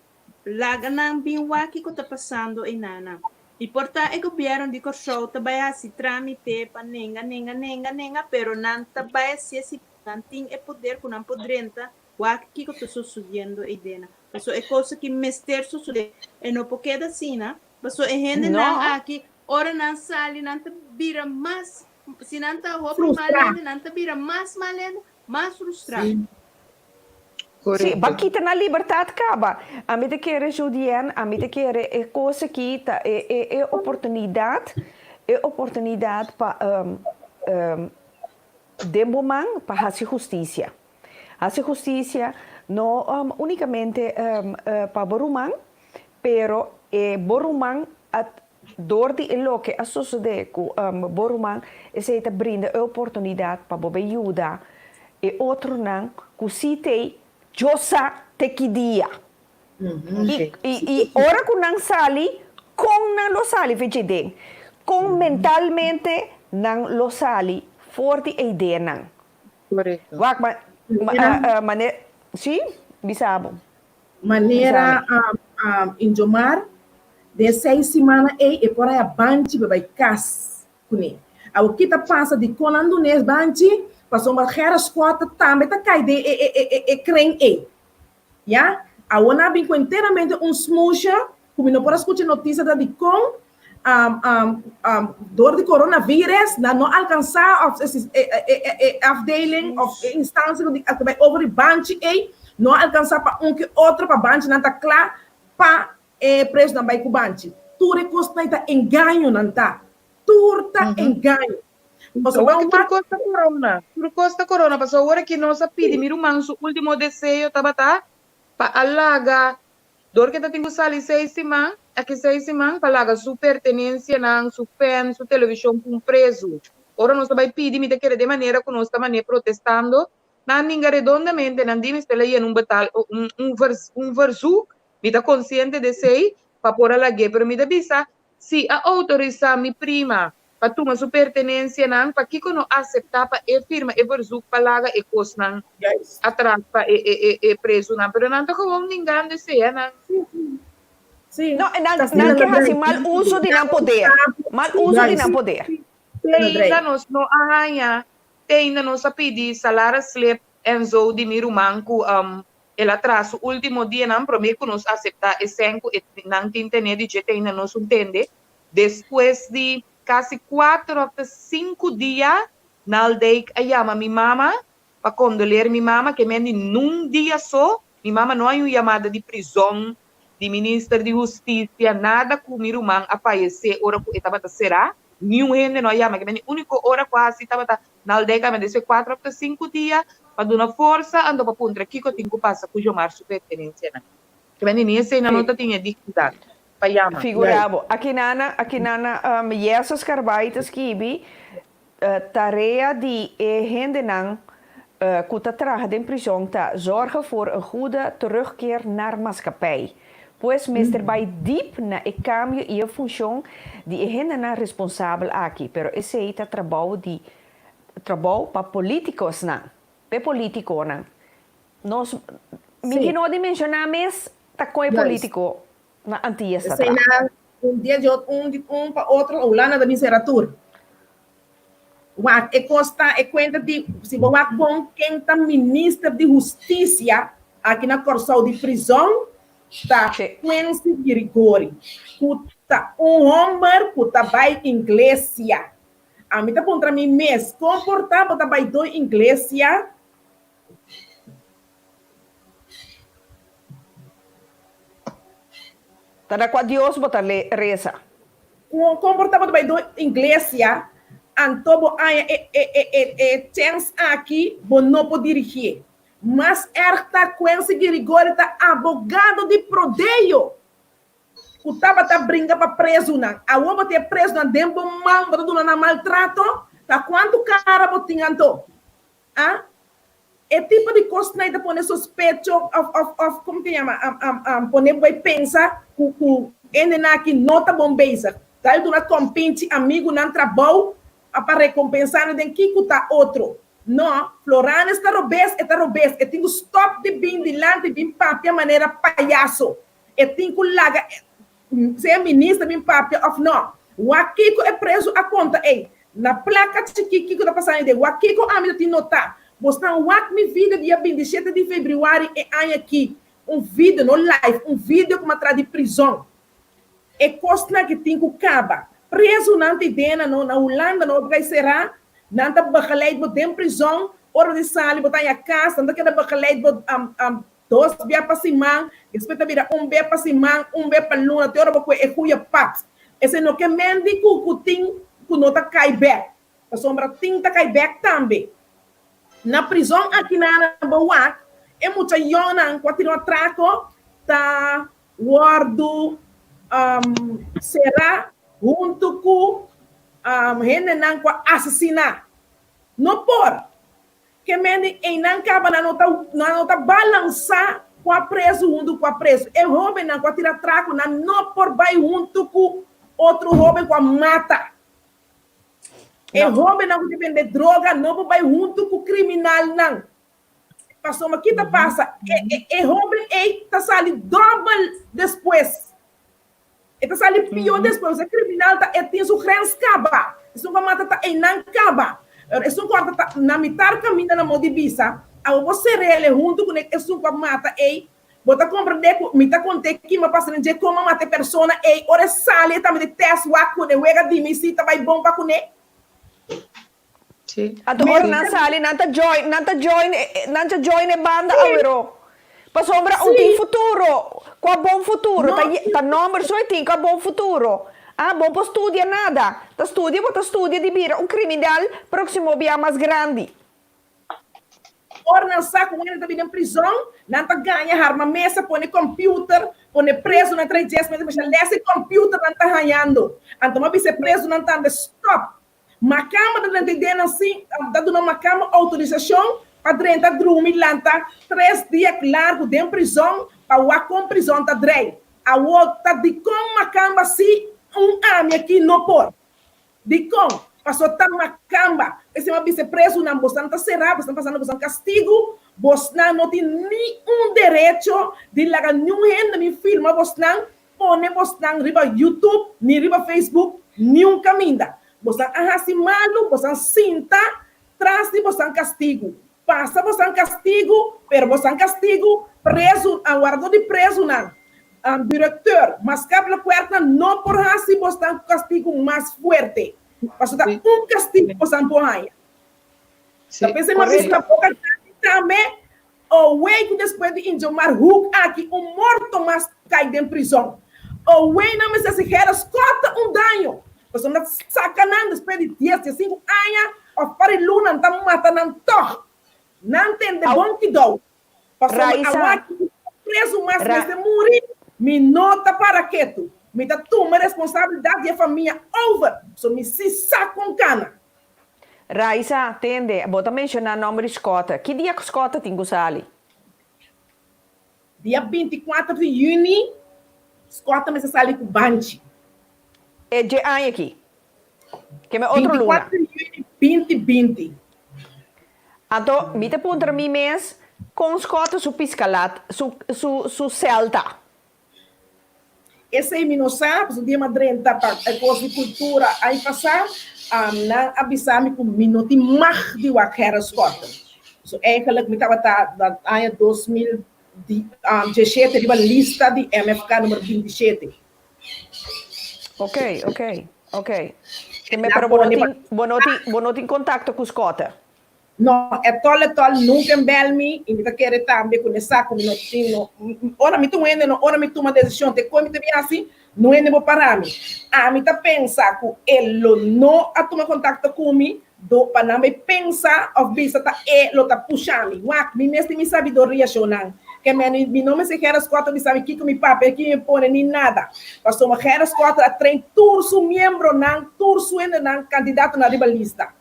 laga nan bin wak kiko ta pasando einanan. I por ta e gobièrnu di Kòrsou ta bai hasi trámite pa nenga, nenga, nenga, nenga, pero nan ta bai hasi si nan tin e poder ku nan por drenta wak kiko ta sucediendo eidena. Paso e kos aki mester suceder e no por keda asina, paso e hende nan No. aki ora nan sali nan ta bira mas, si nan ta hopi mal Frustrá. hende, nan ta bira mas mal hende, mas frustrá. Sí, ba kita nan libertat kaba. Ami ta kere, Judien, ami ta kere e kos aki ta e oportunidat pa den bo man pa hasi hustisia. Hasi hustisia no únikamente pa bo ruman, pero e bo ruman at dor di e loke a susedé ku bo ruman, esei ta brinda e oportunidat pa bo yuda e otronan ku si tei josa te ki dia. I ora ku nan sali, kon nan lo sali fo'i den. Kon mentalmente nan lo sali for di e ideanan. Wak, ma, ma, mane, si, bisa bo. Manera Injomar, de 6 siman ei e por a banchi bai kas kuné. Awo kita pasa di kon nan dun'é banchi, pasobra Gerrit Schotte tambe ta kai den e kring ei. Ja? Awo nan bin ku enteramente un smoesje, ku mi no por a skucha notisia da di kon dor di coronavirus nan no alkansá of e afdeling of e instansia di bai over di banchi ei no alkansá pa un ke otro pa banchi nan ta kla pa e presonan bai ku banchi. Tur e kos nan ta engaño nan ta. Tur ta engaño. Pasobra tur kos ta corona. Tur kos ta corona. Pasobra awor aki nos a pidi mi ruman su último deseo tabata pa a laga dor ku e tin ku sali 6 siman, aki 6 siman pa laga su pertenensianan, su fan, su televishon pa un prezu. Ora nos bai pidi, mi ta kere di manera ku nos ta manera protestando, nan ninga redondamente, nan di mester yena un betaal un verzoek, mi ta konsiente di esei pa por a lag'é, pero mi ta bisa si a outorisá mi prima pa tuma su pertenensianan, pakiko no aseptá pa e firma e verzoek pa laga e kosnan atras pa e presonan, pero nan ta gewoon ningando esei nan. No, nan ke hasi mal uso di nan poder. Mal uso di nan poder. Ainda nos no a haña, ainda nos a pidi salarisslip en zo di mi ruman ku el a traha su último dianan promé ku nos aseptá e sèn ku nan tin tené di dje ainda nos no tende. Despues di kasi 4 òf 5 dia. Naldijk a yama mi mama pa kondoleer mi mama ke men di nun dia so mi mama no hay un yamada di prizon di minister di hustisia nada ku mi ruman a fayese ora ku e tabata sera niun hende no a yama ke men di uniko ora ku a hasi tabata Naldijk a yama despues kuater of ta sinku dia pa duna forsa anto pa puntra kiko tin ku pasa ku Jomar su pertenensianan ke men di ni esei nan no ta tin e dignidat pa yama. Figura bo, akinana akinana Jesse Scarbay ta skibi Tarea di e hendenan ku ta traha den prizon ta zorgen voor een goede terugkeer naar maatschappij. Pues mester bai diep na e kambio i e funshon di e hendenan responsabel aki, pero esei ta trabou di trabou pa politikosnan, p'e politikonan. Nos mi tin no di menshoná mes ta kon e politiko na Antillas ta Esei traha. na un dia di ot un di un pa otro Hulanda ta bin sera tur. Wak e kos ta e kuenta di si bo wak bon ken ta minister di hustisia aki na Kòrsou di prizòn ta Quincy Girigorie ku ta un hòmber ku ta bai inglesia. Ami ta puntra mi mes kon por ta bo ta bai doi inglesia? Ta na kua Dios bo ta resa? Kon kon por ta bo ta bai do iglesia anto bo haña e e e e e chèns aki bo no por dirigié. Mas erg ta Quincy Girigorie ta abogado di Prodeo ku tabata bringa pa prezunan. Awor bo tin e prezunan den bo man bo ta duna nan maltrato? Ta kuantu kara bo tin anto? A E tipo di kosnan ei ta pone sospecho òf òf òf komo ta yama pone bo bai pensa ku ku hendenan aki no ta bon bezig. Ta duna kompinchi amigunan trabou pa rekompensá nan den kiko ta otro. No, Floranes ta robes, e ta robes. E tin ku stòp di bin dilanti bin papia manera payaso. E tin ku laga Sea minister bin papia of no. Wak kiko e prezu a konta ey. Na plaka chikí kiko ta pasando den. Wak kiko ami ta tin notá. Bosnan wak mi video dia 27 di febrüari e aña aki. Un video, no live, un video ku mi a traha di prizon. E kosnan ki tin ku kaba. Prezunan ta idena no, na Hulanda no bo kai será. Nan ta begeleid bo den prizon. Ora bo di sali bo ta haña kas, nan ta keda begeleid bo Dos bia pa siman, despues ta bira un bia pa siman, un bia pa luna, te ora bo kue e huya pat. Esei no ke men di ku ku tin ku no ta kai bek, pasobra tin ta kai bek tambe. Na prizon aki na bo wak, e mucha yònnan ku a tira un atrako ta wòrdu será huntu ku hendenan ku a asesiná. No por! Ke men di einan kaba nan no ta nan no ta balansá kua prezu huntu kua prezu. E hóbennan ku a tira traku nan no por bai huntu ku otro hóben ku a mata. E hóbennan ku ta bende droga no por bai huntu ku kriminalnan. Pasobra ki ta pasa? E e e hóben ei ta sali dòbel despues. E ta sali pió despues. E kriminal ta e tin su grens kaba. Esun ku a mata ta einan kaba. Esun ku a ta na mitar kaminda na modo di bisa, awor bo ser'el huntu ku esun ku a mata ei, bo ta komprendé ku mi ta kont'é kima pasa den dje, kon a mata e persona ei. Ora e sali e tambe di tèst wak kuné, wega di mi si ta bai bon pa kuné. Sí. Anto ora nan sali nan ta join, nan ta join, nan ta join e banda awero. Pasobra un tin futuro, kua bon futuro, ta ta nomber so e tin kua bon futuro. Ah, bo por studia nada, ta studia bo ta studia di bira un criminal proximo bia mas grandi. Ora nan sa ku wende ta bini den prizon, nan ta gaña harma mesa, pone computer, pone prezunan trae djes mesa, masha les e computer nan ta hañando. Anto mi a bisa e prezunan tambe, stop! Makamba ta drenta idea nan sin ta duna Makamba outorisashon pa drenta drumi lanta tres dia largu den prizon pa wak kon prizon ta drei. Awor ta dikon Makamba si un ami aki no por? Dikon? Paso ta Makamba. P'esei mi a bisa e prezunan bosnan ta será, bosnan pasando bosnan kastigu, bosnan no tin ni un derecho di laga niun hende mi firma bosnan Pone bosnan riba YouTube ni riba Facebook niun kaminda. Bosnan a hasi malu, bosnan sinta tras di bosnan kastigu. Pasa bosnan kastigu, pero bosnan kastigu, prezu, wardador di prezunan, directeur, maatschappelijk werknan no por hasi bosnan kastigu mas fuerte. Pasobra ta un kastigu bosnan por haña. Ta p'esei mi a bisa na boka grandi tambe, Owei ku despues di Injomar Hoek aki un morto mas kai den prizon. Owei nan mester hasi Gerrit Schotte un daño, pasobra nan ta saka nan despues di dies, diesinku aña òf par di luna nan ta mata nan tòg. Nan tende bon kidou. Pasobra awor ki un prezu mas mester muri, mi no ta para ketu. Mi ta tuma responsabilidat di e famia over, so mi si sa kon kana. Raisa, Tende, bo ta menshoná nòmber di Schotte. Ki dia ku Schotte tin ku sali? Dia 24 di yüni, Schotte mester sali ku banchi. E dje aña aki? Ke me otro luna? 24 di yüni 2020. Anto, mi ta puntra mi mes, kon Schotte su piskalat, su, su, su sèl ta? Esei mi no sa, pasobra dia mi a drenta pa e kos di kultura ai pasá, nan a bisa mi ku mi no tin mag di wak Gerrit Schotten. So eigenlijk mi tabata na aña 2017 riba lista di MFK numero 27. Ok, ok, ok. Pero bo no tin, bo no tin, bo no tin kontakto ku Schotten? No, etol etol nunca en bel mi y mi ta kere tambe cu ne sa cu mi no tin no ora mi ta un hende no ora mi tuma decision te coe mi ta bin haci no hende bo para mi. Ami ta pensa cu e lo no a tuma contacto cu mi do pa nan bay pensa of bisa ta e lo ta pusha mi. Wak mi mes tin mi sabidoria shownan ke men mi no mester Gerrit Schotten bisa mi kico mi papia kico mi pone ni nada pasobra Gerrit Schotten a train tur su miembronan tur su hendenan candidatonan riba lista.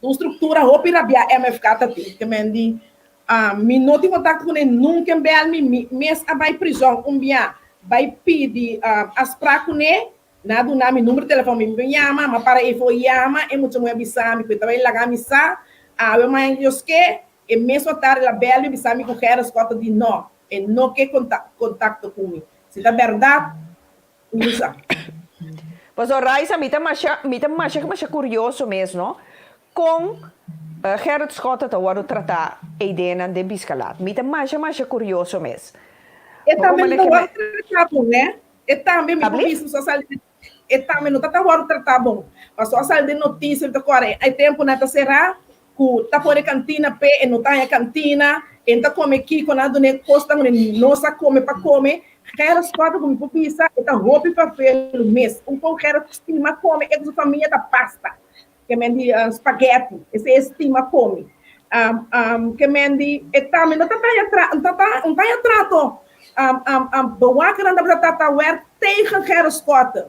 Un struktura hopi rabiá MFK ta tin. Ke men di, Mi no tin kontakto kuné, nunka en bèl mi. Mi mes a bai prizòn un bia bai pidi afsprak kuné. Nan a duna mi number di telefòn, mi mi yama, m'a para efo yama, e mucha muhé a bisa mi ku e ta bai laga mi sa. Awe mañana Dios ke, e mes atardi el a bèl mi bisa mi ku Gerrit Scott ta di nò, e no ke kontakto ku mi. Si ta bèrdat, Usa. Pasobra Raisa, mi ta masha, mi ta masha masha kurioso mes no, kon Gerrit Schotte ta wòrdu tratá eidenan den Biskalat. Mi ta masha masha kurioso mes. E tambe no ta wòrdu tratá bon, hè. E tambe mi por bisa so a sali den, e tambe no ta ta wòrdu tratá bon. Pasobra a sali den notisia, mi ta kòrda e tempunan ta será ku ta pone kantina p'e, e no ta haña kantina, e no ta kome kiko, nan a dun'é kosnan ku no sa kome pa kome. Gerrit Schotten ku mi por bisa e ta hopi fervelu mes. Un kon Gerrit stima kome e ku su famia ta pasta, ke men di spaghetti, esei e stima kome. Ke men di e tambe no ta haña tra, no ta no ta haña trato. Bewakernan tabata trata wèrk tegen Gerrit Schotten.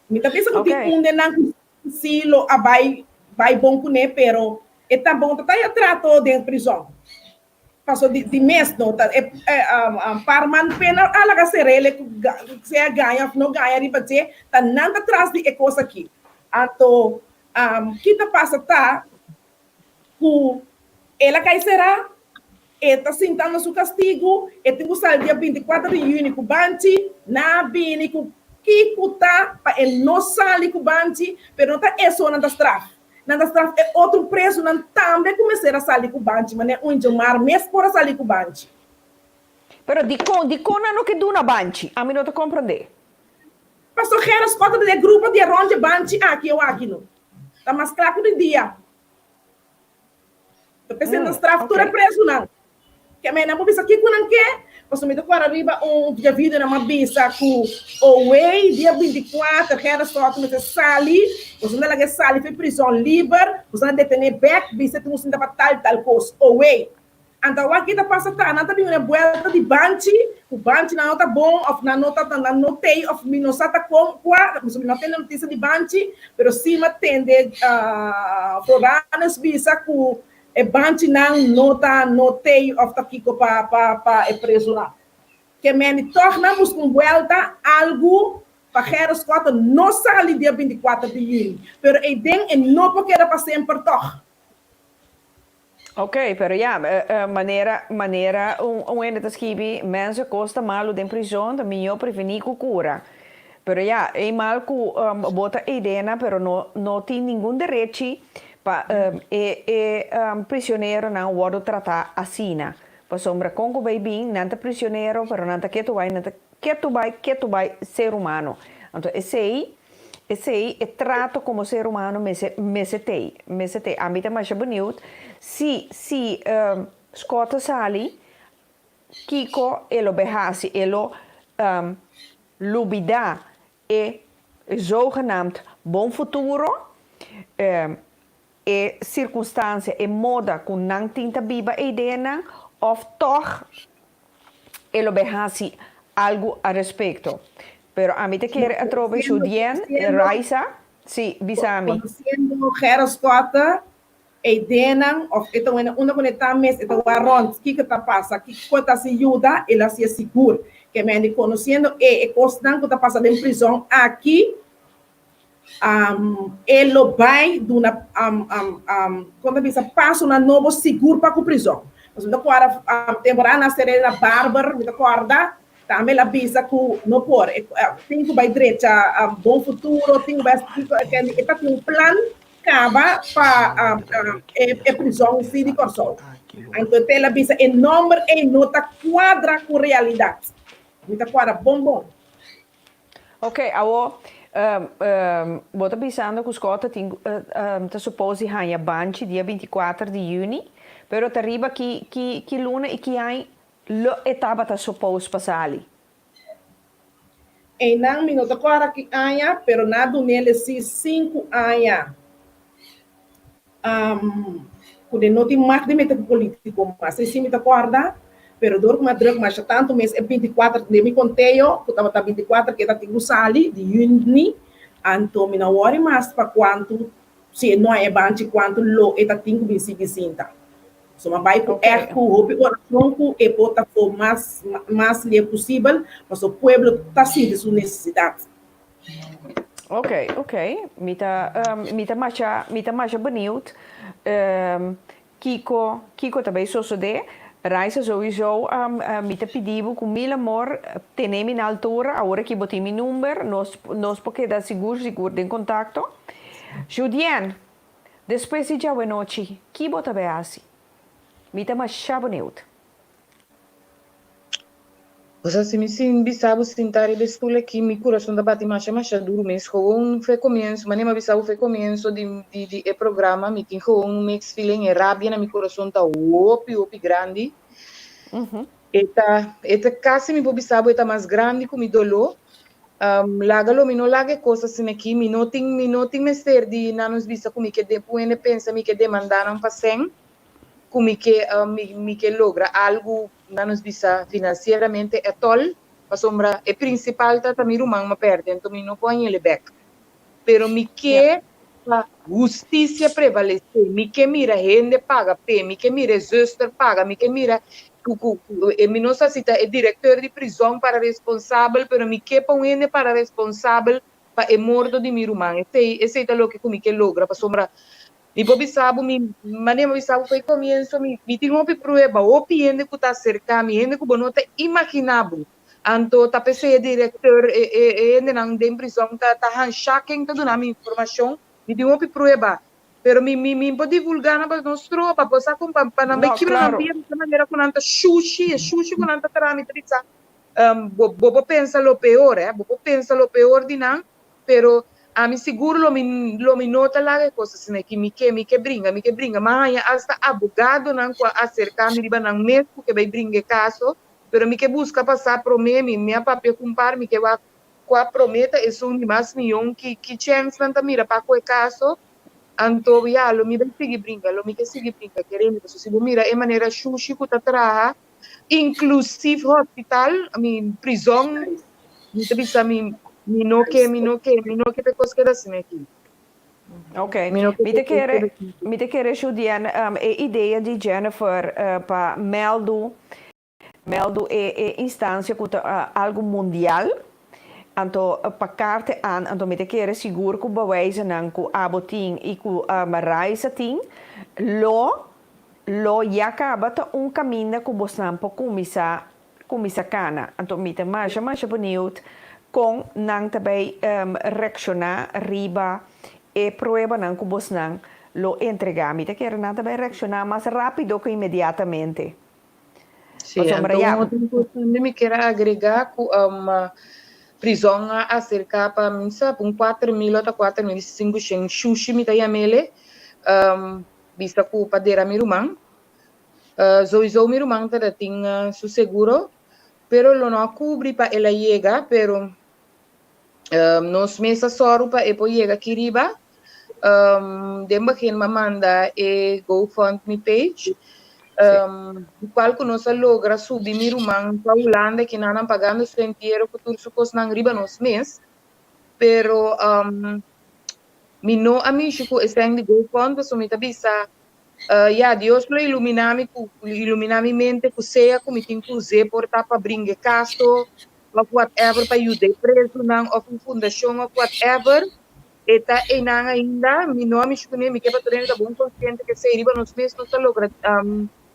Mi ta bisa ku tin un den nan ku si lo a bai bai bon kuné, pero e tampoko ta ta trato den prizòn. Paso di di mes no ta e par man pena a laga serele ku sea gaña òf no gaña riba dje, ta nan ta tras di e kos aki. Anto ki ta pasa ta ku el a kai será, e ta sintando su kastigu, e tin ku sali dia 24 di yüni ku banchi, nan a bini ku kiko ta pa e no sali ku banchi, pero no ta eso nan ta straf, nan ta straf e otro prezunan tambe ku mester a sali ku banchi, manera un Jomar mes por a sali ku banchi. Pero dikon, dikon nan no ke duna banchi? Ami no ta komprondé. Pastor Gerrit Schotten ta den e grupo di e rondje banchi aki o aki no. Ta mas kla ku di dia. Ta p'esei nan straf tur e prezunan. Ke men nan por bisa kiko nan ke, pasobra mi ta kòrda riba un dia video nan a bisa ku owei dia 24 Gerrit Schotten mester sali, boso no laga e sali for e prizòn liber, boso nan detené bèk, bisa e tin un sinta pa tal tal kos. Owei. Anto awor ki ta pasa ta, nan ta bin un buelta di banchi, ku banchi nan no ta bon of nan no ta nan no tei of mi no sa ta kon kua, pasobra mi no tende notisia di banchi, pero si mi a tende Floranus bisa ku e banchinan no ta no tei of ta kiko pa pa pa e prezunan. Ke meni tòg nan buska un buelta algu pa Gerrit Schotten no sali dia 24 di yüni, pero eiden e no por keda pa semper tòg. Ok, pero ya, manera manera un un hende ta skibi, mensen kos ta malu den prizon, ta mihó prevení ku kura. Pero ya, e mal ku bo ta eidena, pero no no tin ningun derechi pa e e prisioneronan wòrdu tratá asina. Pasobra kon ku bai bin, nan ta prisionero, pero nan ta ketu bai, nan ta ketu bai, ketu bai ser humano. Anto esei. Esei e trato komo ser humano mester mester t'ei, mester t'ei. Ami ta masha beniut si si Scott a sali kiko e lo bay hasi, e lo lubida e zogenaamd bon futuro, e sirkunstansia, e moda ku nan tin ta biba e ideanan òf tòg e lo bay hasi algu al respekto. Pero ami ta kere atrobe Judien, Raisa, si, bisa mi. Konosiendo Gerrit Schotte, e ideanan òf e ta wena unda ku e ta mes e ta wak rònt kiko ta pasa, kiko ta hasi yuda, el a hasié sigur. Ke mende konosiendo e e kosnan ku ta pasa den prizòn aki, E lo bai duna kon ta bisa pasonan nobo sigur pa ku prizòn. Pasobra mi ta kòrda temporada na Serena Barber mi ta kòrda tambe el a bisa ku no por e tin ku bai drecha Bon Futuro tin ku bai e ta tin un plan kaba pa e prizòn si di Kòrsou. Anto el a bisa e nòmber ei no ta kuadra ku realidat. Mi ta kuadra bon bon. Ok, awo bo ta bisando ku Scott ta tin ta suppose di haña banchi dia binti kuater di yüni, pero ta riba ki ki ki luna i ki añ lo e tabata suppose pa sali? Einan mi no ta kòrda ki aña, pero nan a dun'el si sinku aña. Ku den no tin mag di mete ku politiko mas. Esei mi ta kòrda, pero dor ku mi a drùk masha tantu mes e binti kuater den mi konteo ku tabata binti kuater ke ta tin ku sali di yüni, anto mi no wòri mas pa kuantu si e no a e banchi kuantu lo e ta tin ku bin sigui sinta. So mi a bai ku ègt ku hopi orashon ku e por ta for mas mas lie posibel pasobra pueblo ta sinti su nesesidat. Ok, ok. Mi ta, mi ta masha, mi ta masha benieuwd um, kiko, kiko ta bay sosode. Raisa, sowieso um, mi ta pidi bo ku mil amor tene mi na altura, awor aki bo tin mi number, nos, nos por keda sigur sigur den kontakto. Judienne, despues di djawe nochi, ki bo ta bay hasi? Mi ta masha benieuwd. Osea, si mi sin bisa bo sinta riba e stul aki, mi kurason ta bati masha masha duru mes. Gewoon fe komienso, manera mi a bisa bo fe komienso di di di e programa, mi tin gewoon un mixed feeling, e rabia na mi kurason ta hopi hopi grandi. E ta e ta kasi mi por bisa bo e ta mas grandi ku mi doló. Laga lo mi no laga e kos asina aki, mi no tin mi no tin mester di nan nos bisa ku mi ke de ku hende pensa mi ke demandá nan pa sèn, ku mi ke mi mi ke logra algu nan nos bisa financieramente at all, pasobra e principal ta ta mi ruman m'a perde, anto mi no por hañ'el bek. Pero mi ke pa husticia prevalece, mi ke mira hende paga p'e, mi ke mira e zuster paga, mi ke mira ku ku e mi no sa si ta e directeur di prison para responsabel, pero mi ke pa un hende para responsabel pa e morto di mi ruman. Esei esei ta loke ku mi ke logra, pasobra Mi por bisa bo, mi manera mi a bisa bo for e comienzo, mi mi tin hopi prueba, hopi hende cu ta acerca mi, hende cu bo no ta imagina bo. Anto ta p'esey e directeur, e e e hendenan den prison ta ta hansha ken ta duna mi informacion. Mi tin hopi prueba, pero mi mi mi por divulga nan pa no stroba, bo sa con pa pa nan bay No, kibra nan claro. bida di manera cu nan ta shushi, e shushi cu nan ta traha mi ta bisa, bo bo por pensa lo peor, eh, bo por pensa lo peor di nan, Pero ami sigur lo mi lo mi no ta laga e kos asina aki. Mi ke mi ke bringa, mi ke bringa. M'a haña asta abogadonan ku a aserká mi riba nan mes ku ke bai bringa e kaso, pero mi ke buska pasá promé. Mi mi a papia ku un par, mi ke wak kua promé ta esun di mas mion, ki ki chèns nan ta mira pa ku e kaso. Anto ya, lo mi bai sigui bringa, lo mi ke sigui bringa, kere mi. Pasobra si bo mira e manera shushi ku ta traha, inclusief hospital, I mean prizòn, Mi ta bisa mi, mi no ke, mi no ke, mi no ke p'e kos keda asina aki. Ok. Mi no ke Mi ta p'e kos kere, keda asina aki. mi ta kere Judienne, e idea di Jennifer pa mèldu, mèldu e e instansia ku ta algu mundial, anto pa karte an, anto mi ta kere sigur ku bewijzennan ku abo tin i ku Raisa tin, lo, lo ya kaba ta un kaminda ku bosnan por kuminsá Cuminsa cana. Anto mi ta masha masha benieuwd con nan ta bay reacciona riba e pruebanan cu bosnan lo entrega. Mi ta kere nan ta bay reacciona mas rapido cu inmediatamente. Sí, Pasobra anto ya. un otro cos tambe mi kier a agrega cu. Prizòn a aserká pa mi sa un 4000 ota 4500 shushi mi ta yam'ele, bisa ku pa dera mi ruman. Souiso mi ruman tabata tin su seguro, pero lo no a kubri pa el a yega, pero nos mes a sòru pa e por yega aki riba. Den begin mi a manda e GoFundMe page, di cual cu nos a logra subi mi ruman pa Hulanda, kinanan pagando su entiero cu tur su cosnan riba nos mes. Pero mi no a mishi cu esnan di GoFund pasobra mi ta bisa, ya, Dios lo ilumina mi cu ilumina mi mente cu sea cu mi tin cu us'é por ta pa bringa e caso of whatever, pa yuda e prezunan of un fundacion of whatever. E ta einan ainda, mi no a mishi kuné, mi ke pa tur hende ta bon konsiente ke esei riba nos mes nos ta logra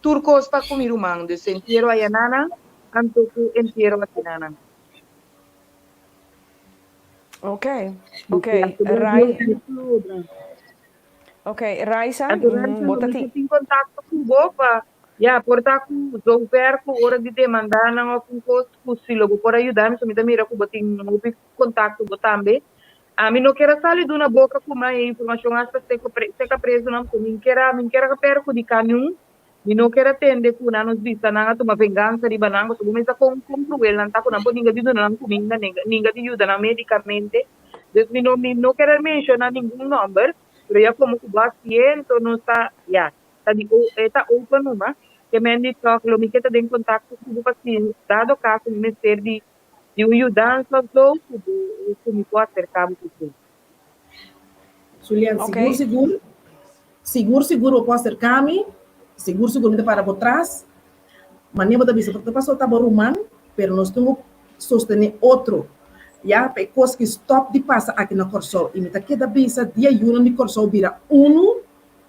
tur kos pa ku mi ruman, dus entiero ayananan anto ku entiero akinanan. Ok, ok, Rai. Ok, Raisa, bo ta tin. Tin kontakto ku bo pa, ya, por ta ku zover ku ora di demanda nan òf un kos ku si lo bo por a yuda mi, so mi ta mira ku bo tin hopi kontakto bo tambe. Ami no kier a sali duna boka ku mai e informashon hasta seka prezunan pasobra mi kier a mi kier a perhudiká niun. Mi no kier a tende ku nan nos bisa nan a tuma vengansa riba nan pasobra bo mester kon kon kruel nan ta ku nan por ninga di duna nan kuminda ninga di yuda nan medikamente. Dus mi no mi no kier a menshoná ningun nòmber pero ya komo ku bo a siento nos ta ya ta di e ta open numa ke men di tòg lo mi ke ta den kontakto ku bo pa si dado kaso mi mester di Di un yudansa of zo ku bo ku mi por aserká bo ku esei. Julian, Ok. sigur sigur, sigur sigur bo por aserká mi, sigur sigur mi ta para bo tras. Manera bo ta bisa ta pasobra ta bo ruman, pero nos tin ku sostené otro, ya, pa e kos ki stòp di pasa aki na Kòrsou. I mi ta keda bisa dia yunan di Kòrsou bira unu,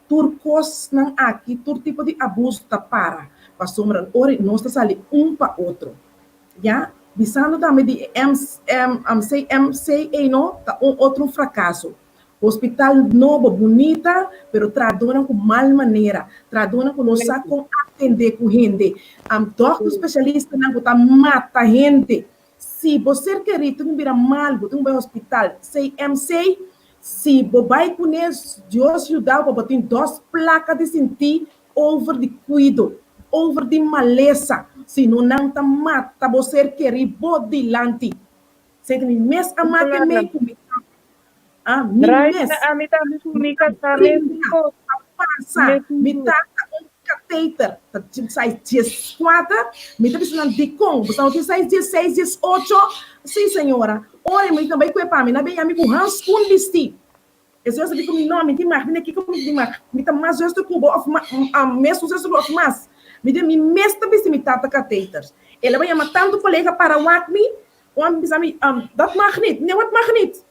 tur kosnan aki, tur tipo di abuso ta para, pasobra ora nos ta sali un pa otro. Ya, bisando tambe di e CMC ei no ta un otro fracaso. Hospital nobo bunita, pero trahadornan cu mal manera, trahadornan cu no sa con atende cu hende, dokter specialistanan cu ta mata hende. Si bo ser keri tin cu bira mal, bo tin cu bay hospital CMC, si bo bay cune, Dios yuda bo pa bo tin dos placa di sinti over di kuido, over di malesa, sino nan ta mata bo ser kerí bo dilanti. Sey ta mi mes a make mei ku mi tata. Ah, mi mes. Ami tambe ku mi kasá mesun kos. A pasa mi tata un kateter ta size 14, mi ta bisa nan dikon bo sa no tin size 16, 18? Si señora, ora mi ta bai kue pa mi nan a bin yami ku hanskun bistí. E señor sa di ku mi, No, mi tin mag, mi kiko mi tin mag? Mi ta mas zuster ku bo òf mesun zuster ku bo òf mas? Mi di, Mi mes ta bisti mi tata kateters. El a bai yama tantu kolega para wak mi, un a bisa mi, Dat mag nit. Mi di, Wat mag nit?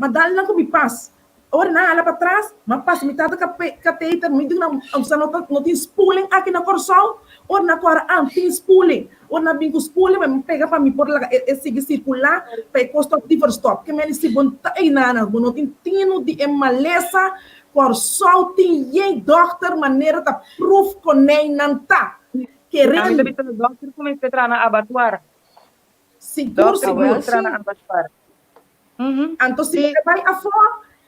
Ma dal nan ku mi pas. Ora nan hala patras, m'a pasa mi tata kateter, mi di ku nan, Sa no ta no tin spoeling aki na Kòrsou? Ora nan kòrda, Ah, tin spoeling. Ora nan bin ku spoeling, mi pega pa mi por laga e sigui sirkulá pa e kos stòp di verstòp. Ke meni si bo ta einanan, bo no tin tinu di e malesa, Kòrsou tin yen dòkter manera ta pruf konei nan ta. Kere Ami ta bisa dòkter ku mester traha na abatuar. Sigur, Dòkter ku sigur. mester traha na abatuar. Anto si bo ta bai afó,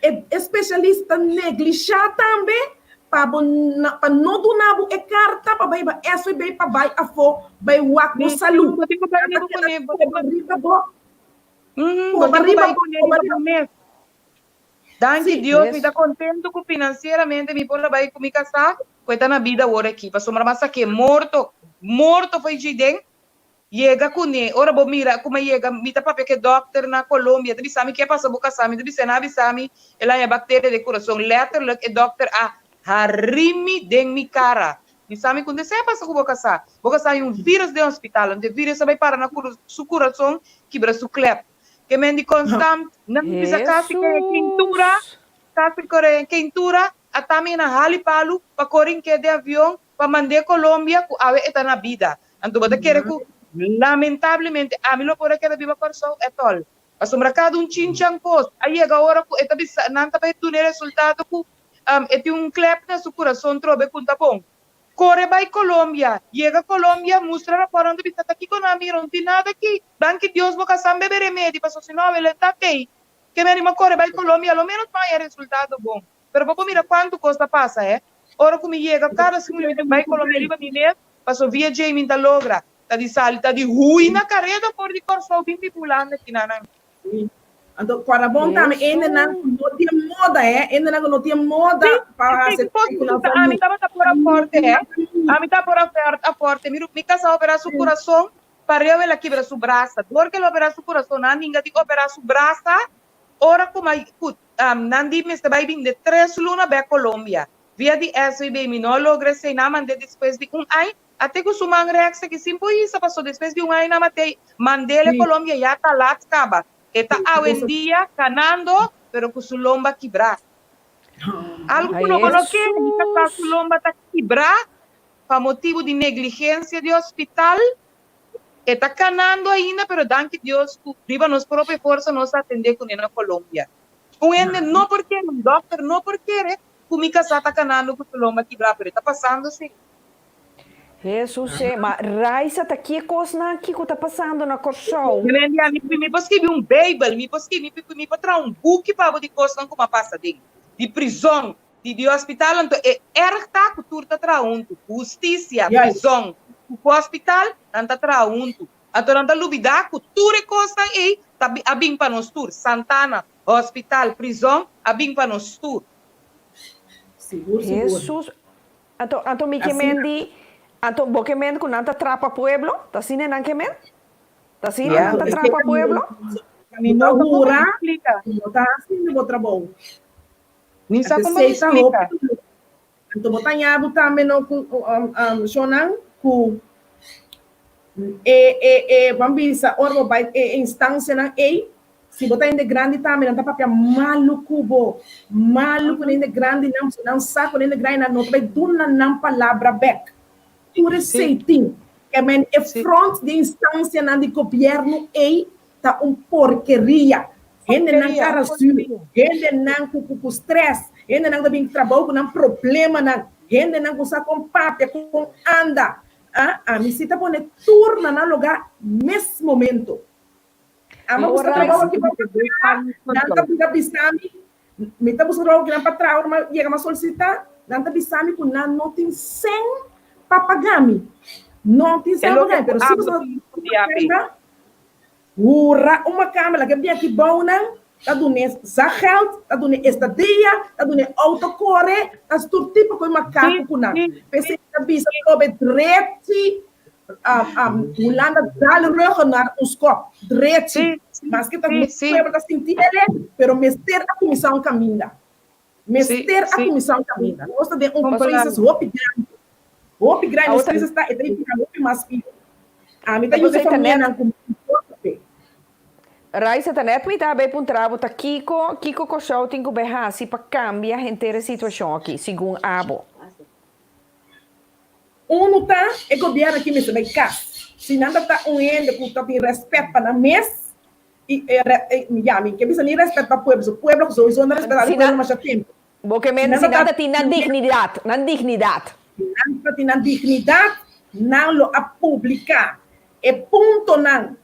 e spesialista ta neglishá tambe pa bo pa no duna bo e karta pa bai ba SVB pa bai afó bai wak bo salú. Bo tin ku bai riba kuné, bo koba riba bo. Bo Koba tin ku riba bai bo, kuné koba riba riba bo mes. Danki Sí. Dios, mi ta kontentu ku finansieramente mi por a bai ku mi kasá ku e ta na bida awor aki. Pasobra mi a sak'é morto, morto fo'i djei den. Yega kuné, ora bo mira kuma yega, mi ta papia ku e dòkter na Colombia, ta bisa mi ke pasa bo kasá, mi ta bisa nan a bisa mi el haña bakteria den kurason, lèterlik e dòkter a hari mi den mi kara, bisa mi ku esei a pasa ku bo kasá, bo kasá haña un vírus den hospital, anto e vírus a bai para na su kurason kibra su klèp, ke men di konstant nan bisa kasi ke keintura, kasi ke keintura a tami na hali palu pa kore ink'é den avion pa mand'é Colombia ku awe e ta na bida. Anto bo ta kere ku lamentablemente ami lo por a keda biba Kòrsou at all. Pasobra kada un chinchan kos a yega ora ku e ta bisa nan ta bai duna e resultado ku e tin un klep na su kurason trobe ku ta bon. Kore bai Colombia, yega Colombia, mustra rapòrt nan ta bisa ta kiko nan a mira, no tin nada aki, danki Dios bo kasá bebe remedi paso si no awe lo ta kei. Ke mi anima kore bai Colombia alo menos pa haña resultado bon. Pero bo por mira kuantu kos ta pasa he. Ora ku mi yega kada segun mi ta bai Colombia riba mi mes paso via djei mi ta logra ta di sali ta di hui na kareda for di Kòrsou bin biba Hulanda kinanan. Anto Corabon tambe hendenan ku no tin moda eh, hendenan ku no tin moda pa Sí, hasi kos ku nan ku ami famia. tabata por a forte eh, ami ta por a a forte, mi mi kasá a operá su kurason, pareu el a kibra su brasa, dor ku el a operá su kurason nan a ninga di operá su brasa, ora ku mi ku nan di mester bai bin de tres luna bek Colombia, via di SVB mi no a logra esei, nan a mand'é despues di un aña, A te ku su man rèks aki sin por hisa paso despues di un aña nan a te mandele Colombia ya ta lat kaba. E ta awendia kanando pero ku su lomba kibrá. Algu ku no bo no kere mi ta sa su lomba ta kibrá pa motibu di negligensia di hospital. E ta kanando ainda pero danki Dios ku riba nos propio forsa nos a atendé kuné na Colombia. Un hende no por kere, un dòkter no por kere ku mi kasá ta kanando ku su lomba kibrá pero e ta pasando si. Hesus e, ma Raisa ta ki e kosnan aki ku ta pasando na Kòrsou? Wendy, ami mi por skibi un beibel, mi por skibi, mi por traha un buki pa bo di kosnan ku mi a pasa den, di prizòn, di di hospital, anto e erg ta ku tur ta traha huntu, hustisia, prizòn, ku ku hospital, nan ta traha huntu. Anto nan ta lubidá ku tur e kosnan ei ta a bin pa nos tur, Santana, hospital, prizòn, a bin pa nos tur. Sigur, sigur. Hesus, Anto, anto mi ke men di, anto bo ke men ku nan ta trapa pueblo? Ta asina nan ke men? Ta asina nan ta trapa pueblo? Mi no ta hura ku no ta hasiendo bo trabou. Ni sa kon bo mi splika. Anto bo ta ña bo tambe no ku shonnan ku e e e ban bisa ora bo bai e instansianan ei Si bo ta hende grandi tambe nan ta papia malu ku bo, malu ku hende grandinan, pasobra nan sa ku hende grandinan no ta bai duna nan palabra bek. Tur esei tin. Ke men e front di instansianan di gobièrnu ei ta un porkeria. Hendenan kara sur, hendenan ku ku strès, hendenan ku ta bin trabou ku nan problemanan, hendenan ku sa kon papia, kon anda. Ah, ami si ta pone tur na nan lugá mes momento. Ama busca trabou aki pa traha, nan ta bira bisa mi, mi ta busca trabou akinan pa traha, ora mi yega mi a solicita, nan ta bisa mi cu nan no tin cen pa paga mi. No tin cen pa paga mi, pero si bo ta hura un macamba, laga bin aki bou nan, ta dun'e zakgeld, ta dun'e estadia, ta dun'e auto core, ta haci tur tipo cu e macaco cu nan. P'esei mi ta bisa probe drechi Hulanda dal ruggen naar un skop drechi. Maske ta nos pueblo ta sinti ele, pero mester a kuminsá un kaminda. Mester a kuminsá un kaminda. Nos ta den un crisis hopi grandi. Hopi grandi. Nos crisis ta e ta bira hopi mas pió. Ami ta yuda e famianan ku mi por. Raisa, ta net mi ta bay puntra bo ta kiko, kiko Kòrsou tin ku bay hasi pa kambia henter e situashon aki, segun abo? Unu ta e gobierno aki mester bai kas. Si nan ta ta un hende ku ta tin rèspèt pa nan mes i ya mi ke bisa ni rèspèt pa pueblo, so pueblo souiso no respetá di pueblo masha tempu. Bo ke men si nan ta tin nan dignidat, nan dignidat. Si nan ta tin nan dignidat, nan lo a publiká e puntonan,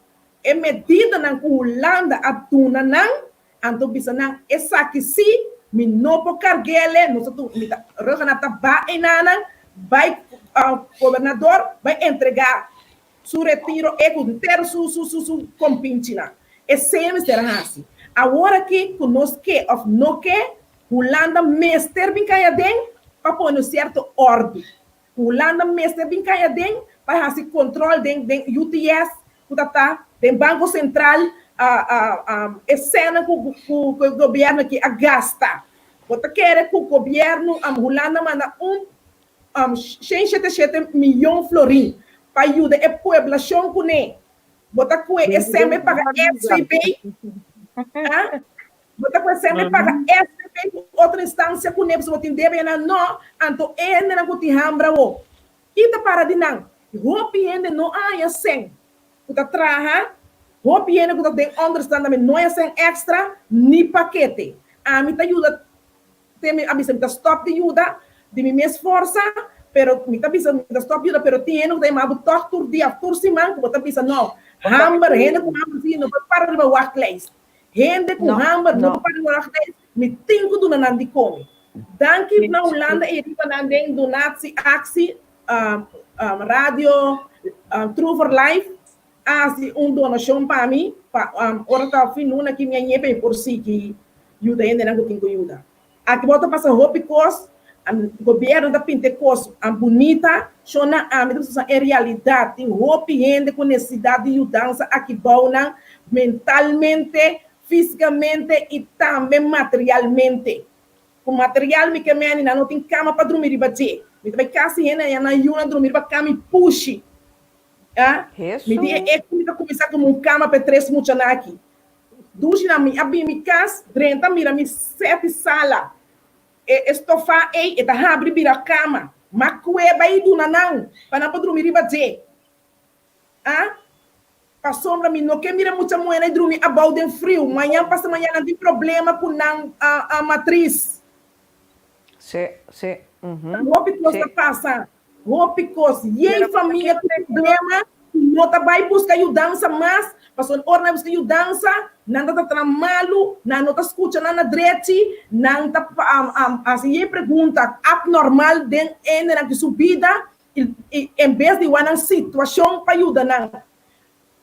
e medidanan ku Hulanda a duna nan Anto bisa nan, Esaki sí, mi no por karg'ele, nos ta tuma, mi ta, Rhuggenaath ta ba einanan, bai gobernador, bai entregá su retiro e ku henter su su su su kompinchinan. Esei mester a hasi. Awor aki ku nos ke òf no ke, Hulanda mester bin kai aden pa pone un sierto òrdu. Hulanda mester bin kai aden pa hasi control den den UTS ku ta ta den Banko Sentral e sènan ku ku e gobierno aki a gasta. Bo ta kere ku gobierno Hulanda manda un shen shete shete miyon florin pa yuda e pueblashon kuné. Bo ta kue e sèn bai paga SVB? Bo ta por semper paga SVB ku otro instansia kuné pasobra bo tin debe nan? No, anto e hendenan ku tin hambra awo, ki ta para di nan? Hopi hende no a haña sèn ku ta traha, hopi hende ku ta den onderstand tambe no haña sèn èkstra ni pakete. Ami ta yuda te mi a bisa mi ta stòp di yuda di mi mes forsa. Pero mi ta bisa, mi ta stop yuda, pero tin hende ku ta yama bo tòg tur dia òf tur siman ku bo ta bisa no. Hamber, hende ku hamber si no por para riba wachtlijst. Hende ku hamber no por para riba wachtlijst, mi tin ku duna nan di kome. Danki na Hulanda i riba nan den donatie actie, radio True for Life a hasi un donashon pa mi pa ora ta fin luna aki mi a ñe pa mi por sigui yuda hendenan ku tin ku yuda. Aki bo ta pasa hopi kos, gobierno ta pinta e kos bunita, shon nan ami ta bisa en realidad tin hopi hende ku nesesidat di yudansa aki bou nan mentalmente, fisikamente i tambe materialmente. Ku material mi ke meni nan no tin kama pa drumi riba dje. Mi ta bai kasi hende haña nan yunan drumi riba kama i pushi. Mi di e echo mi ta kuminsá komo un kama pa e tres muchanan aki. Dushi nan mi a bin mi kas drenta mira mi seti sala e estofa ei e ta habri bira kama ma kue bai duna nan pa nan por drumi riba dje a pasobra mi no ke mira mucha muhé nan drumi abou den friu mañan pasa mañan nan tin problema ku nan matris. Sí, sí. Hopi kos ta pasa. Hopi kos. Yei famia ku problema ku no ta bai buska yudansa mas, pasobra ora nan buska yudansa, nan ta trata nan malu, nan no ta skucha nan na drechi, nan ta hasi yei pregunta abnormal den hendenan ku su bida i en bes di wak nan situashon pa yuda nan.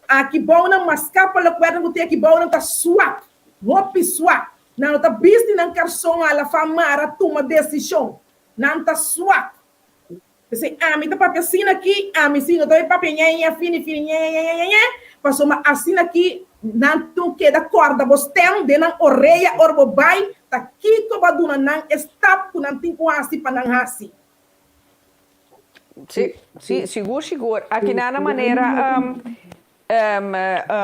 Aki bou nan maská pa lokuernan ku tin aki bou nan ta swak, hopi swak. Nan no ta bisti nan karson alafa mara tuma desishon. Nan ta swak. P'esei ami ta papia asina aki, ami si no ta bay papia ñe ñe fini fini ñe ñe ñe ñe ñe, pasobra asina aki nan tin keda kòrda bo stèm den nan orea ora bo bai, ta kiko bo a duna nan e stap ku nan tin ku hasi pa nan hasi. Sí, sí, sigur sigur. Aki nan na manera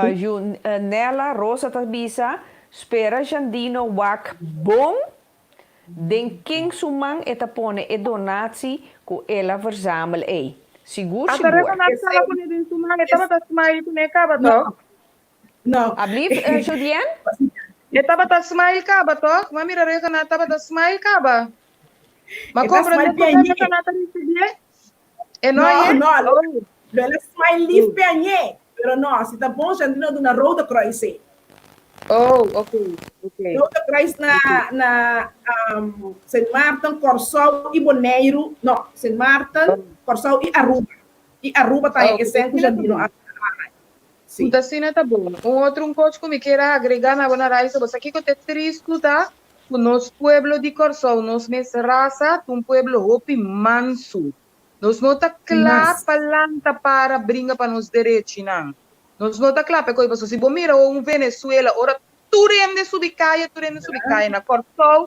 Yu Nella Rosa ta bisa, spera Jandino wak bon Den ken su man e ta pone e donatie ku el a verzamel ei? Sigur Ata sigur. Renaat tabata pone den su man, e tabata smile ku ne kaba tòg? No. Ablief, Jodienne? E tabata smile kaba tòg? M'a mira Renaat tabata smile kaba. M'a E ta komprende smile ku piañé. Renaat a risibié. E no No, aye? no, Oh. lo el a smile lief piañé. Pero no, si ta bon Jandino duna Rode Kruis ei. Oh, ok, ok. Rode Kruis na na um, Sint Maarten, Kòrsou i Boneiru. No, Sint Maarten, Kòrsou i Aruba. I Aruba ta Oh, e sen ku Jandino a a Si. Ta asina ta bon. Un otro un kos ku mi kier a agrega na bo na Raisa, bo sa kiko ta e tristu ta ku nos pueblo di Kòrsou, nos mes rasa, ta un pueblo hopi mansu. Nos no ta kla pa lanta para bringa pa nos derechinan. Nos no ta kla pa e kos pasobra si bo mira un Venezuela ora tur hende subi kaya, tur hende subi kaya na Kòrsou,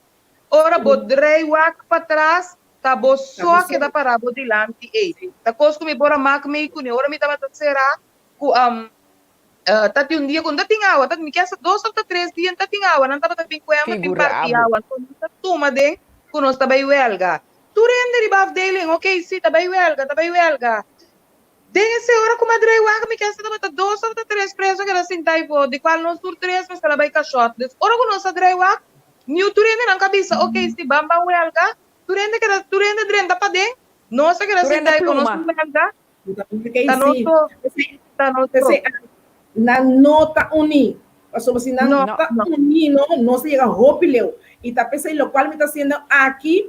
ora bo drei wak patras ta bo so a keda para bo dilanti ei. Ta kos ku mi por a mak mei kuné ora mi tabata será ku Ta tin un dia ku no ta tin awa, ta mi ke hasta dos of ta tres dia no ta tin awa, nan tabata bin ku hember bin parti awa, anto nos ta tuma den ku nos ta bai welga. Tur hende riba afdeling, ok si ta bai welga, ta bai welga. Den ese ora ku madrei wak mi ke hasta tabata dos of ta tres preso keda sinta ayfo, di kual nos tur tres mester a bai kashòt. Dus ora ku nos a drei wak, niu tur hende nan ka bisa ok si ban ban welga, tur hende keda tur hende drenta paden, nos a keda Tur hende sinta ayfo, nos pluma. tin welga. Ta nos so. Ta nos so. Nan no ta uní. Pasobra si nan No, ta no. uní, no, nos ta yega hopi leu. I ta p'esei lokual mi ta hasiendo aki,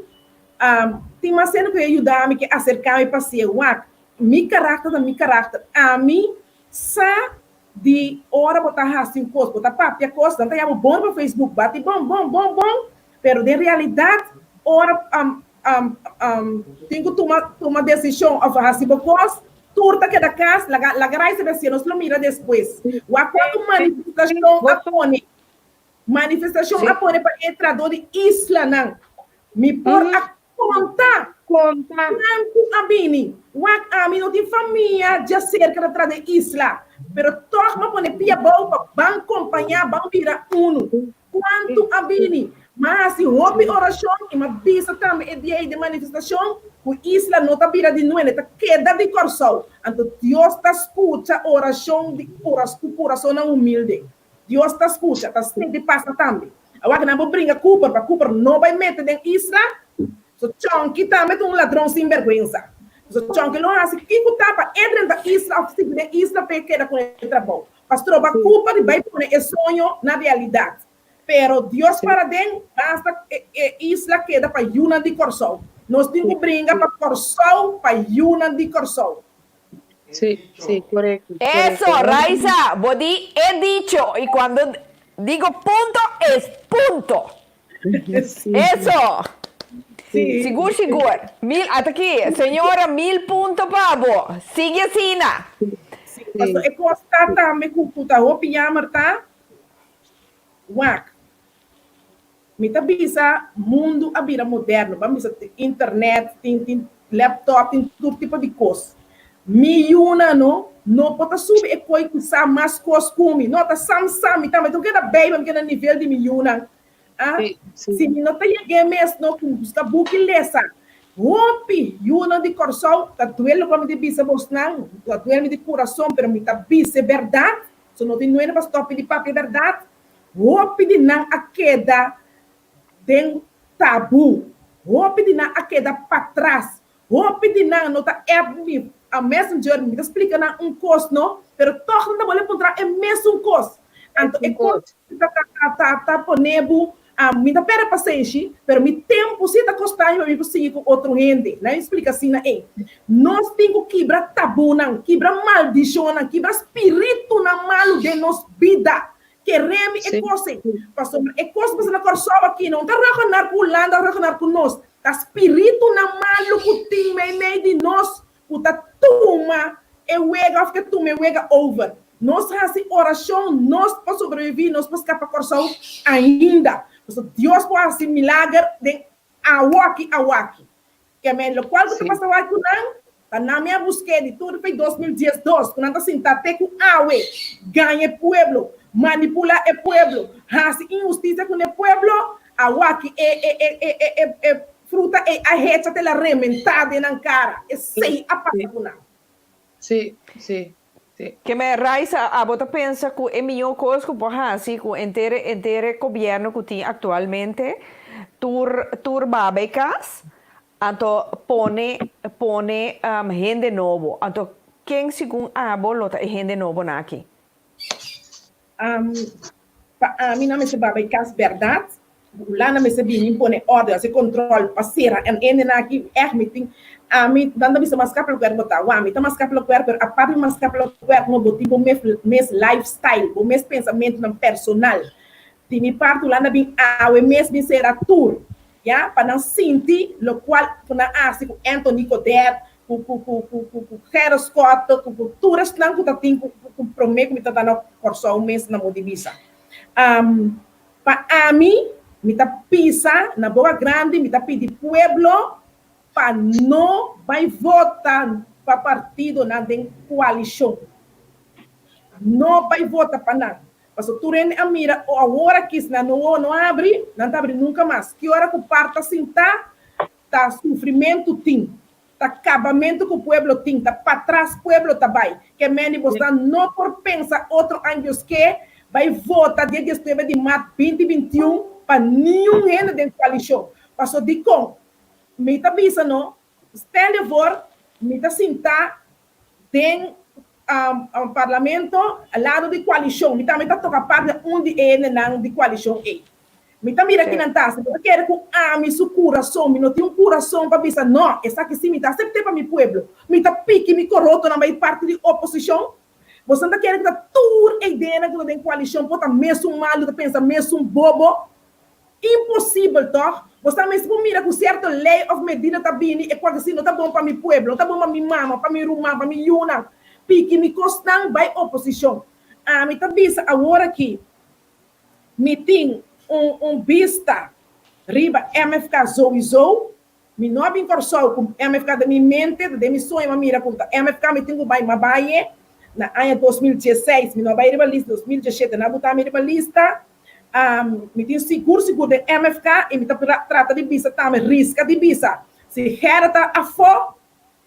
tin mas hende ku a yuda mi, ke aserká mi pa hasié. Wak, mi karakter ta mi karakter. Ami sa di ora bo ta hasi un kos, bo ta papia kos, nan ta yama bo bon riba Facebook, bati bon, bon, bon, bon, pero den realidat ora tin ku tuma tuma desishon òf hasi bo kos, tur ta keda kas, laga laga Raisa be hasié, nos lo mira despues. Wak kuantu manifestashon a pone, manifestashon a pone pa e trahadó di islanan. Mi por a Konta! Konta! Kuantu a bini? Wak, ami no tin famia djaserka ta tra den isla, pero tòg m'a pone pia bou pa ban kompañá, ban bira unu. Kuantu a bini? M'a hasi hopi orashon i m'a bisa tambe e dia ei den manifestashon ku isla no ta bira di nuene, ta keda di Kòrsou. Anto Dios ta skucha orashon di ku kurasonnan humilde. Dios ta skucha, ta sinti pasa tambe. Awor nan bo bringa Cooper pa Cooper no bai mete den isla. So Chonky tambe ta un ladron sinbergwensa. So Chonky lo hasi kiko ta pa e drenta isla of sigui den isla pa e keda ku e trabou. Pa stroba Cooper di bai pone e soño na realidat. Pero Dios para den, basta e isla keda pa yunan di Kòrsou. Nos tin ku bringa pa Kòrsou, pa yunan di Kòrsou. Sí, sí, korekto, Eso, korekto. Raiza, bo di he dicho y cuando digo punto es punto. Sí. Eso! Sí. Sigur, sigur. Mil, ata aki, señora, mil punto pa bo. Sigui asina. Sí, paso e kos ta tambe ku ku ta hopi jammer ta wak. Mi ta bisa mundu a bira moderno, ban bisa tin internet, tin tin laptop, tin tur tipo di kos. Mi yuna no, no por ta subi e koi ku sa mas kos ku mi. No, ta sam sam, mi tambe ta keda bei pa mi keda na nivel di mi yunan. Ah, si mi no ta yeg'é mes no ku buska buki lesa. Hopi yunan di Kòrsou ta duel loke mi ta bisa bosnan, ta duel mi di kurason, pero mi ta bisa e bèrdat, so no tin nuena pa stòp mi di papia e bèrdat. Hopi di nan a keda den tabú, hopi di nan a keda patras, Hopi di nan no ta app mi a messenger, mi ta splika nan un kos no, pero tòg nan ta bolbe puntra e mesun kos. Anto e kos ta ta ta ta pone bo, mi ta perde pasenshi, pero mi tempu si ta kosta mi pa mi por sigui ku otro hende. Nan mi splika asina ei. Nos tin ku kibra tabunan, kibra maldishonnan, kibra spiritunan malu den nos bida. Kere mi e kos ei. Pasobra e kos ku pasa na Kòrsou aki no ta regenar ku Hulanda òf regenar ku nos. Ta spiritunan malu ku tin meimei di nos ku ta tuma e wega òf ke tuma e wega over. Nos hasi orashon, nos por sobreviví, nos por skapa Kòrsou ainda. Pasobra Dios por hasi milager den awaki awaki. Ke men lokual ku ta pasa wak ku nan, ta nan mi a busk'é di tur p'e 2012 ku nan ta sinta te ku awe, gaña e pueblo, manipulá e pueblo, hasi inhustisia ku ne pueblo, awaki e e e e e e e fruta ei a hecha te la rementá den nan kara. Esei a pasa ku nan. Sí, sí, sí. Ke men Raisa, abo ta pensa ku e mihó kos ku por hasi ku enter enter e gobièrnu ku tin aktualmente, tur tur baba e kas, anto pone pone hende nobo. Anto ken segun abo lo ta e hende nobonan aki? Pa ami nan mester baba e kas bèrdat. Hulanda mester bini pone orde, hasi kontrol pa sera en hendenan aki ègt mi tin ami nan ta bisa maskapelijk werk bo ta wak mi ta maskapelijk werk pero apart di maskapelijk werk no bo tin bo mes lifestyle bo mes pensamentunan personal di mi parti Hulanda bin awe mes bin sera tur ya pa nan sinti lokual ku nan hasi ku Anthony Godett ku ku ku ku ku ku Gerrit Schotte ku ku tur esnan ku ta tin ku ku prome ku mi ta na Kòrsou mes na modo di bisa. Pa ami, mi ta pisa na boka grandi, mi ta pidi pueblo pa no bai vota pa partidonan den koalishon. No bai vota pa nan. Pasobra tur hende a mira awor aki si nan no wowo no habri, nan ta habri nunka mas. Ki ora ku par ta sintá, Ta sufrimentu tin, ta kabamentu ku pueblo tin, ta patras pueblo ta bai. Ke meni bosnan no por pensa otro anjos ke bai vota dia diesnuebe di mart binti bintiun pa niun hende den koalishon. Paso dikon? Mi ta bisa no, stel je voor mi ta sinta den parlamento lado di koalishon, mi tambe ta toka parti un di e hendenan di koalishon ei. Mi ta mira kinan ta hasi. Mi ta kere ku ami su kurason, mi no tin un kurason pa bisa, No, esaki sí mi ta asept'é pa mi pueblo. Mi ta piki mi korotonan bai parti di oposishon. Boso ta kere ku ta tur e ideanan ku ta den koalishon por ta mesun malu, ta pensa mesun bobo? Imposibel, tòg? Boso ta mester por mira ku sierto lei òf medida ta bini e kual ku sí no ta bon pa mi pueblo, no ta bon pa mi mama, pa mi ruman, pa mi yunan. Piki mi kosnan bai oposishon. Ami ta bisa awor aki. Mi tin un un bista riba MFK souiso. Mi no a bin Kòrsou ku MFK den mi mente, ta den mi soño mi a mira ku ta MFK mi tin ku bai Mabaye na aña 2016. Mi no a bai riba lista, 2017 nan a buta mi riba lista. Mi tin sigur sigur den MFK i mi ta trata di bisa tambe, riska di bisa, si Gerrit ta afó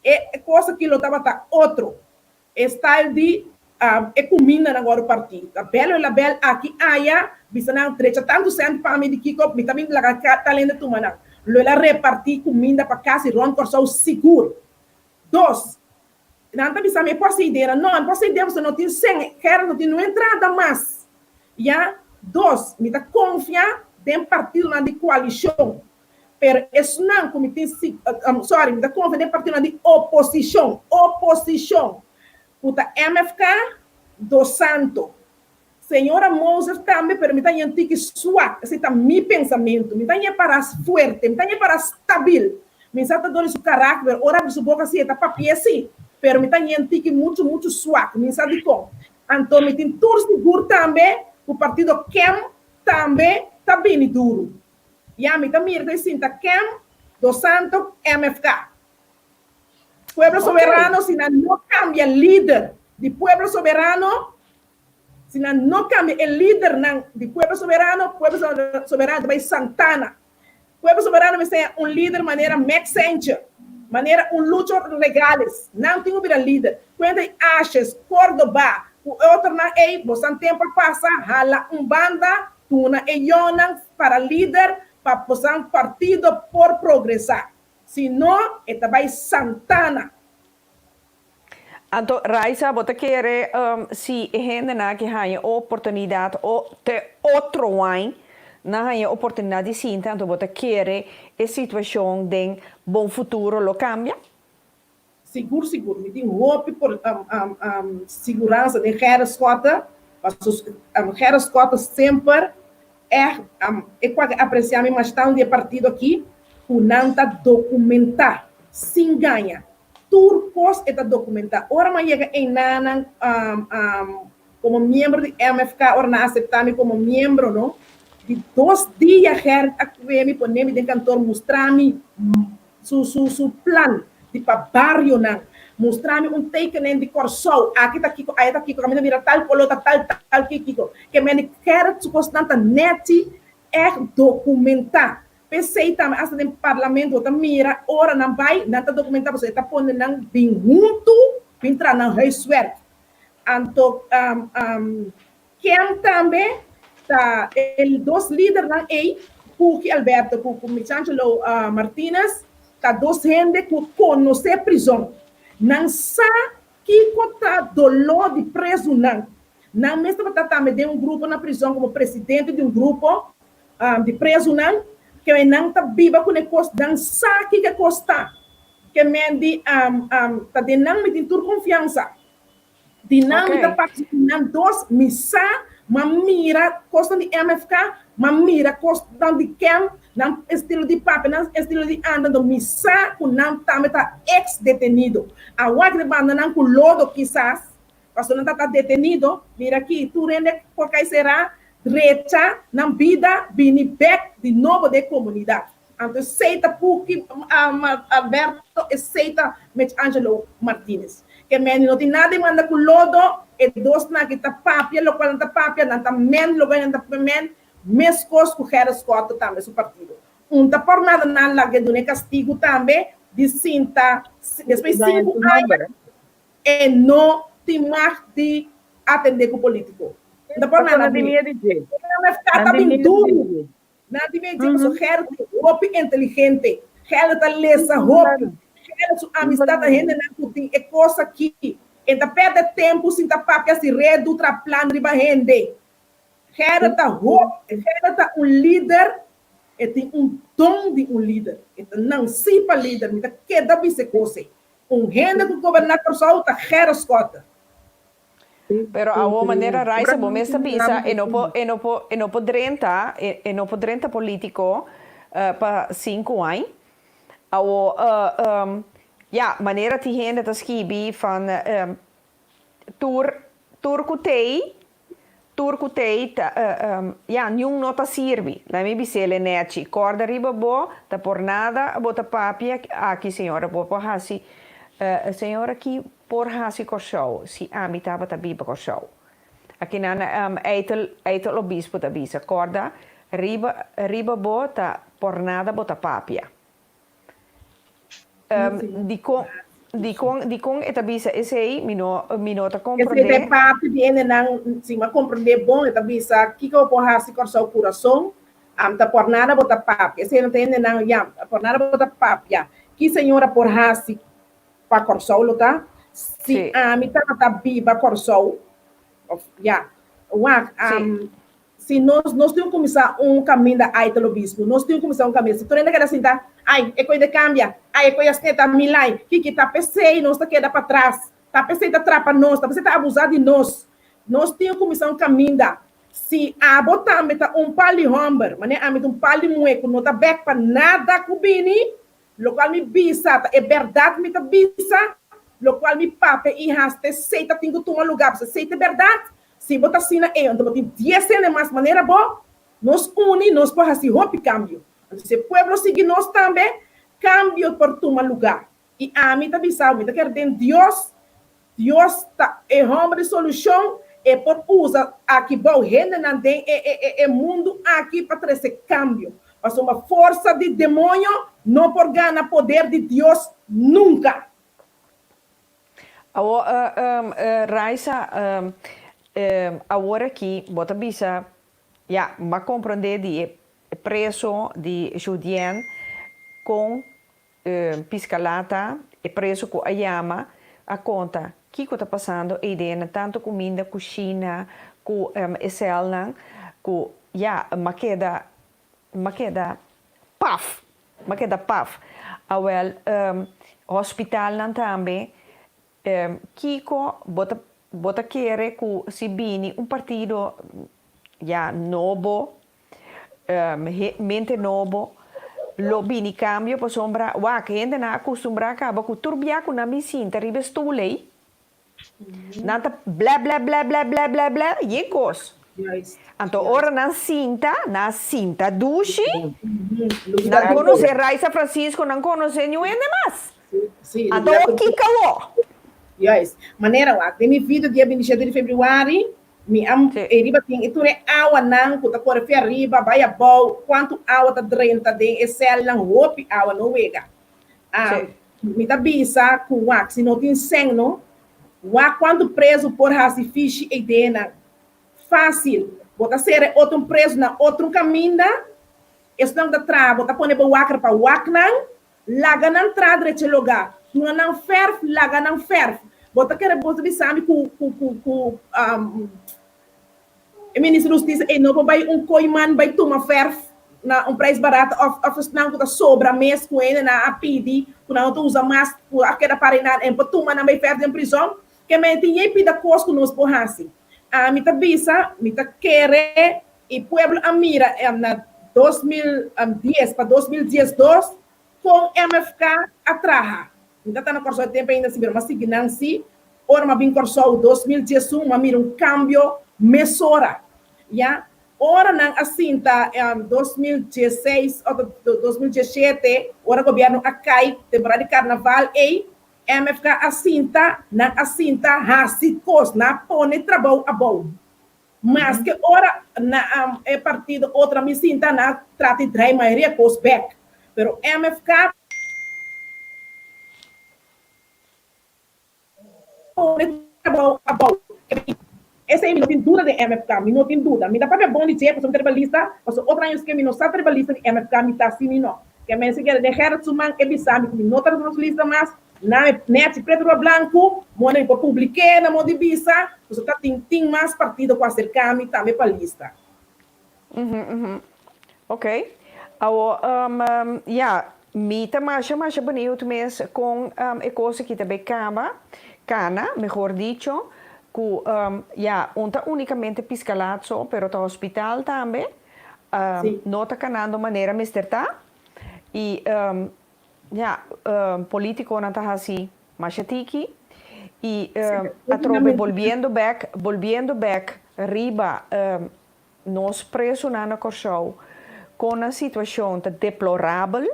e kos aki lo tabata otro. E style di e kumindanan wòrdu partí. Ta bèl o labèl aki aya, bisa nan drecha tantu sènt pa mi di kiko mi ta bin laga tal hende tuma nan. Lo el a repartí kuminda pa kas i rònt Kòrsou sigur. Dos, nan ta bisa mi e por hasi idea. No, e por hasi idea pasobra no tin sèn, Gerrit no tin no entrada mas. Ya. Dos, mi ta konfia den partidonan di koalishon, pero esnan ku mi tin sorry, mi ta konfia den partidonan di oposishon, oposishon, ku ta MFK, Dos Santo. Señora Moses tambe, pero mi ta ña tiki swak, esei ta mi pensamentu. Mi ta ña para fuerte, mi ta ña para stabil. Mi sa ta dor di su karakter, ora abri su boka si e ta papia si, pero mi ta ña tiki muchu muchu swak, mi sa dikon. Anto mi tin tur sigur tambe ku partido kem tambe ta bini duru. Ya mi ta mira ta e sinta kem, Dos Santo, MFK. Pueblo Soberano si nan no kambia lider di Pueblo Soberano, Si nan no cambia e lidernan di Pueblo Soberano, Pueblo Soberano ta bay Santana. Pueblo Soberano mester haña un lider manera Max Sanchez, manera un Lucho Regales. Nan tin cu bira lider. Cuenta di Ashes, Cordoba, cu e otronan ey, bosan tempo a pasa, hala un banda, tuna e yonan para lider pa bosan partido por progresa. Si no, e ta bay Santana. Anto Raisa bo ta kere si e hendenan aki haña oportunidat o te otro wine nan haña oportunidat di sinta anto bo ta kere e situashon den bon futuro lo kambia? Sigur sigur mi tin hopi por siguransa den Gerrit Schotte paso Gerrit Schotte semper ègt e kualke apresia mi mas tantu di e partido aki ku nan ta dokumenta sin gaña Tur kos e ta dokumentá. Ora mi a yega einanan komo miembro di MFK, ora nan a aseptá mi komo miembro, no, di dos dia Gerrit a kue mi, pone mi den kantor, mustra mi su su su plan di pa barionan, mustra mi un tekening di Kòrsou, aki ta kiko, aya ta kiko, kaminda mira tal koló ta tal tal kiko. Ke mende Gerrit su kosnan ta nèchi, ègt dokumentá. P'esei tambe asta den parlamento bo ta mira ora nan bai nan ta documentá pasobra e ta pone nan bin huntu bin traha nan huiswerk. Anto Ken tambe ta e dos lidernan ei, Puki Alberto ku Michangelo Martinez ta dos hende ku konosé prizon. Nan sa kiko ta doló di prezunan. Nan mes tabata tambe den un grupo na prizon komo presidente di un grupo di prezunan, ke nan ta biba ku ne kos, nan sa kiko e kos ta. Ke men di ta den nan mi tin tur konfiansa. Di nan mi ta papia ku nan dos, mi sa, m'a mira kosnan di MFK, m'a mira kosnan di kem, nan estilo di papia, nan estilo di anda, anto mi sa ku nan tambe ta eks detenido. Awor ki ta banda nan ku lodo kisas, Pasobra nan ta ta detenido, mira aki, tur hende por kai será, drecha nan bida, bini bek di nobo den komunidat. Anto esei ta Puki Alberto, esei ta Mechangelo Martinez. Ke meni no tin nada di manda ku lodo, e dosnan aki ta papia lokual nan ta papia, nan ta men lokual nan ta men, meskos ku Gerrit Schotte tambe su partido. Un ta por nada nan lag'e duna e kastigu tambe di sinta despues sinku aña. E no tin mag di atende ku politiko. N ta por nada di. MFK ta bin duru. Nan tin miedu di dje pasobra Gerrit ta hopi inteligente. Gerrit ta lesa hopi. Gerrit su amistad ta hendenan ku tin e kos aki. E ta pèrdè tempu sin ta papia si redu tra plan riba hende. Gerrit ta hopi, Gerrit ta un lider, e tin un don di un lider. E ta nansi pa lider. Mi ta keda bisa e kos ei. Un hende ku goberná Kòrsou ta Gerrit Schotte. Pero awor manera Raisa bo mes ta bisa e no por e no por e no por drenta e no por drenta politico pa sinku añ. Awor ya manera tin hende ta skibi van tur tur ku tei Tur ku tei ta ya niun no ta sirbi. Laat mi bis'el nechi, kòrda riba bo, ta por nada bo ta papia aki señora, bo por hasi señora ki por hasi Kòrsou si ami tabata biba Kòrsou. Aki nan Eitel Eitel Obispo ta bisa, kòrda riba riba bo ta por nada bo ta papia. Dikon dikon dikon e ta bisa esei mi no mi no ta komprondé. Esei ta e parti di hendenan si mi a komprondé bon e ta bisa kiko bo por hasi Kòrsou kurason. Am ta por nada bo ta papia. Esei no ta hendenan, ya, por nada bo ta papia. Ki señora por hasi pa Kòrsou lo ta? Si ami tabata biba Kòrsou, of ya, wak, am, si nos, nos tin ku kuminsá un kaminda ai ta lo bispu, nos tin ku kuminsá un kaminda. Si tur hende keda sinta, ai, e koi de kambia, ai, e koi a sneta milai, kiki ta p'esei nos ta keda patras, ta p'esei ta trapa nos, ta p'esei ta abusá di nos. Nos tin ku kuminsá un kaminda. Si abo tambe ta un pal di hòmber, manera ami ta un pal di muhé ku no ta bèk pa nada ku bini, lokual mi bisa ta e bèrdat mi ta bisa, lokual mi papia i hasi ta esei ta tin ku tuma lugá, pasobra esei ta e bèrdat. Si bo ta asina ei, anto bo tin dies hende mas manera bo, nos uni nos por hasi hopi kambio. Anto si e pueblo sigui nos tambe, kambio por tuma lugá. I ami ta bisa bo, mi ta kere den Dios, Dios ta e hòmber di solushon, e por usa aki bou hendenan den e e e mundu aki pa trese kambio. Pasobra forsa di demoño no por gana poder di Dios nunka. Awor, Raisa, awor aki bo ta bisa, ya, m'a komprondé di e preso di Judien kon Piscalata, e preso ku a yama, a konta kiko ta pasando eidena, tantu kuminda, kushina, ku e sèlnan, ku ya, m'a keda, m'a keda paf, m'a keda paf. Awèl, hòspitalnan tambe, kiko bo ta, bo ta kere ku si bini un partido ya nobo, mente nobo lo bini cambio pasobra wak hendenan a custumbra caba cu tur bia cu nan bin sinta riba e stoel ey nan ta ble ble ble ble ble ble ble yen cos anto ora nan sinta nan a sinta dushi nan conoce Raisa Francisco nan conoce niun hende mas anto kico awo. Juist. Manera wak den mi video dia 27 di februari Mi a e riba tin e tur e awanan ku ta kore fi ariba bai abou, kuantu awa ta drenta den e sèlnan, hopi awa no wega. Mi ta bisa ku wak si no tin sèn no, wak kuantu prezu por hasi fishi ei den nan. Fásil, bo ta sera e otro prezu na otro kaminda, esnan ku ta traha bo ta pone bo waker pa wak nan, Laga nan tra drecha logá. Duna nan fèrf, laga nan fèrf. Bo ta kere bo ta bisa mi ku ku ku ku e minister di hustisia ei no por bai un koiman bai tuma fèrf na un prijs barato òf òf esnan ku ta sobra mes ku hendenan a pidi ku nan no ta usa mas ku a keda para einan en por tuma nan bai fèrf den prizòn. Ke men tin yei pida kos ku nos por hasi. Ami ta bisa mi ta kere E pueblo a mira na 2010 pa 2012 kon MFK a traha. Mi ta ta na Kòrsou e tempu ainda si, pero mi a sigui nan si. Ora mi a bin Kòrsou 2011 mi a mira un kambio mesora. Ya. Ora nan a sinta 2016 òf 2017 ora gobièrnu a kai temporada di karnaval ei, MFK a sinta, nan a sinta hasi kos, nan a pone trabou abou. Maske ora na e partido otro a mi sinta na trata di draai mayoria kos bek. Pero MFK pone trabou abou. Esei mi no tin duda den MFK, mi no tin duda. Mi ta papia bon di dje pasobra mi ta riba lista, pasobra otro años ke mi no sa ta riba lista di MFK mi ta si mi no. Ke mester keda den Gerrit su man e bisa mi ku mi no ta riba nos lista mas. Na e nechi pretu riba blanku, mona mi por publik'é na modo di bisa, pasobra ta tin tin mas partido ku aserká mi tambe pa lista. Ok. Awor, ya, mi ta masha masha beniut mes kon e kos aki ta bay kaba, kana, mehor dicho, ku, ya, un ta unikamente Piscalat so, pero ta hospital tambe, no ta kanando manera mester ta, i, Ya, politiconan ta haci masha tiki y atrobe bolbiendo bek, bolbiendo bek riba nos presonan na Corsou con nan situacion ta deplorabel,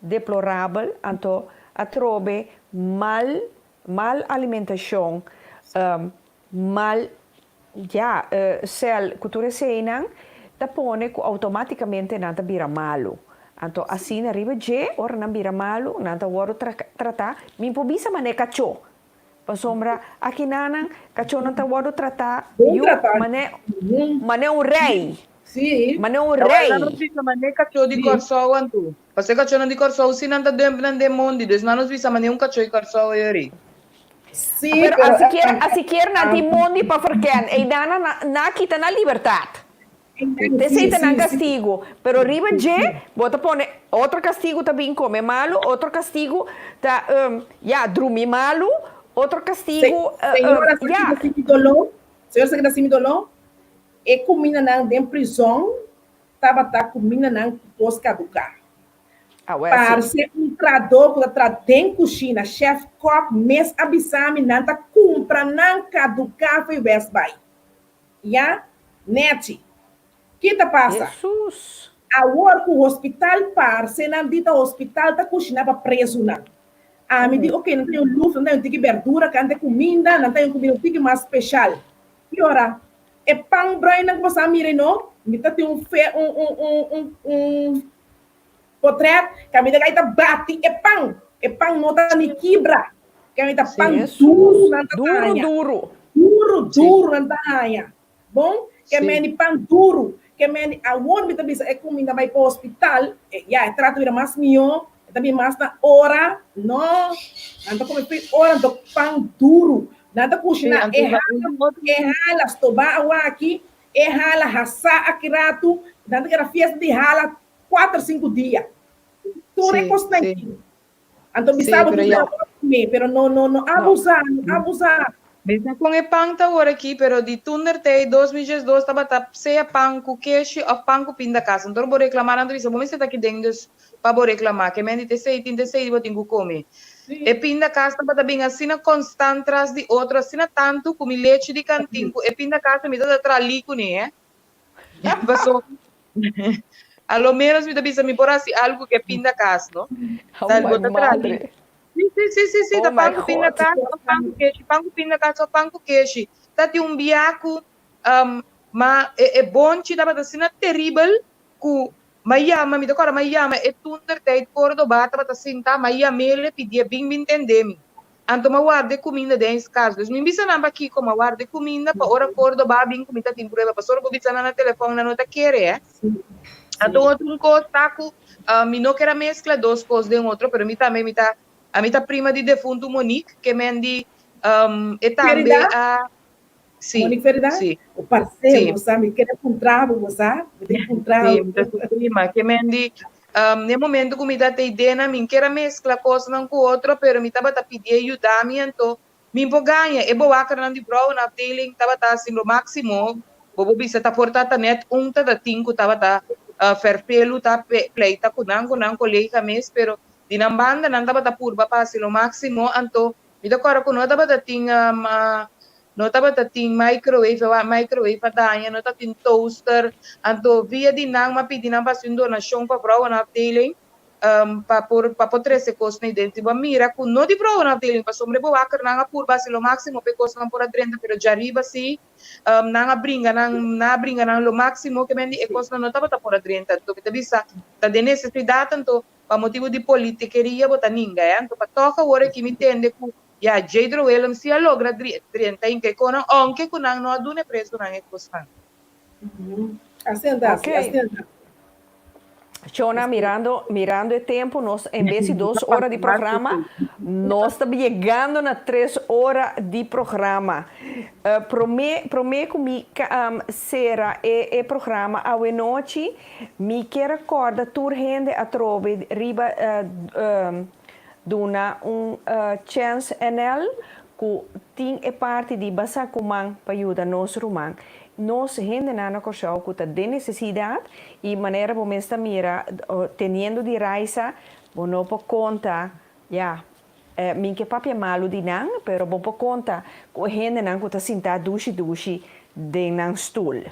deplorabel, anto atrobe mal, mal alimentacion, Mal, ya, sèl ku tur eseinan ta pone ku outomátikamente nan ta bira malu. Anto asina riba dje, ora nan bira malu, nan ta wòrdu tratá, mi por bisa manera kachó, pasobra akinanan kachónan ta wòrdu tratá yu manera un rei. Sí. Mane un Awor rei. nan nos bisa mane kachó di Kòrsou anto. Pasobra e kachónan di Kòrsou si nan ta dump nan den mondi, dus nan nos bisa mane un kachó di Kòrsou e ori. Sí, Pero pero a sikier a sikier nan tin mondi pa ferken, einan nan nan a kita nan libertat. Esei ta nan kastigu. Pero riba dje bo ta pone otro kastigu ta bin kome malu, otro kastigu ta ya drumi malu, otro kastigu Señora sa ya. kita sinti doló, señora sa kita sinti doló, e kumindanan den prizòn tabata kumindanan ku kos kaduká. Awel si. Parse un tradó ku ta tra den kushina, chef kòk mes a bisa mi nan ta kumpra nan kaduká fo'i Westbaai. Ya, Netchi. Ki ta pasa? Hesus! Awor ku hospital parse nan di ta hospital ta kushiná pa prezunan. Ami di oke, nan ta un luf, nan ta un tiki berdura kante kuminda, nan ta un kuminda un tiki mas speshal. Ki ora? E pan bruinnan ku boso a mira ei no, mi ta tin un fe un un un un un potret kaminda ku ai ta bati e pan. E pan no ta ni kibra. Kaminda pan duru Hesus! nan ta Duru haña. duru. Duru, Sí. duru nan ta haña. Bon, ke Sí. meni pan duru, ke meni awor mi ta bisa e kuminda bai pa hospital, e ya e trato bira mas mihó, e ta bin mas na ora, no, nan ta kome tur ora anto pan duru, nan ta Sí, kushiná anto e ba hala, un otro e hala stobá awaki, e hala hasá aki ratu, nan ta keda fiesta di hala kuater sinku dia. Tur e Sí, kosnan sí. aki. Anto Sí, bisa bo pero tin ya. ku come, pero no no no No. abusa, no abusa. Bisa kon e pan ta awor aki, pero di toender tei 2012 tabata sea pan ku keshi of pan ku pindakaas. Anto bo reklamá nan ta bisa bo mester ta aki den dus pa bo reklamá. Ke men di t'esei tin t'esei bo tin ku kome. E pindakaas tabata bin asina konstant tras di otro asina tantu ku mi lechi di kantin ku e pindakaas mi tabata traha li kuné eh. Paso a lo menos mi ta bisa mi por hasi algu ku e pindakaas no. Oh Ta my bo ta traha li. madre. Sí, sí, sí, sí, sí, Oh ta my pan ku God. pindakaas òf pan ku keshi, pan ku pindakaas òf pan ku keshi. Ta tin un bia ku um, ma e, e bonchi tabata asina teribel ku m'a yama, mi ta kòrda m'a yama e toentertijd Cordoba tabata sinta, m'a yam'el pidié bin bin tende mi. Anto m'a warda e kuminda den es kas. Dus mi bisa nan pakiko m'a warda e kuminda pa ora Cordoba bin ku mi ta tin prueba. Pasobra bo bisa nan na telefòn nan no ta kere, eh. Anto otro un kos ta ku mi no ker a meskla dos kos den otro, pero mi tambe mi ta ami ta prima di defuntu Monique, ke men di e tambe a Sí, Monique Ferida? sí. O parcero, Sí. bo sa, mi kere puntra bo, bo sa, mi tin puntra Sí, bo. mi ta su prima. Ke men di, um, n'e momento ku mi ta te idea mi ker a meskla kosnan ku otro, pero mi tabata pidié yuda mi, anto mi por gaña. E bowakernan di vrouwenafdeling tabata hasi lo máksimo, bo por bisa ta por ta ta nèt un ta ta tin ku tabata uh, ferfelu ta pleita ku nan, ku nan kolega mes, pero di nan banda nan tabata purba pa hasi lo máksimo, anto Mi ta kòrda ku no tabata tin no tabata tin microwave, e microwave a daña, no tabatin toaster, anto via di nan mi a pidi nan pa hasi un donashon pa vrouwenafdeling pa por pa por trese kosnan ei den. Si bo a mira ku no di vrouwenafdeling pasobra e bewakernan a purba hasi lo máksimo pa e kosnan por a drenta pero djariba si nan a bringa nan nan a bringa nan lo máksimo ke men di e kosnan no tabata por a drenta. Anto mi ta bisa ta den nesesidat anto Pa motibu di politikeria bo ta ninga e anto pa tòg awor aki mi tende ku ya Jadro Willem si a logra drenta hinka e konan ounke ku nan no a duna e presonan e kosnan. Asina ta, Ok. asina ta. Shona, mirando, mirando e tempo, nos en bes di dos ora di programa, nos ta yegando na tres ora di programa. Prome, prome ku mi sera e e programa awenochi, Mi kier a kòrda tur hende atrobe riba duna un chèns NL ku tin e parti di basa ku man pa yuda nos ruman. Nos hendenan na Kòrsou ku ta den nesesidat i manera bo mes ta mira teniendo di Raisa bo no por konta ya mi ke papia malu di nan pero bo por konta ku e hendenan ku ta sinta dushi dushi den nan stul.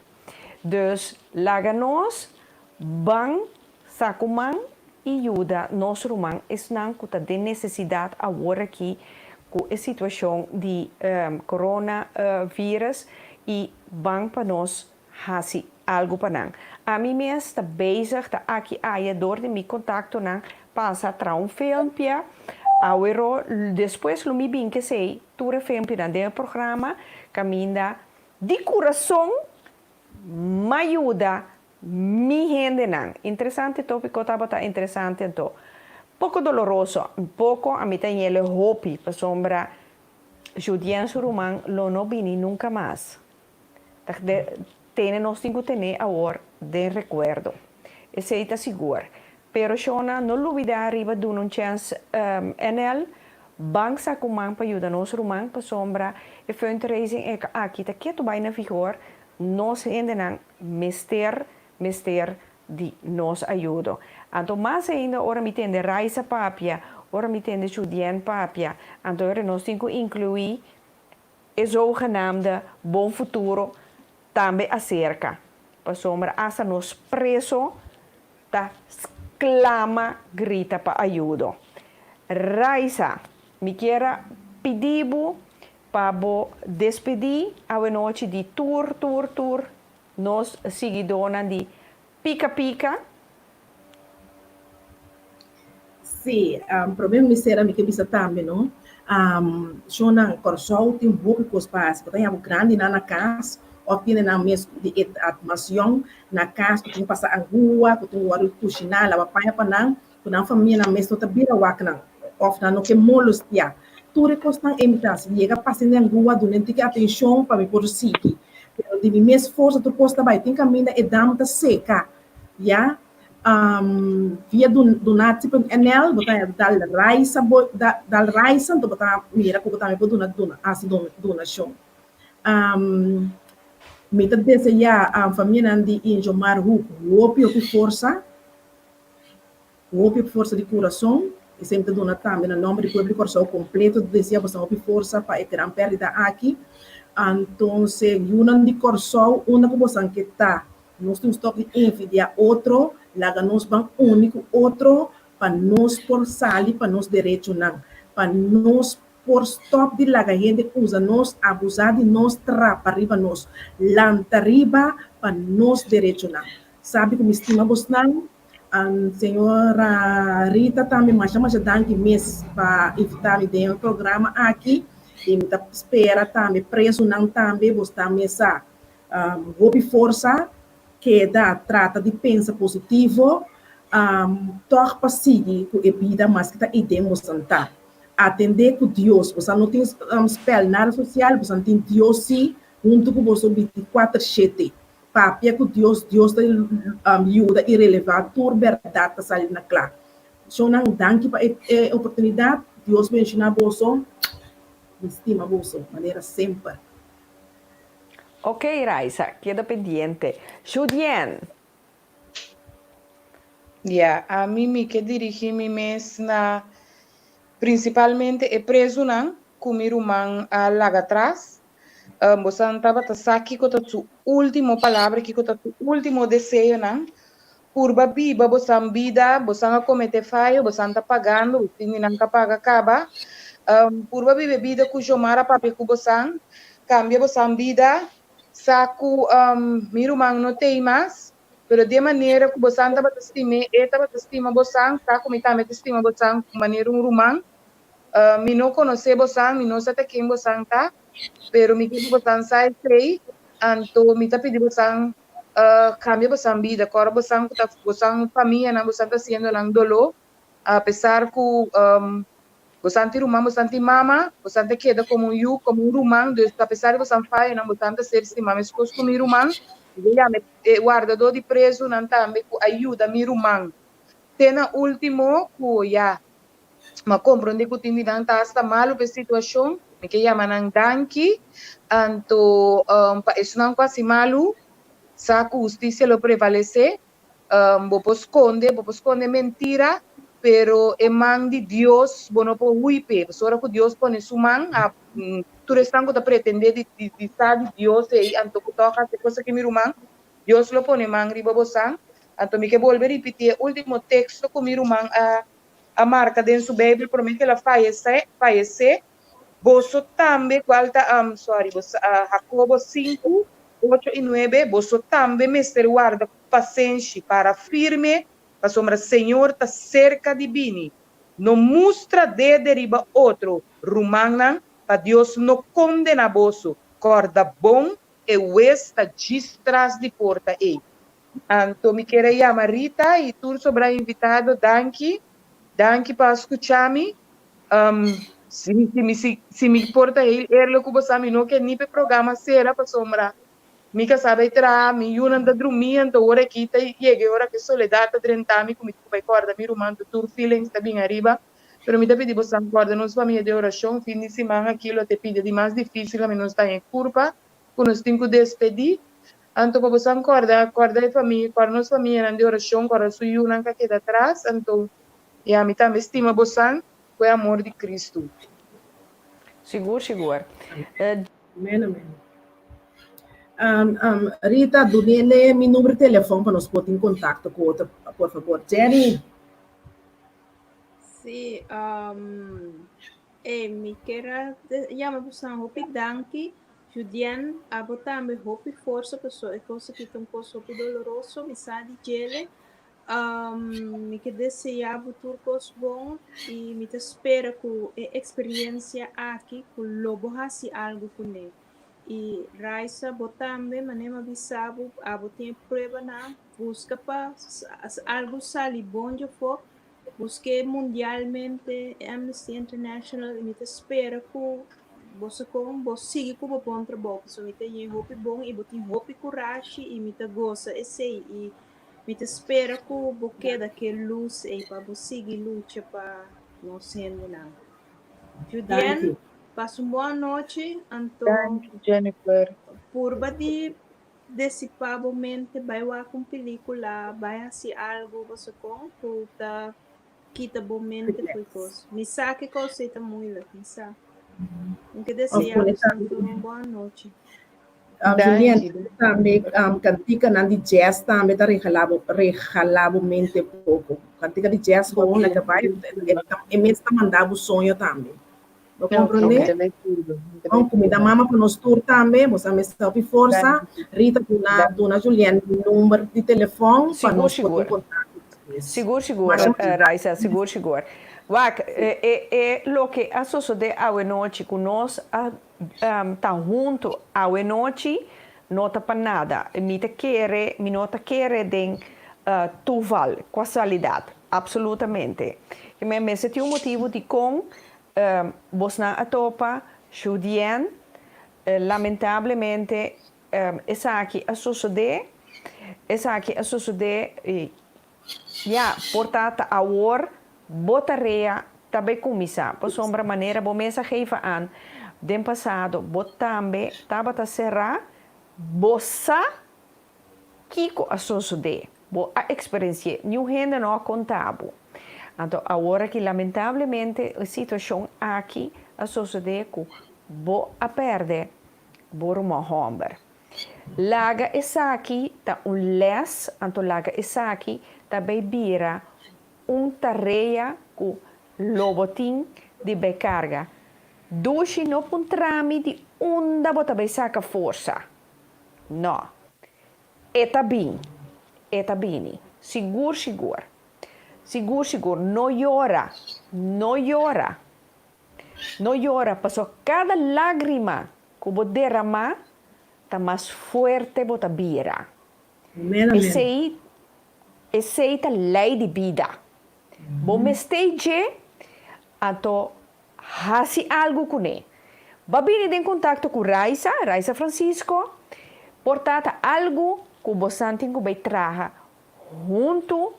Dus laga nos ban sa ku man i yuda nos ruman esnan ku ta den nesesidat awor aki ku e situashon di corona virus i ban pa nos hasi algu pa nan. Ami mes ta bezig ta aki aya dor di mi kontaktonan pasa traha un filmpia awero despues lo mi bin kesei tur e filmpianan den e programa kaminda Di kurason m'a yuda Mi hendenan, interesante tópiko tabata interesante anto poko doloroso, poko a mi ta yele hopi pasobra Judien su ruman lo no bini nunka mas. Ta tene nos tin ku tene awor den rekuerdo. Esei ta sigur. Pero Shona no lubidá riba duna un chèns NL, Ban sa ku man pa yuda nos ruman pasobra e fundraising aki ta ketu bai na vigor, nos hendenan mester mester di nos ayudo. Anto mas ainda ora mi tende Raisa papia, ora mi tende Judien papia, anto ora nos tin ku inkluí e zogenaamde bon futuro tambe aserka, pasobra asta nos preso ta sklama grita pa ayudo. Raisa, mi kier a pidi bo pa bo despedí awenochi di tur tur tur nos siguidónan di Pika Pika. Sí, promé mi sera mi ke bisa tambe no, shonnan Kòrsou tin hopi kos pa hasi, bo ta haña bo grandinan na kas òf tiene nan mes di edat mas yòn na kas ku tin pasa angua, ku tin wòrdu kushiná, laba paña pa nan, ku nan famianan mes no ta bira wak nan òf nan no ke molestiá. Tur e kosnan ei mi ta hasi, yega pasa den angua, duna un tiki atenshon pa mi por sigui. Pero di mi mes forsa tur kos ta bai, tin kaminda e dam ta seka, ya. Via donatie.nl bo ta dal Raisa bo dal Raisa anto bo ta mira ku bo tambe por duna duna hasi donashon. Mi ta deseá famianan di Injomar Hoek hopi hopi forsa, hopi forsa di kurason i esei mi ta duna tambe na nòmber di pueblo di Kòrsou kompleto ta deseá boso hopi forsa pa e gran pèrdida aki. Antonse yunan di Kòrsou unda ku boso ke ta Nos tin stop di envidia otro, laga nos ban uni ku otro pa nos por sali pa nos derechonan, pa nos por stop di laga hende usa nos, abusa di nos, trapa riba nos. Lanta riba pa nos derechonan. Sabi ku mi stima bosnan. Señora Rita tambe masha masha danki mes pa invita mi den e programa aki i mi ta spera tambe presonan tambe bos ta mesa. Hopi forsa, keda trata di pensa positivo, tòg pa sigui ku e bida maske ta iden bosan ta. Atendé ku Dios, bosan no tin spèl nada sosial, bosan tin Dios sí huntu ku boso binti kuater shete. Papia ku Dios, Dios ta yuda i relevá tur bèrdat ta sali na kla. Shownan, danki pa e oportunidat, Dios benshoná boso, mi stima boso manera semper. Ok Raisa, keda pendiente. Judien! Ya, ami mi ke dirigí mi mes na prinsipalmente e prezunan ku mi ruman a laga atras. Bosan tabata sa kiko ta su último palabra, kiko ta su último deseonan. Purba biba bosan bida, bosan a kometé fayo, bosan ta pagando, bo tin di nan ka paga kaba. Purba biba e bida ku Jomar a papia ku bosan, kambia bosan bida, sa ku mi ruman no t'ei mas, pero di e manera ku bosan tabata stim'é, e tabata stima bosan, sa ku mi tambe ta stima bosan manera un ruman. Mi no konosé bosan, mi no sa ta ken bosan ta, pero mi ke ku bosan sa esei, anto mi ta pidi bosan Cambia bosan bida, cora bosan cu ta bosan famianan, bosan ta haciendo nan dolor, a pesar cu bosan tin ruman, bosan tin mama, bosan ta keda como un yu, como un ruman, dus a pesar di bosan fayonan, bosan ta ser stima mescos cu mi ruman. Mi ta yama e wardador di prezunan tambe cu a yuda mi ruman te na ultimo cu ya M'a komprondé ku tin di nan ta hasta malu pa e situashon, mi ke yama nan danki. Anto pa esunnan ku hasi malu, sa ku hustisia lo prevalesé. Bo por skonde, bo por skonde mentira, pero e man di Dios bo no por hui p'e. Pasobra ora ku Dios pone su man, tur esnan ku ta pretendé di di sa di Dios ei, anto ku tòg hasi e kos aki mi ruman, Dios lo pone man riba bosan. Anto mi ke bolbe ripití e último teksto ku mi ruman a a marka den su Beibel promé ku el a fayesé, fayesé, Boso tambe, kual ta, sorry, boso, Hakobo sinku, ocho i nuebe, boso tambe mester warda ku pasenshi, para firme, pasobra Señor ta serka di bini. No mustra dede riba otro, rumannan, pa Dios no kondená boso. Kòrda bon, e wes ta djis tras di porta ei. Anto mi kier a yama Rita y tur sobra invitado danki, danki pa scucha mi. Si si mi si mi por ta heel eerlijk cu bo sa mi no ke ni p'e programa cera pasobra mi casa bay traha, mi yunan ta drumi anto ora aki ta yega e ora cu e soledad ta drenta mi cu mi tin cu bay corda mi ruman anto tur feelings ta bin ariba. Pero mi ta pidi bosan corda nos famia den oracion fin di siman aki lo te pidi di mas dificil ami nos ta en curpa cu nos tin cu despedi. Anto pa bosan corda, corda e famia, corda nos famianan di oracion, corda su yunan cu a keda atras. Anto, ya, mi tambe stima bosan cu e amor di Cristo. Sigur, sigur. Amen, amen. Um, um, Rita, dunele mi numero di telefon pa nos por tin contacto cu otro, por favor. Jenny. Sí, um, eh, mi kier a yama bosan hopi danki. Judian, abo tambe hopi forsa paso e kos aki ta un kos hopi doloroso, mi sa di djele. Um, mi ke desea bo tur kos bon i mi ta spera ku e eksperiencia aki ku lo bo hasi algu kuné. I Raisa, bo tambe, manera mi a bisa bo, abo tin e pruebanan, buska pa algu sali bon djafó, Busk'é mundialmente Amnesty International i mi ta spera ku boso kon bo sigui ku bo bon trabou pasobra mi ta yen hopi bon i bo tin hopi kurashi i mi ta gosa esei i mi ta spera ku bo keda ku e lus ei pa bo sigui lucha pa nos hendenan. Judian, pasa un bon anochi anto purba di Disipá bo mente, bai wak un pelíkula, bai hasi algu boso kon ku ta kita bo mente fo'i kos. Mi sa ke kos ei ta moeilijk, mi sa. Mi ke deseá boso tur un bon anochi. Julien, tambe kantikanan di jazz tambe ta regalá bo, regalá bo mente poko. Kantika di jazz gewoon laga bai, e mes ta manda bo soño tambe. Bo comprende? Bon, cuminda mama pa nos tur tambe. Bo sa mester hopi forsa. Rita duna duna Julien number di telefon pa Sigur, nos por tin sigur. contacto despues. Sigur, sigur, Masha masha Raisa, sigur, sigur. Wak, e e loke a sosode awe nochi cu nos a ta hunto awe nochi no ta pa nada. Mi ta kere, mi no ta kere den toeval, casualidad. Absolutamente. Mi mester tin un motibu dikon bosnan a topa Judienne. Lamentablemente esaki a sosodé. Esaki a sosodé i ya, por ta ta awor bo tarea ta bay kuminsá. Pasobra manera bo mes a gefa an den pasado bo tambe tabata será, bo sa Kiko a sosodé? Bo a eksperensi'é? Niun hende no a konta bo. Anto awor aki lamentablemente e situashon aki a sosodé ku bo a pèrdè bo ruman hòmber. Laga esaki ta un lès, anto laga esaki ta bay bira un tarea ku lo bo tin di bay karga. Dushi no puntra mi di unda bo ta bay saka forsa. No. E ta bin. E ta bini. Sigur sigur. Sigur sigur. No yora. No yora. No yora paso kada lagrima ku bo derama ta mas fuerte bo ta bira. Amen amen. Esei esei ta lei di bida. Bo mester dje anto Hasi algu kuné. Bo a bini den kontakto ku Raisa, Raisa Francisco, por ta ta algu ku bosan tin ku bai traha huntu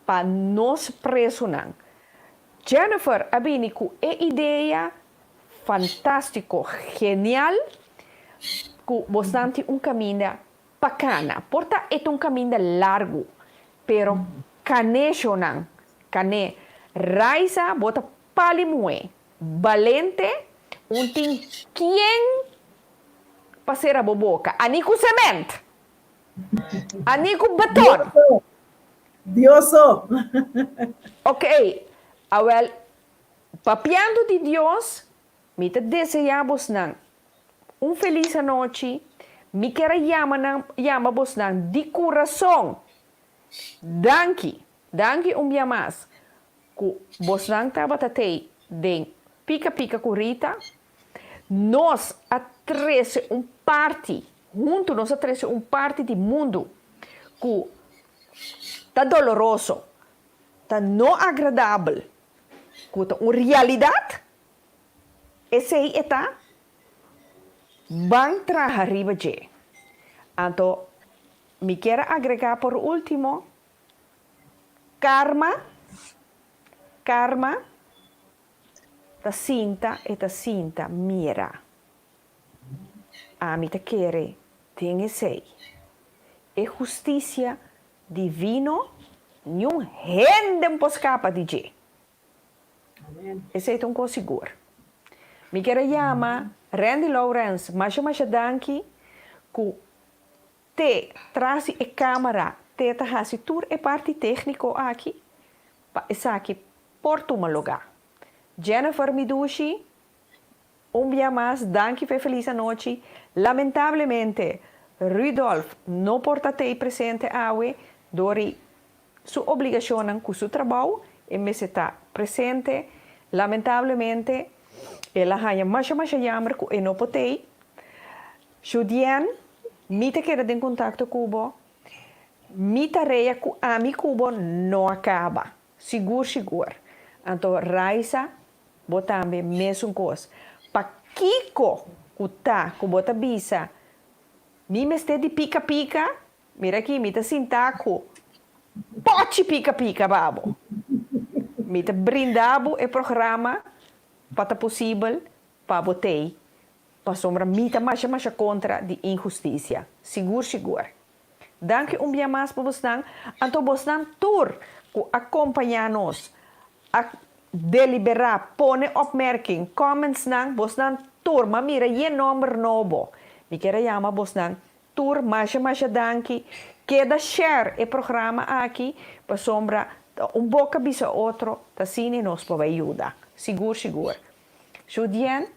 pa nos presunan. Jennifer a bini ku e idea fantástiko, genial, ku bosan tin un kaminda pa kana. Por ta e ta un kaminda largu, pero kané shownan, kané. Raisa bo ta Pali muhé balente un tin kien pa sera bo boka. Ani ku sement! Ani ku beton! Dioso! Ok, awel, papiando di Dios, mi ta deseá bosnan un felis anochi. Mi kier a yama nan, yama bosnan di kurason. Danki, danki un bia mas. Ku bosnan tabata tei den Pika Pika ku Rita, nos a trese un parti, huntu nos a trese un parti di mundu. ku ta doloroso, ta no agradabel, ku ta un realidat, esei e ta, ban traha riba dje. Anto mi kier a agregá por último, karma, karma ta sinta, e ta sinta mira. Ami ta kere den esei. E hustisia divino niun hende por skapa di dje. Esei ta un kos sigur. Mi kier a yama Randy Lawrence masha masha danki ku te tras di e kamera te ta hasi tur e parti tekniko aki pa esaki por tuma lugá. Jennifer mi dushi, Un bia mas danki p'e felis anochi. Lamentablemente Rudolf no por ta tei presente awe dor di su obligacionnan cu su trabou e mester ta presente. Lamentablemente el a haña masha masha jammer cu e no por tei. Judienne, mi ta keda den contacto cu bo. Mi tarea cu ami cu bo no a caba. Sigur sigur. Anto Raisa Bo tambe mesun kos. Pakiko ku ta ku bo ta bisa, Mi mester di pika pika? Mira aki, mi ta sinta ku pochi pika pika pa bo. Mi ta brinda bo e programa pa ta posibel pa bo tei, pasobra mi ta masha masha kontra di inhustisia. Sigur sigur. Danki un bia mas pa bosnan. Anto bosnan tur ku a kompañá nos, a deliberá, pone opmerking, commentsnan, bosnan tur, m'a mira yen nomber nobo. Mi kier a yama bosnan tur masha masha danki. Keda share e programa aki pasobra ta un boka bisa otro ta asina nos por bai yuda. Sigur sigur. Judien,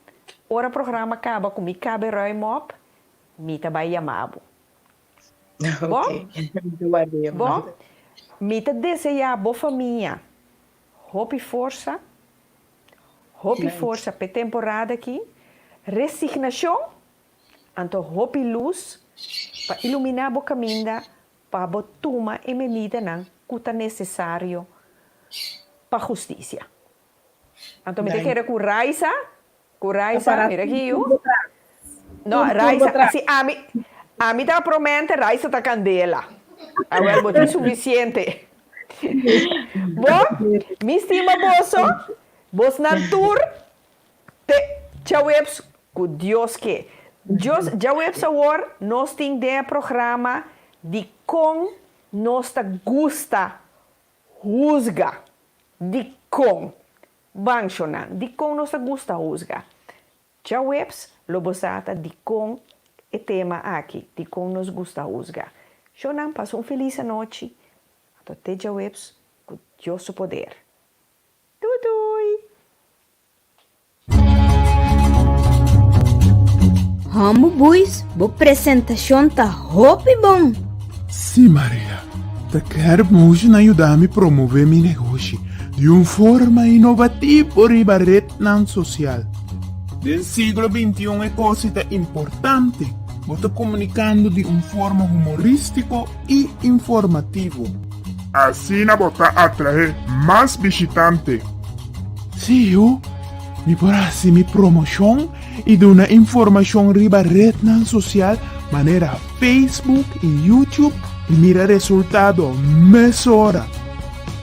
ora programa kaba ku mi kabe ruim op, mi ta bai yama bo. Bo? Bo? Mi ta deseá bo famia hopi forsa, hopi forsa p'e temporada aki, resignashon, anto hopi lus pa iluminá bo kaminda pa bo tuma e medidanan ku ta nesesario pa hustisia. Anto mi ta kere ku Raisa, ku Raisa, mira aki yu. No, Raisa, si ami, ami ta promente, Raisa ta kandela. Awel, bo tin sufisiente. Bo, mi stima boso, bosnan tur te djaweps ku Dios ke. Dios, djaweps awor nos tin den e programa di kon nos ta gusta Huzga. Dikon? Banshonan, dikon nos ta gusta huzga? Djaweps lo bo sa ta dikon e tema aki, dikon nos gusta huzga. Shonan, pasa un felis anochi, anto te djaweps ku Dios su poder. Dui dui! Hombu Boys, bo presentacion ta hopi bon! Sí, Maria. Ta Carib Motion a yuda mi promove mi negoshi di un forma inovativo riba retnan sosial. Den siglo bintiun e kosi ta importante, bo ta komunikando di un forma humorístiko i informativo. Asina bo ta atraé mas bishitante. Sí, yu. Mi por hasi mi promoshon i duna informashon riba retnan sosial manera Facebook i YouTube i mira resultado mesora.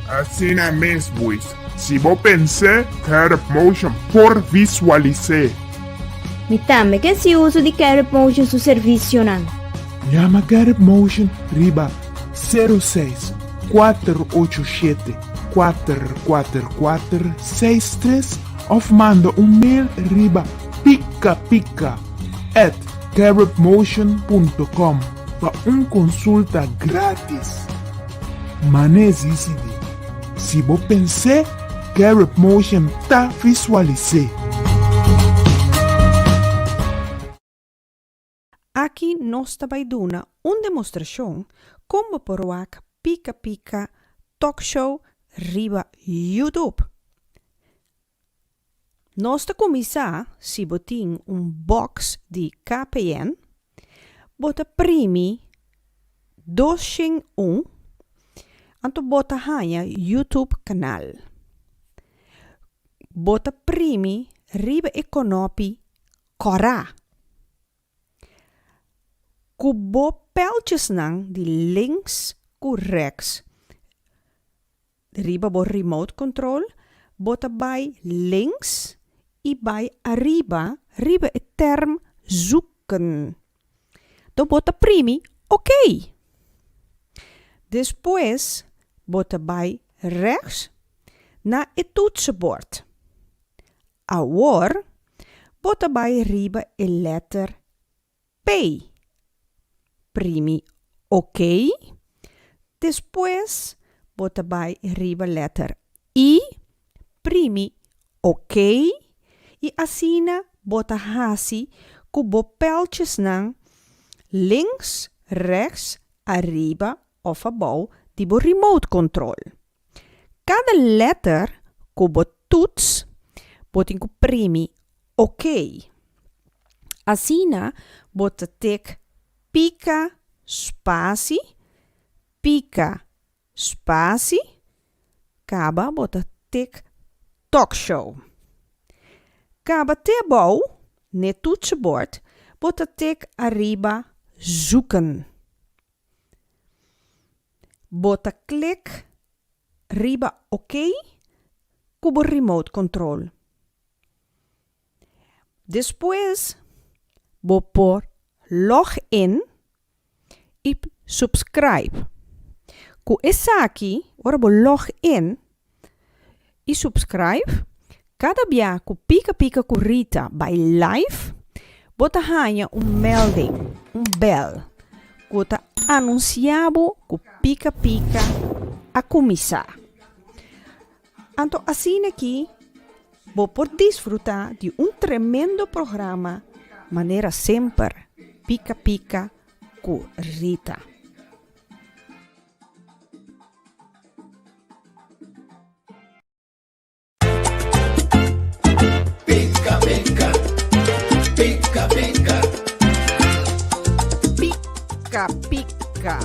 Asina mes, boys. Si bo pens'é, Carib Motion por visualis'é. Mi tambe ke hasi uso di Carib Motion su servisionan. Yama Carib Motion riba 06 487 444 63 òf manda un mail riba pikapika at caribmotion.com pa un konsulta grátis. Man'é disidí. Si bo pens'é, Carib Motion ta visualis'é. Aki nos ta bai duna un demostrashon kon bo por wak Pika Pika Talk Show riba YouTube. Nos ta kuminsá si bo tin un box di KPN, bo ta primi. 201, anto bo ta haña YouTube kanal. Bo ta primi riba e konopi kòrá. Ku bo pèltjesnan di links ku rèks riba bo remote control, bo ta bai links i bai ariba riba e term zoeken. Do bo ta primi ok. Despues bo ta bai rechts na e toetsenbord. Awor bo ta bai riba e letter P. Primi ok. Despues bo ta bai riba letter I, primi ok i asina bo ta hasi ku bo pèltjesnan links, rechts, ariba òf abou di bo remote control. Kada letter ku bo tuts, bo tin ku primi ok. Asina bo ta tek pika spasi, pika spasi, kaba bo ta tek talkshow. Kaba te abou n'e toetsenbord bo ta tek ariba zoeken. Bo ta klik riba ok ku bo remote control. Despues bo por log in i subscribe. Ku esaki ora bo log in i subscribe, kada bia ku Pika Pika ku Rita bai live, bo ta haña un melding, un bèl, ku ta anunsiá bo ku Pika Pika a kuminsá. Anto asina aki bo por disfrutá di un tremendo programa manera semper, Pika Pika ku Rita. Pika pika, pika pika. Pika pika.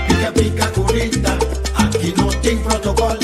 Pika pika ku Rita, aki no tin protokòl.